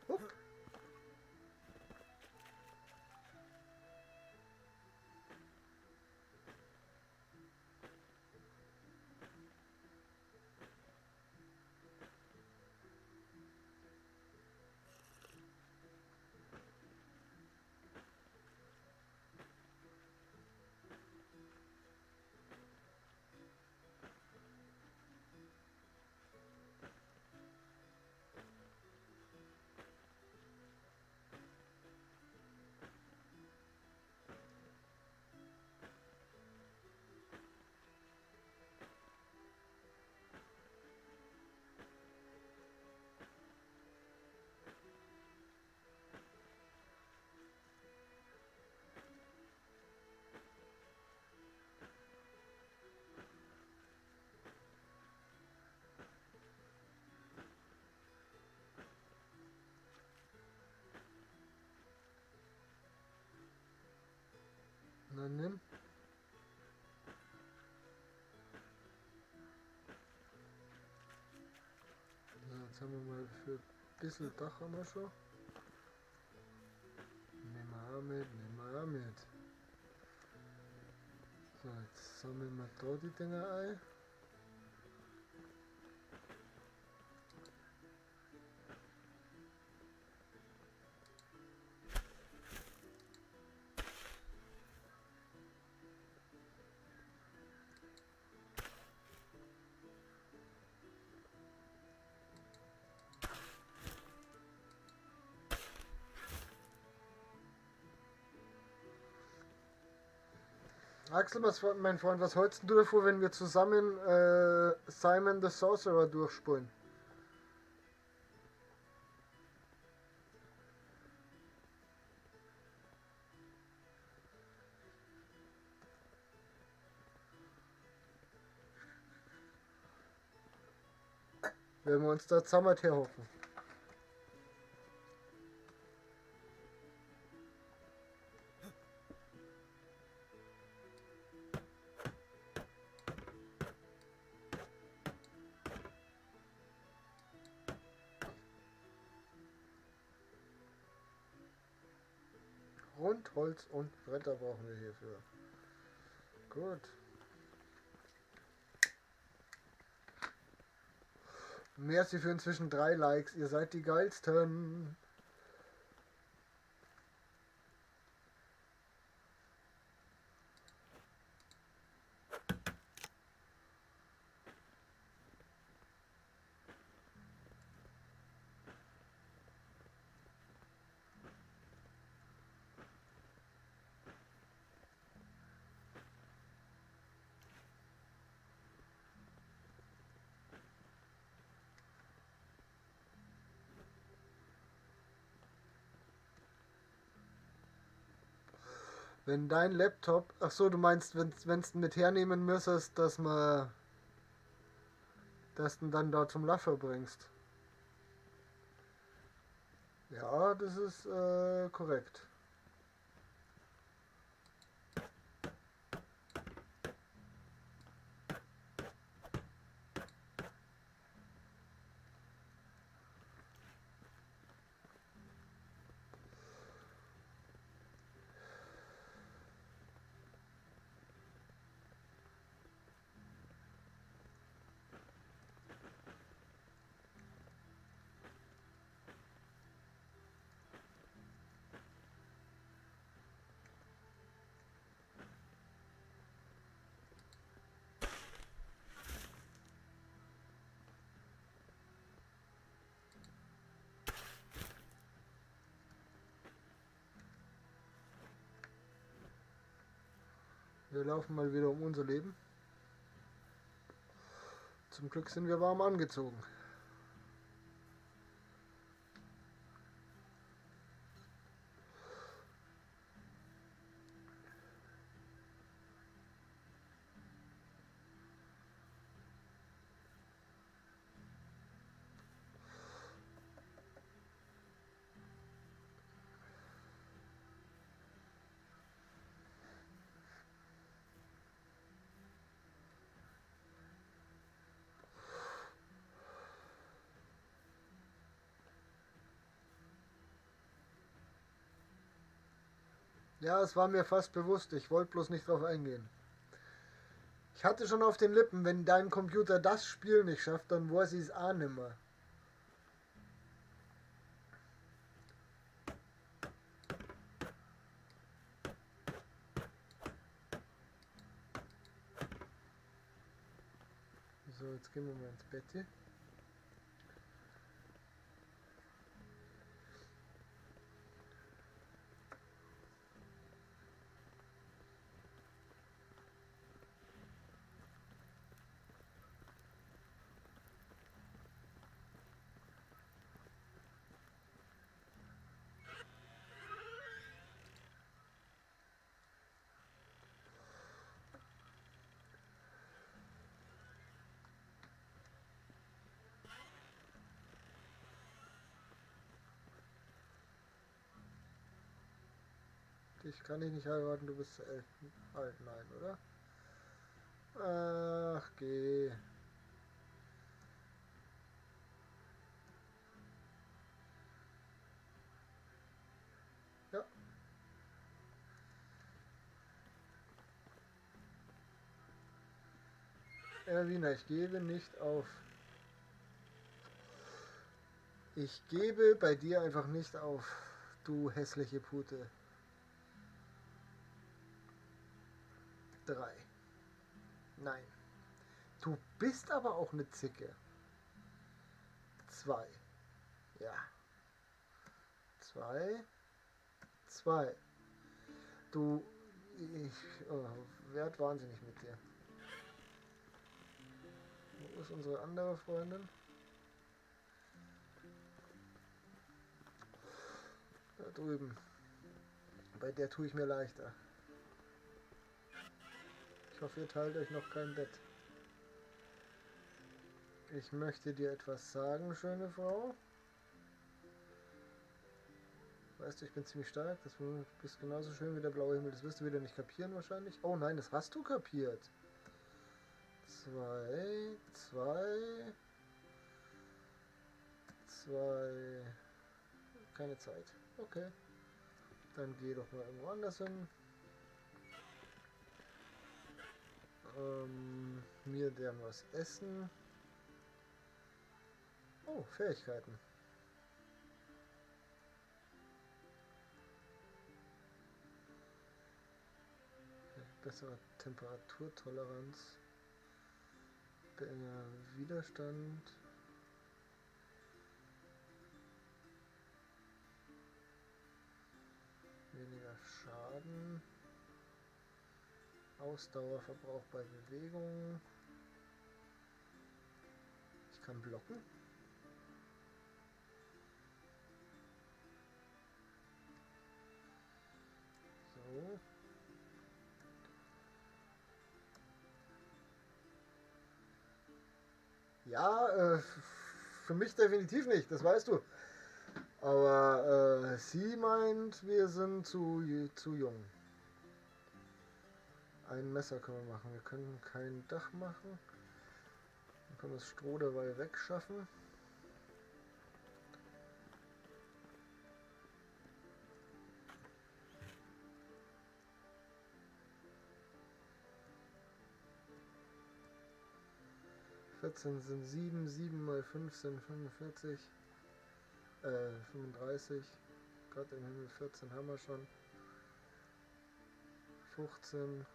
Hup. Na nimm. So, jetzt haben wir mal für ein bisschen Dach haben wir schon. Nehmen wir auch mit, nehmen wir auch mit. So, jetzt sammeln wir da die Dinger ein. Axel, mein Freund, was hältst du davor, wenn wir zusammen Simon the Sorcerer durchspulen? Wenn wir uns da zusammen herhocken. Rundholz und Bretter brauchen wir hierfür. Gut. Merci für inzwischen 3 Likes. Ihr seid die geilsten. Wenn dein Laptop, ach so, du meinst, wenn's mit hernehmen müsstest, dass man das dann da zum Laffer bringst. Ja, das ist korrekt. Wir laufen mal wieder um unser Leben. Zum Glück sind wir warm angezogen. Ja, es war mir fast bewusst. Ich wollte bloß nicht drauf eingehen. Ich hatte schon auf den Lippen, wenn dein Computer das Spiel nicht schafft, dann weiß ich es auch nimmer. So, jetzt gehen wir mal ins Bett hier. Dich kann ich nicht heiraten, du bist zu alt, nein, oder? Ach, geh. Ja. Erwina, ich gebe nicht auf. Ich gebe bei dir einfach nicht auf, du hässliche Pute. 3. Nein. Du bist aber auch eine Zicke. 2. Ja. 2. 2. Du, ich werd wahnsinnig mit dir. Wo ist unsere andere Freundin? Da drüben. Bei der tue ich mir leichter. Ich hoffe, ihr teilt euch noch kein Bett. Ich möchte dir etwas sagen, schöne Frau. Weißt du, ich bin ziemlich stark. Du bist genauso schön wie der blaue Himmel. Das wirst du wieder nicht kapieren wahrscheinlich. Oh nein, das hast du kapiert. 2, 2, 2. Keine Zeit. Okay. Dann geh doch mal irgendwo anders hin. Mir deren was essen. Oh, Fähigkeiten. Bessere Temperaturtoleranz. Widerstand. Weniger Schaden. Ausdauerverbrauch bei Bewegung. Ich kann blocken. So. Ja, für mich definitiv nicht, das weißt du. Aber sie meint, wir sind zu jung. Ein Messer können wir machen. Wir können kein Dach machen. Dann können wir das Stroh dabei wegschaffen. ...14 sind 7, 7 mal 5 sind 45, 35, Gott im Himmel, 14 haben wir schon, 15,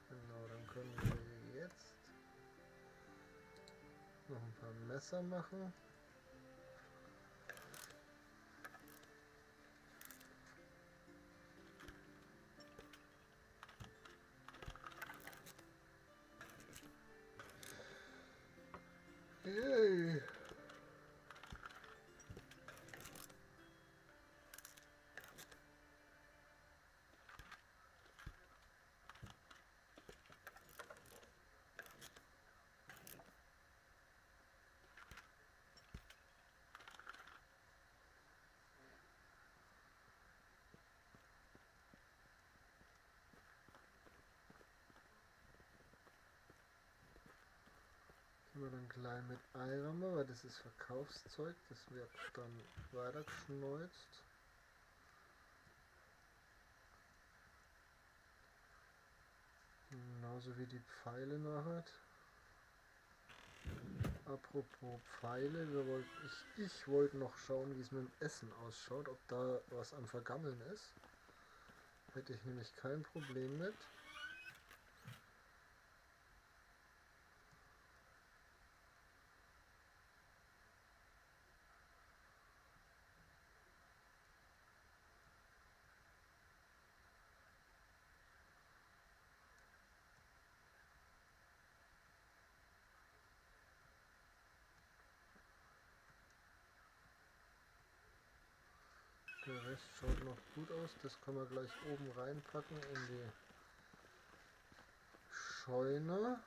genau, dann können wir Noch ein paar Messer machen. Yay. Dann gleich mit einrammen, weil das ist Verkaufszeug, das wird dann weitergeschneuzt. Genauso wie die Pfeile nachher. Apropos Pfeile, ich wollte noch schauen, wie es mit dem Essen ausschaut, ob da was am Vergammeln ist. Hätte ich nämlich kein Problem mit. Der Rest schaut noch gut aus, das kann man gleich oben reinpacken in die Scheune.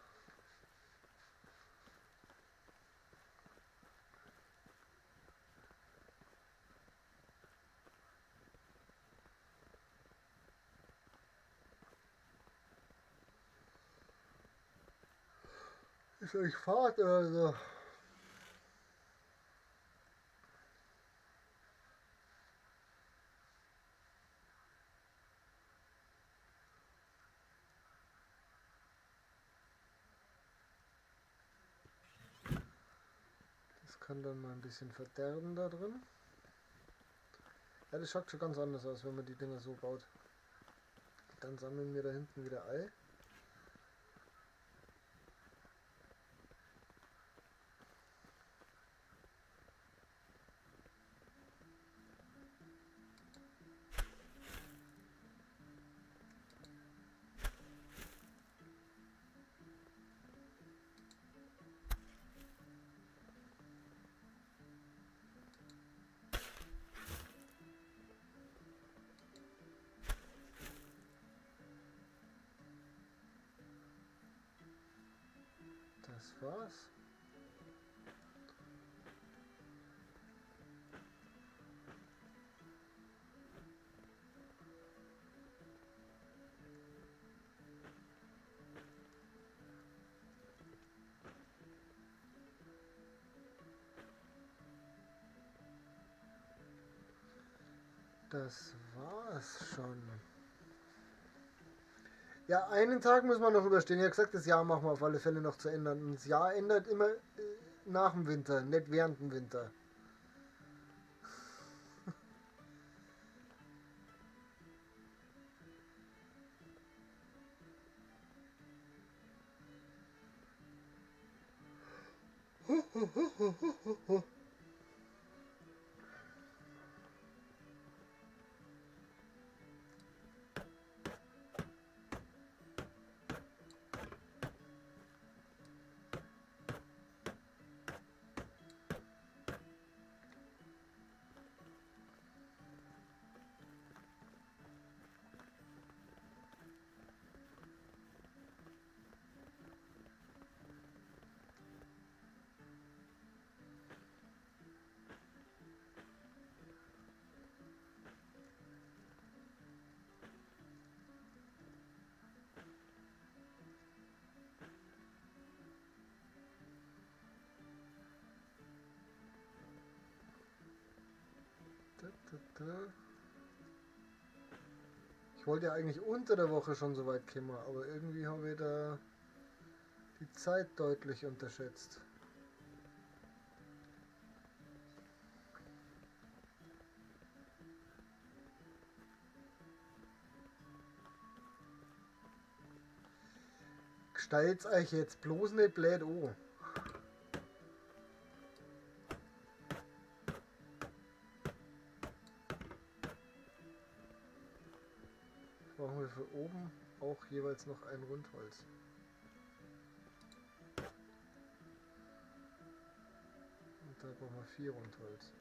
Ist euch Fahrt oder so? Kann dann mal ein bisschen verderben da drin. Ja, das schaut schon ganz anders aus, wenn man die Dinger so baut. Dann sammeln wir da hinten wieder Ei. Das war's. Das war's schon. Ja, einen Tag muss man noch überstehen. Ich habe gesagt, das Jahr machen wir auf alle Fälle noch zu ändern. Und das Jahr ändert immer nach dem Winter, nicht während dem Winter. Ich wollte ja eigentlich unter der Woche schon so weit kommen, aber irgendwie haben wir da die Zeit deutlich unterschätzt. Stellt's euch jetzt bloß nicht blöd an. wir für oben auch jeweils noch ein Rundholz. Und da brauchen wir 4 Rundholz.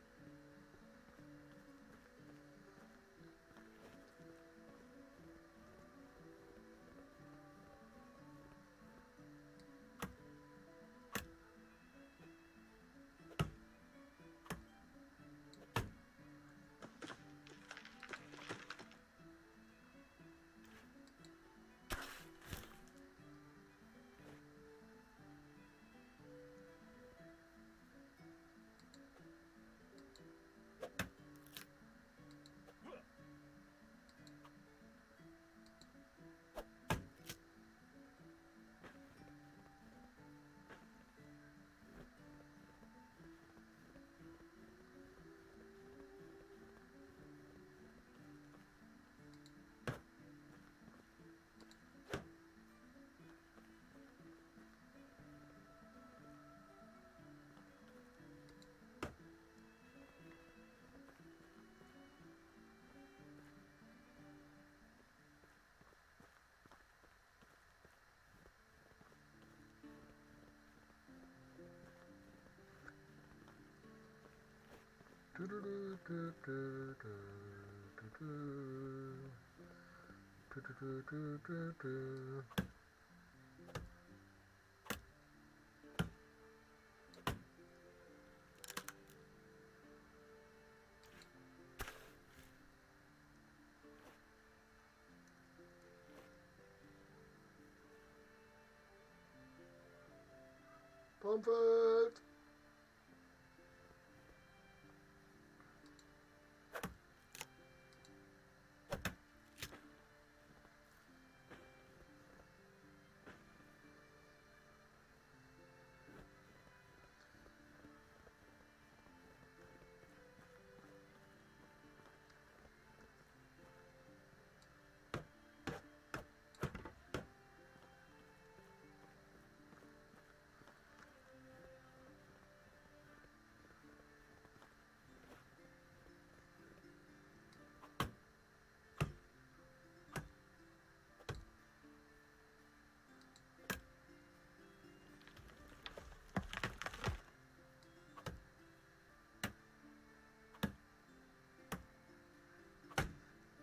Pomfeld!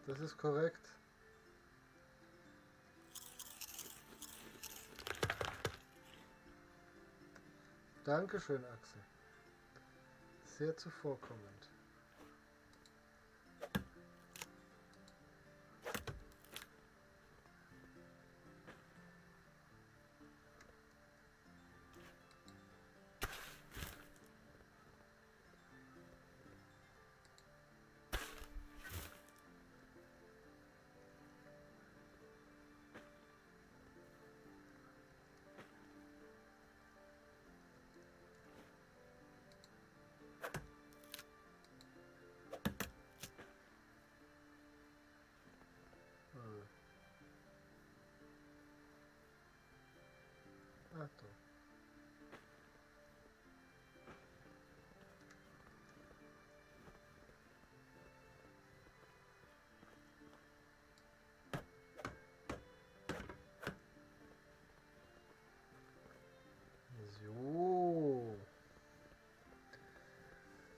Das ist korrekt. Dankeschön, Axel. Sehr zuvorkommend. So.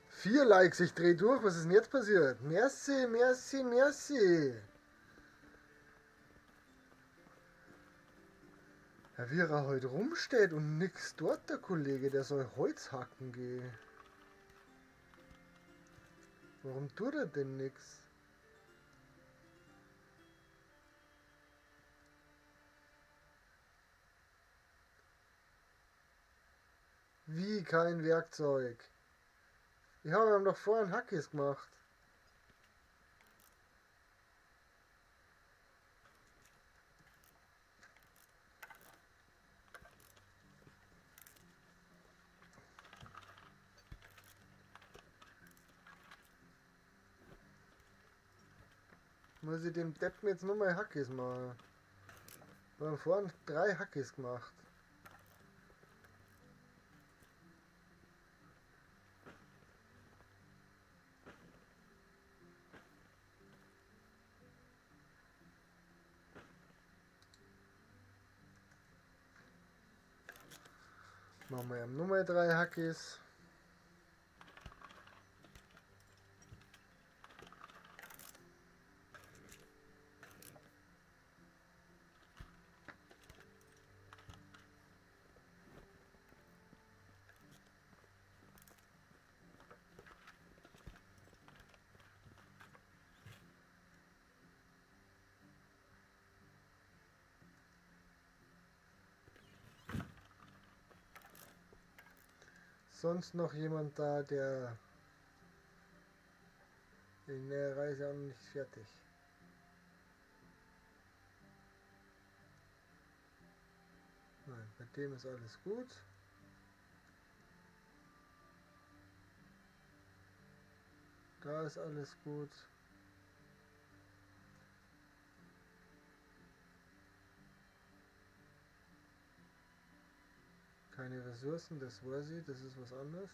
4 Likes, ich drehe durch. Was ist denn jetzt passiert? Merci, merci, merci. Ja, wie er heute rumsteht und nix dort, der Kollege, der soll Holz hacken gehen. Warum tut er denn nix? Wie kein Werkzeug? Ich habe ihm doch vorhin Hackis gemacht. Muss ich dem Deppen jetzt nochmal Hackis machen? Wir haben vorhin 3 Hackis gemacht. Machen wir nochmal 3 Hackis. Sonst noch jemand da, der in der Reise auch noch nicht fertig. Nein, bei dem ist alles gut. Da ist alles gut. Keine Ressourcen, das weiß ich, das ist was anderes.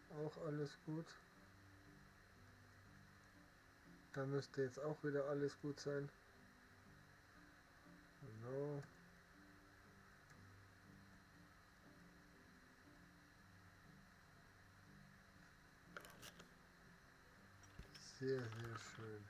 Auch alles gut. Da müsste jetzt auch wieder alles gut sein. Genau. Sehr, sehr schön.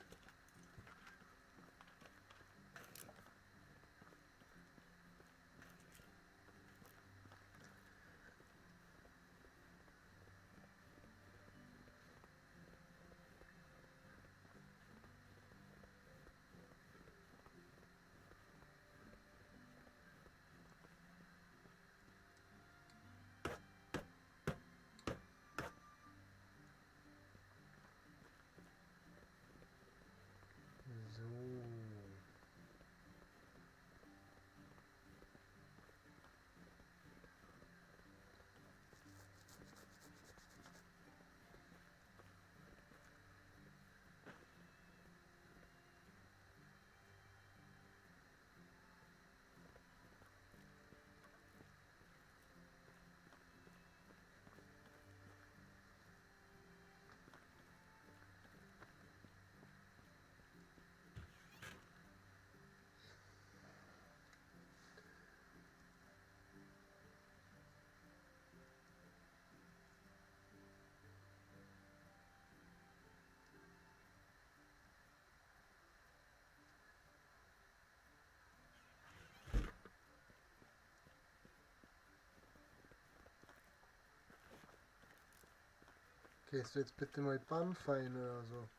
Gehst du jetzt bitte mal Bammfein oder so?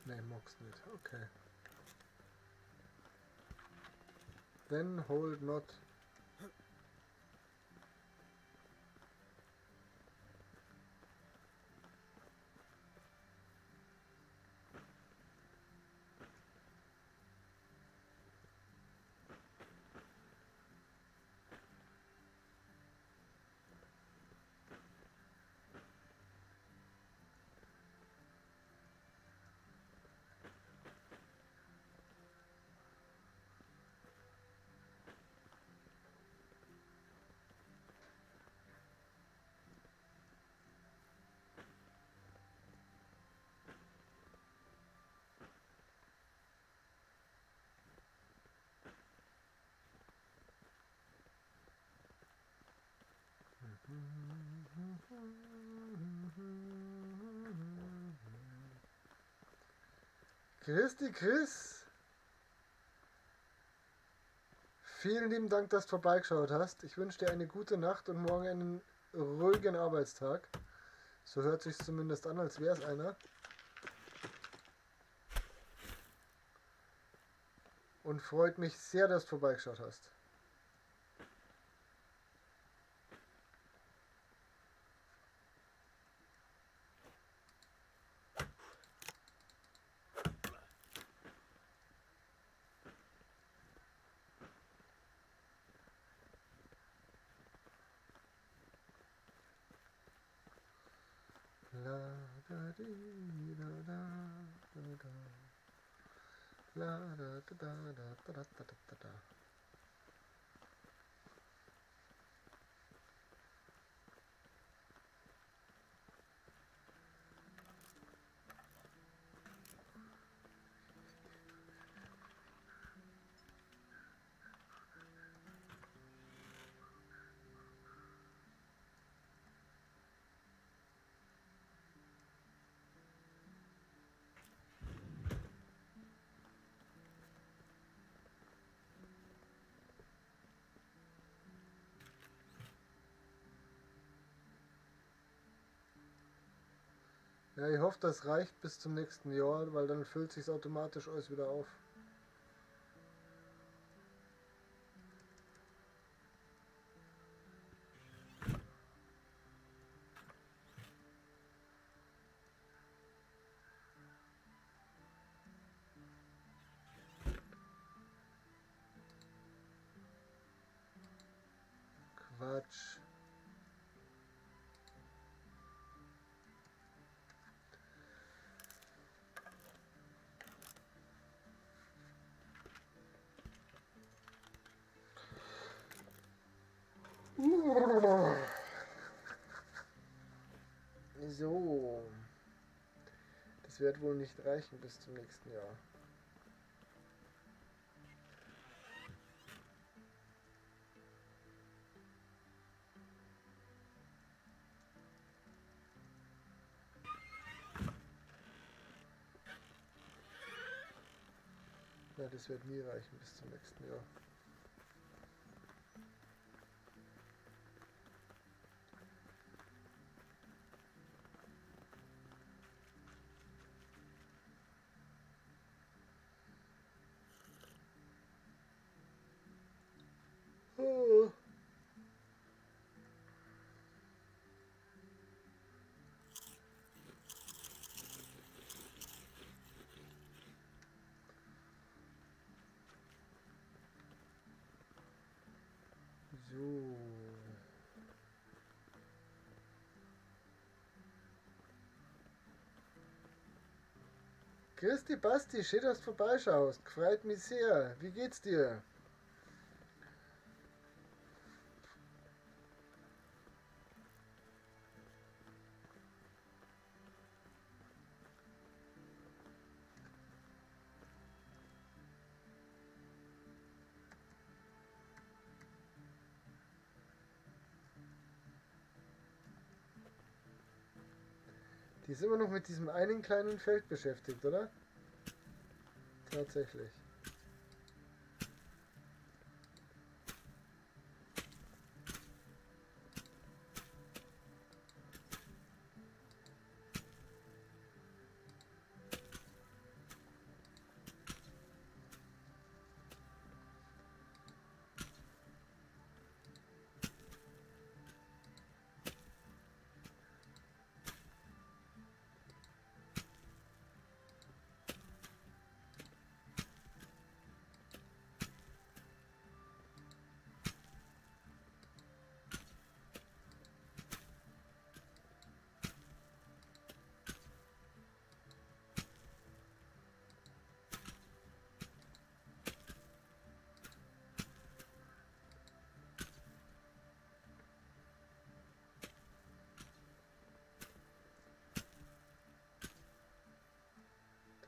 Ne, magst nicht. Okay. Then hold not. Christi Chris, vielen lieben Dank, dass du vorbeigeschaut hast. Ich wünsche dir eine gute Nacht und morgen einen ruhigen Arbeitstag. So hört sich's zumindest an, als wär's einer. Und freut mich sehr, dass du vorbeigeschaut hast. La da da da da da da da da. Ja, ich hoffe, das reicht bis zum nächsten Jahr, weil dann füllt sich's automatisch alles wieder auf. Quatsch. So. Das wird wohl nicht reichen bis zum nächsten Jahr. Ja, das wird nie reichen bis zum nächsten Jahr. Oh. So. Christi Basti, schön, dass du vorbeischaust. Freut mich sehr. Wie geht's dir? Die ist immer noch mit diesem einen kleinen Feld beschäftigt, oder? Tatsächlich.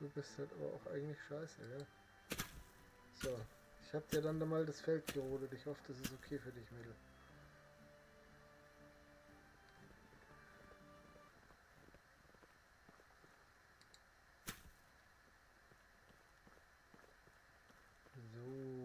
Du bist halt aber auch eigentlich scheiße, ja? So, ich hab dir dann da mal das Feld gerodet. Ich hoffe, das ist okay für dich, Mädel. So.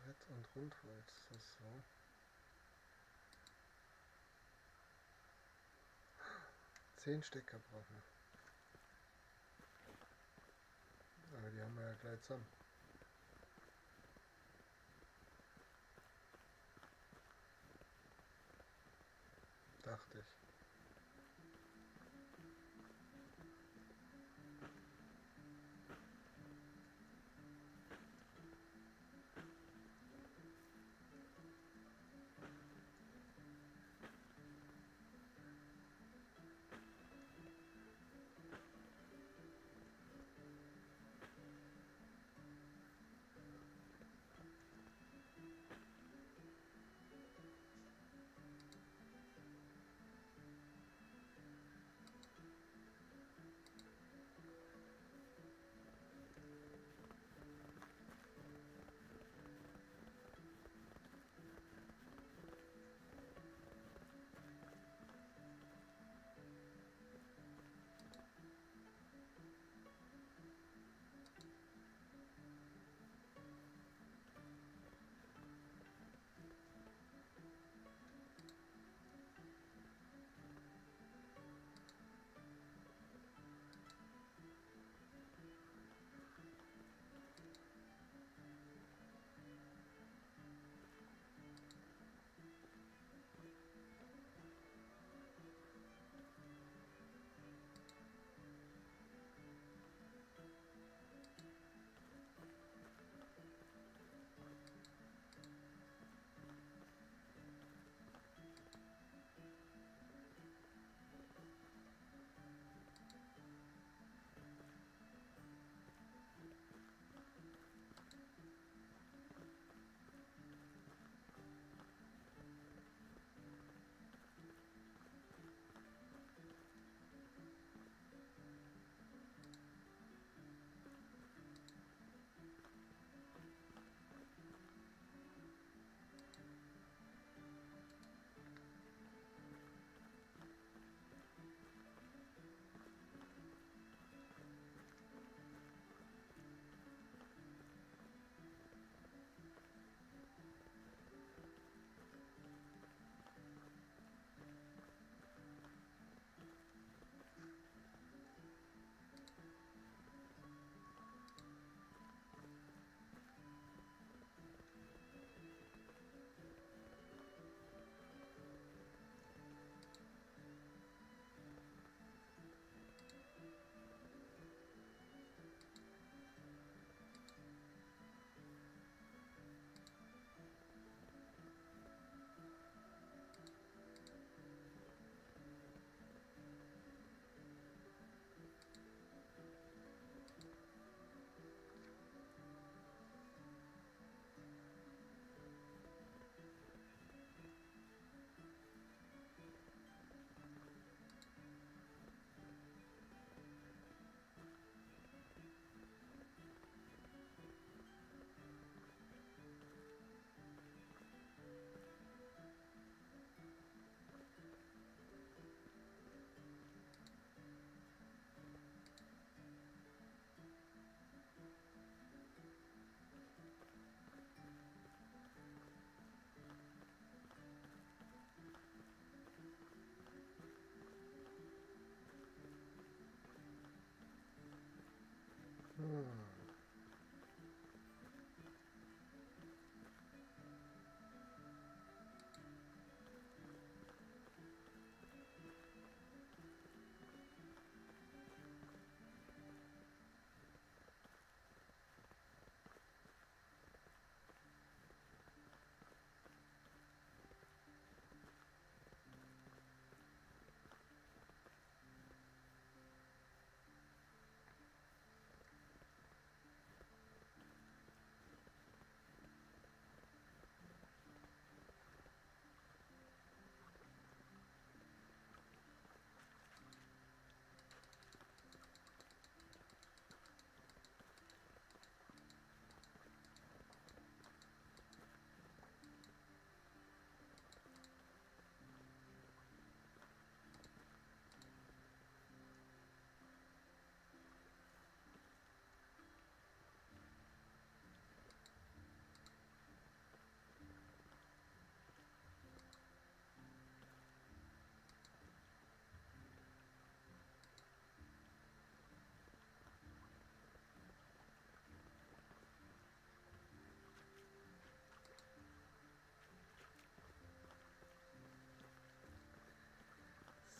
Brett und Rundholz, das ist so. 10 Stecker brauchen wir. Aber die haben wir ja gleich zusammen. Dachte ich.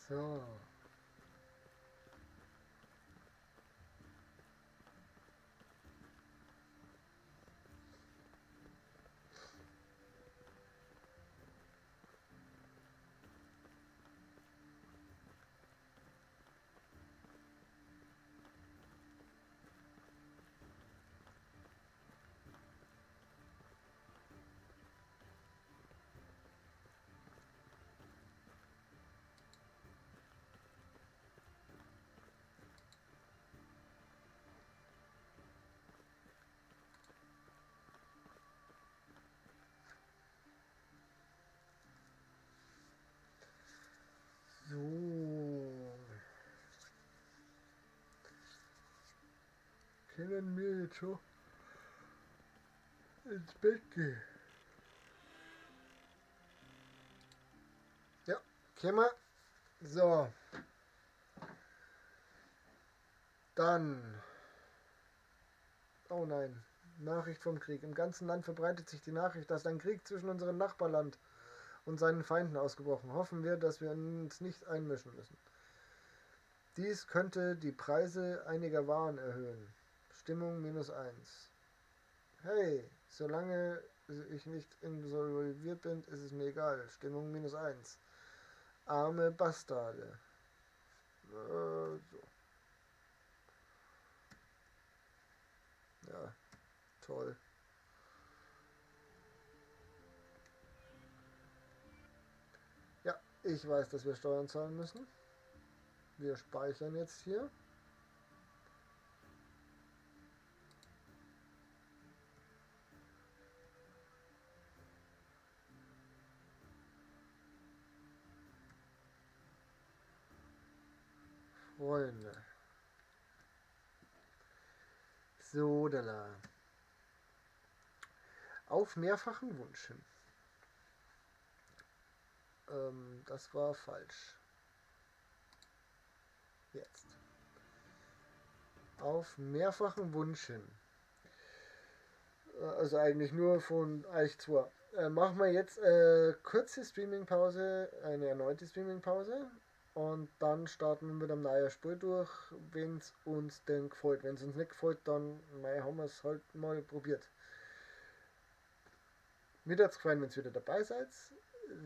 So. So. Können wir jetzt schon ins Bett gehen? Ja, können wir. So. Dann. Oh nein. Nachricht vom Krieg. Im ganzen Land verbreitet sich die Nachricht, dass ein Krieg zwischen unserem Nachbarland und seinen Feinden ausgebrochen. Hoffen wir, dass wir uns nicht einmischen müssen. Dies könnte die Preise einiger Waren erhöhen. Stimmung -1. Hey, solange ich nicht insolviert bin, ist es mir egal. Stimmung -1. Arme Bastarde. So. Ja, toll. Ja, ich weiß, dass wir Steuern zahlen müssen. Wir speichern jetzt hier. Freunde. So, da. Auf mehrfachen Wunsch hin. Das war falsch. Jetzt. Auf mehrfachen Wunsch hin. Also eigentlich nur von euch zwei. Machen wir jetzt kurze Streaming-Pause, eine erneute Streaming-Pause. Und dann starten wir mit einem neuen Spiel durch, wenn es uns denn gefällt. Wenn es uns nicht gefällt, dann mei, haben wir es halt mal probiert. Mir hat's gefallen, wenn ihr wieder dabei seid.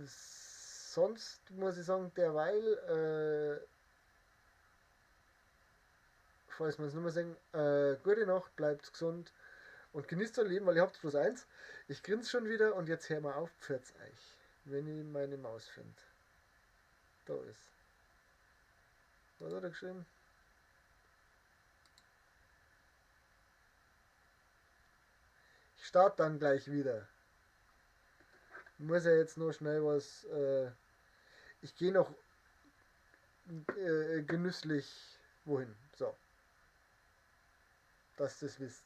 Sonst muss ich sagen, derweil, falls wir es nur mal sehen, gute Nacht, bleibt gesund und genießt euer Leben, weil ihr habt bloß eins. Ich grinse schon wieder und jetzt hör mal auf, pfiat's euch, wenn ich meine Maus finde. Da ist. Was hat er geschrieben? Ich starte dann gleich wieder. Muss ja jetzt nur schnell was. Ich gehe noch genüsslich wohin. So. Dass ihr das wisst.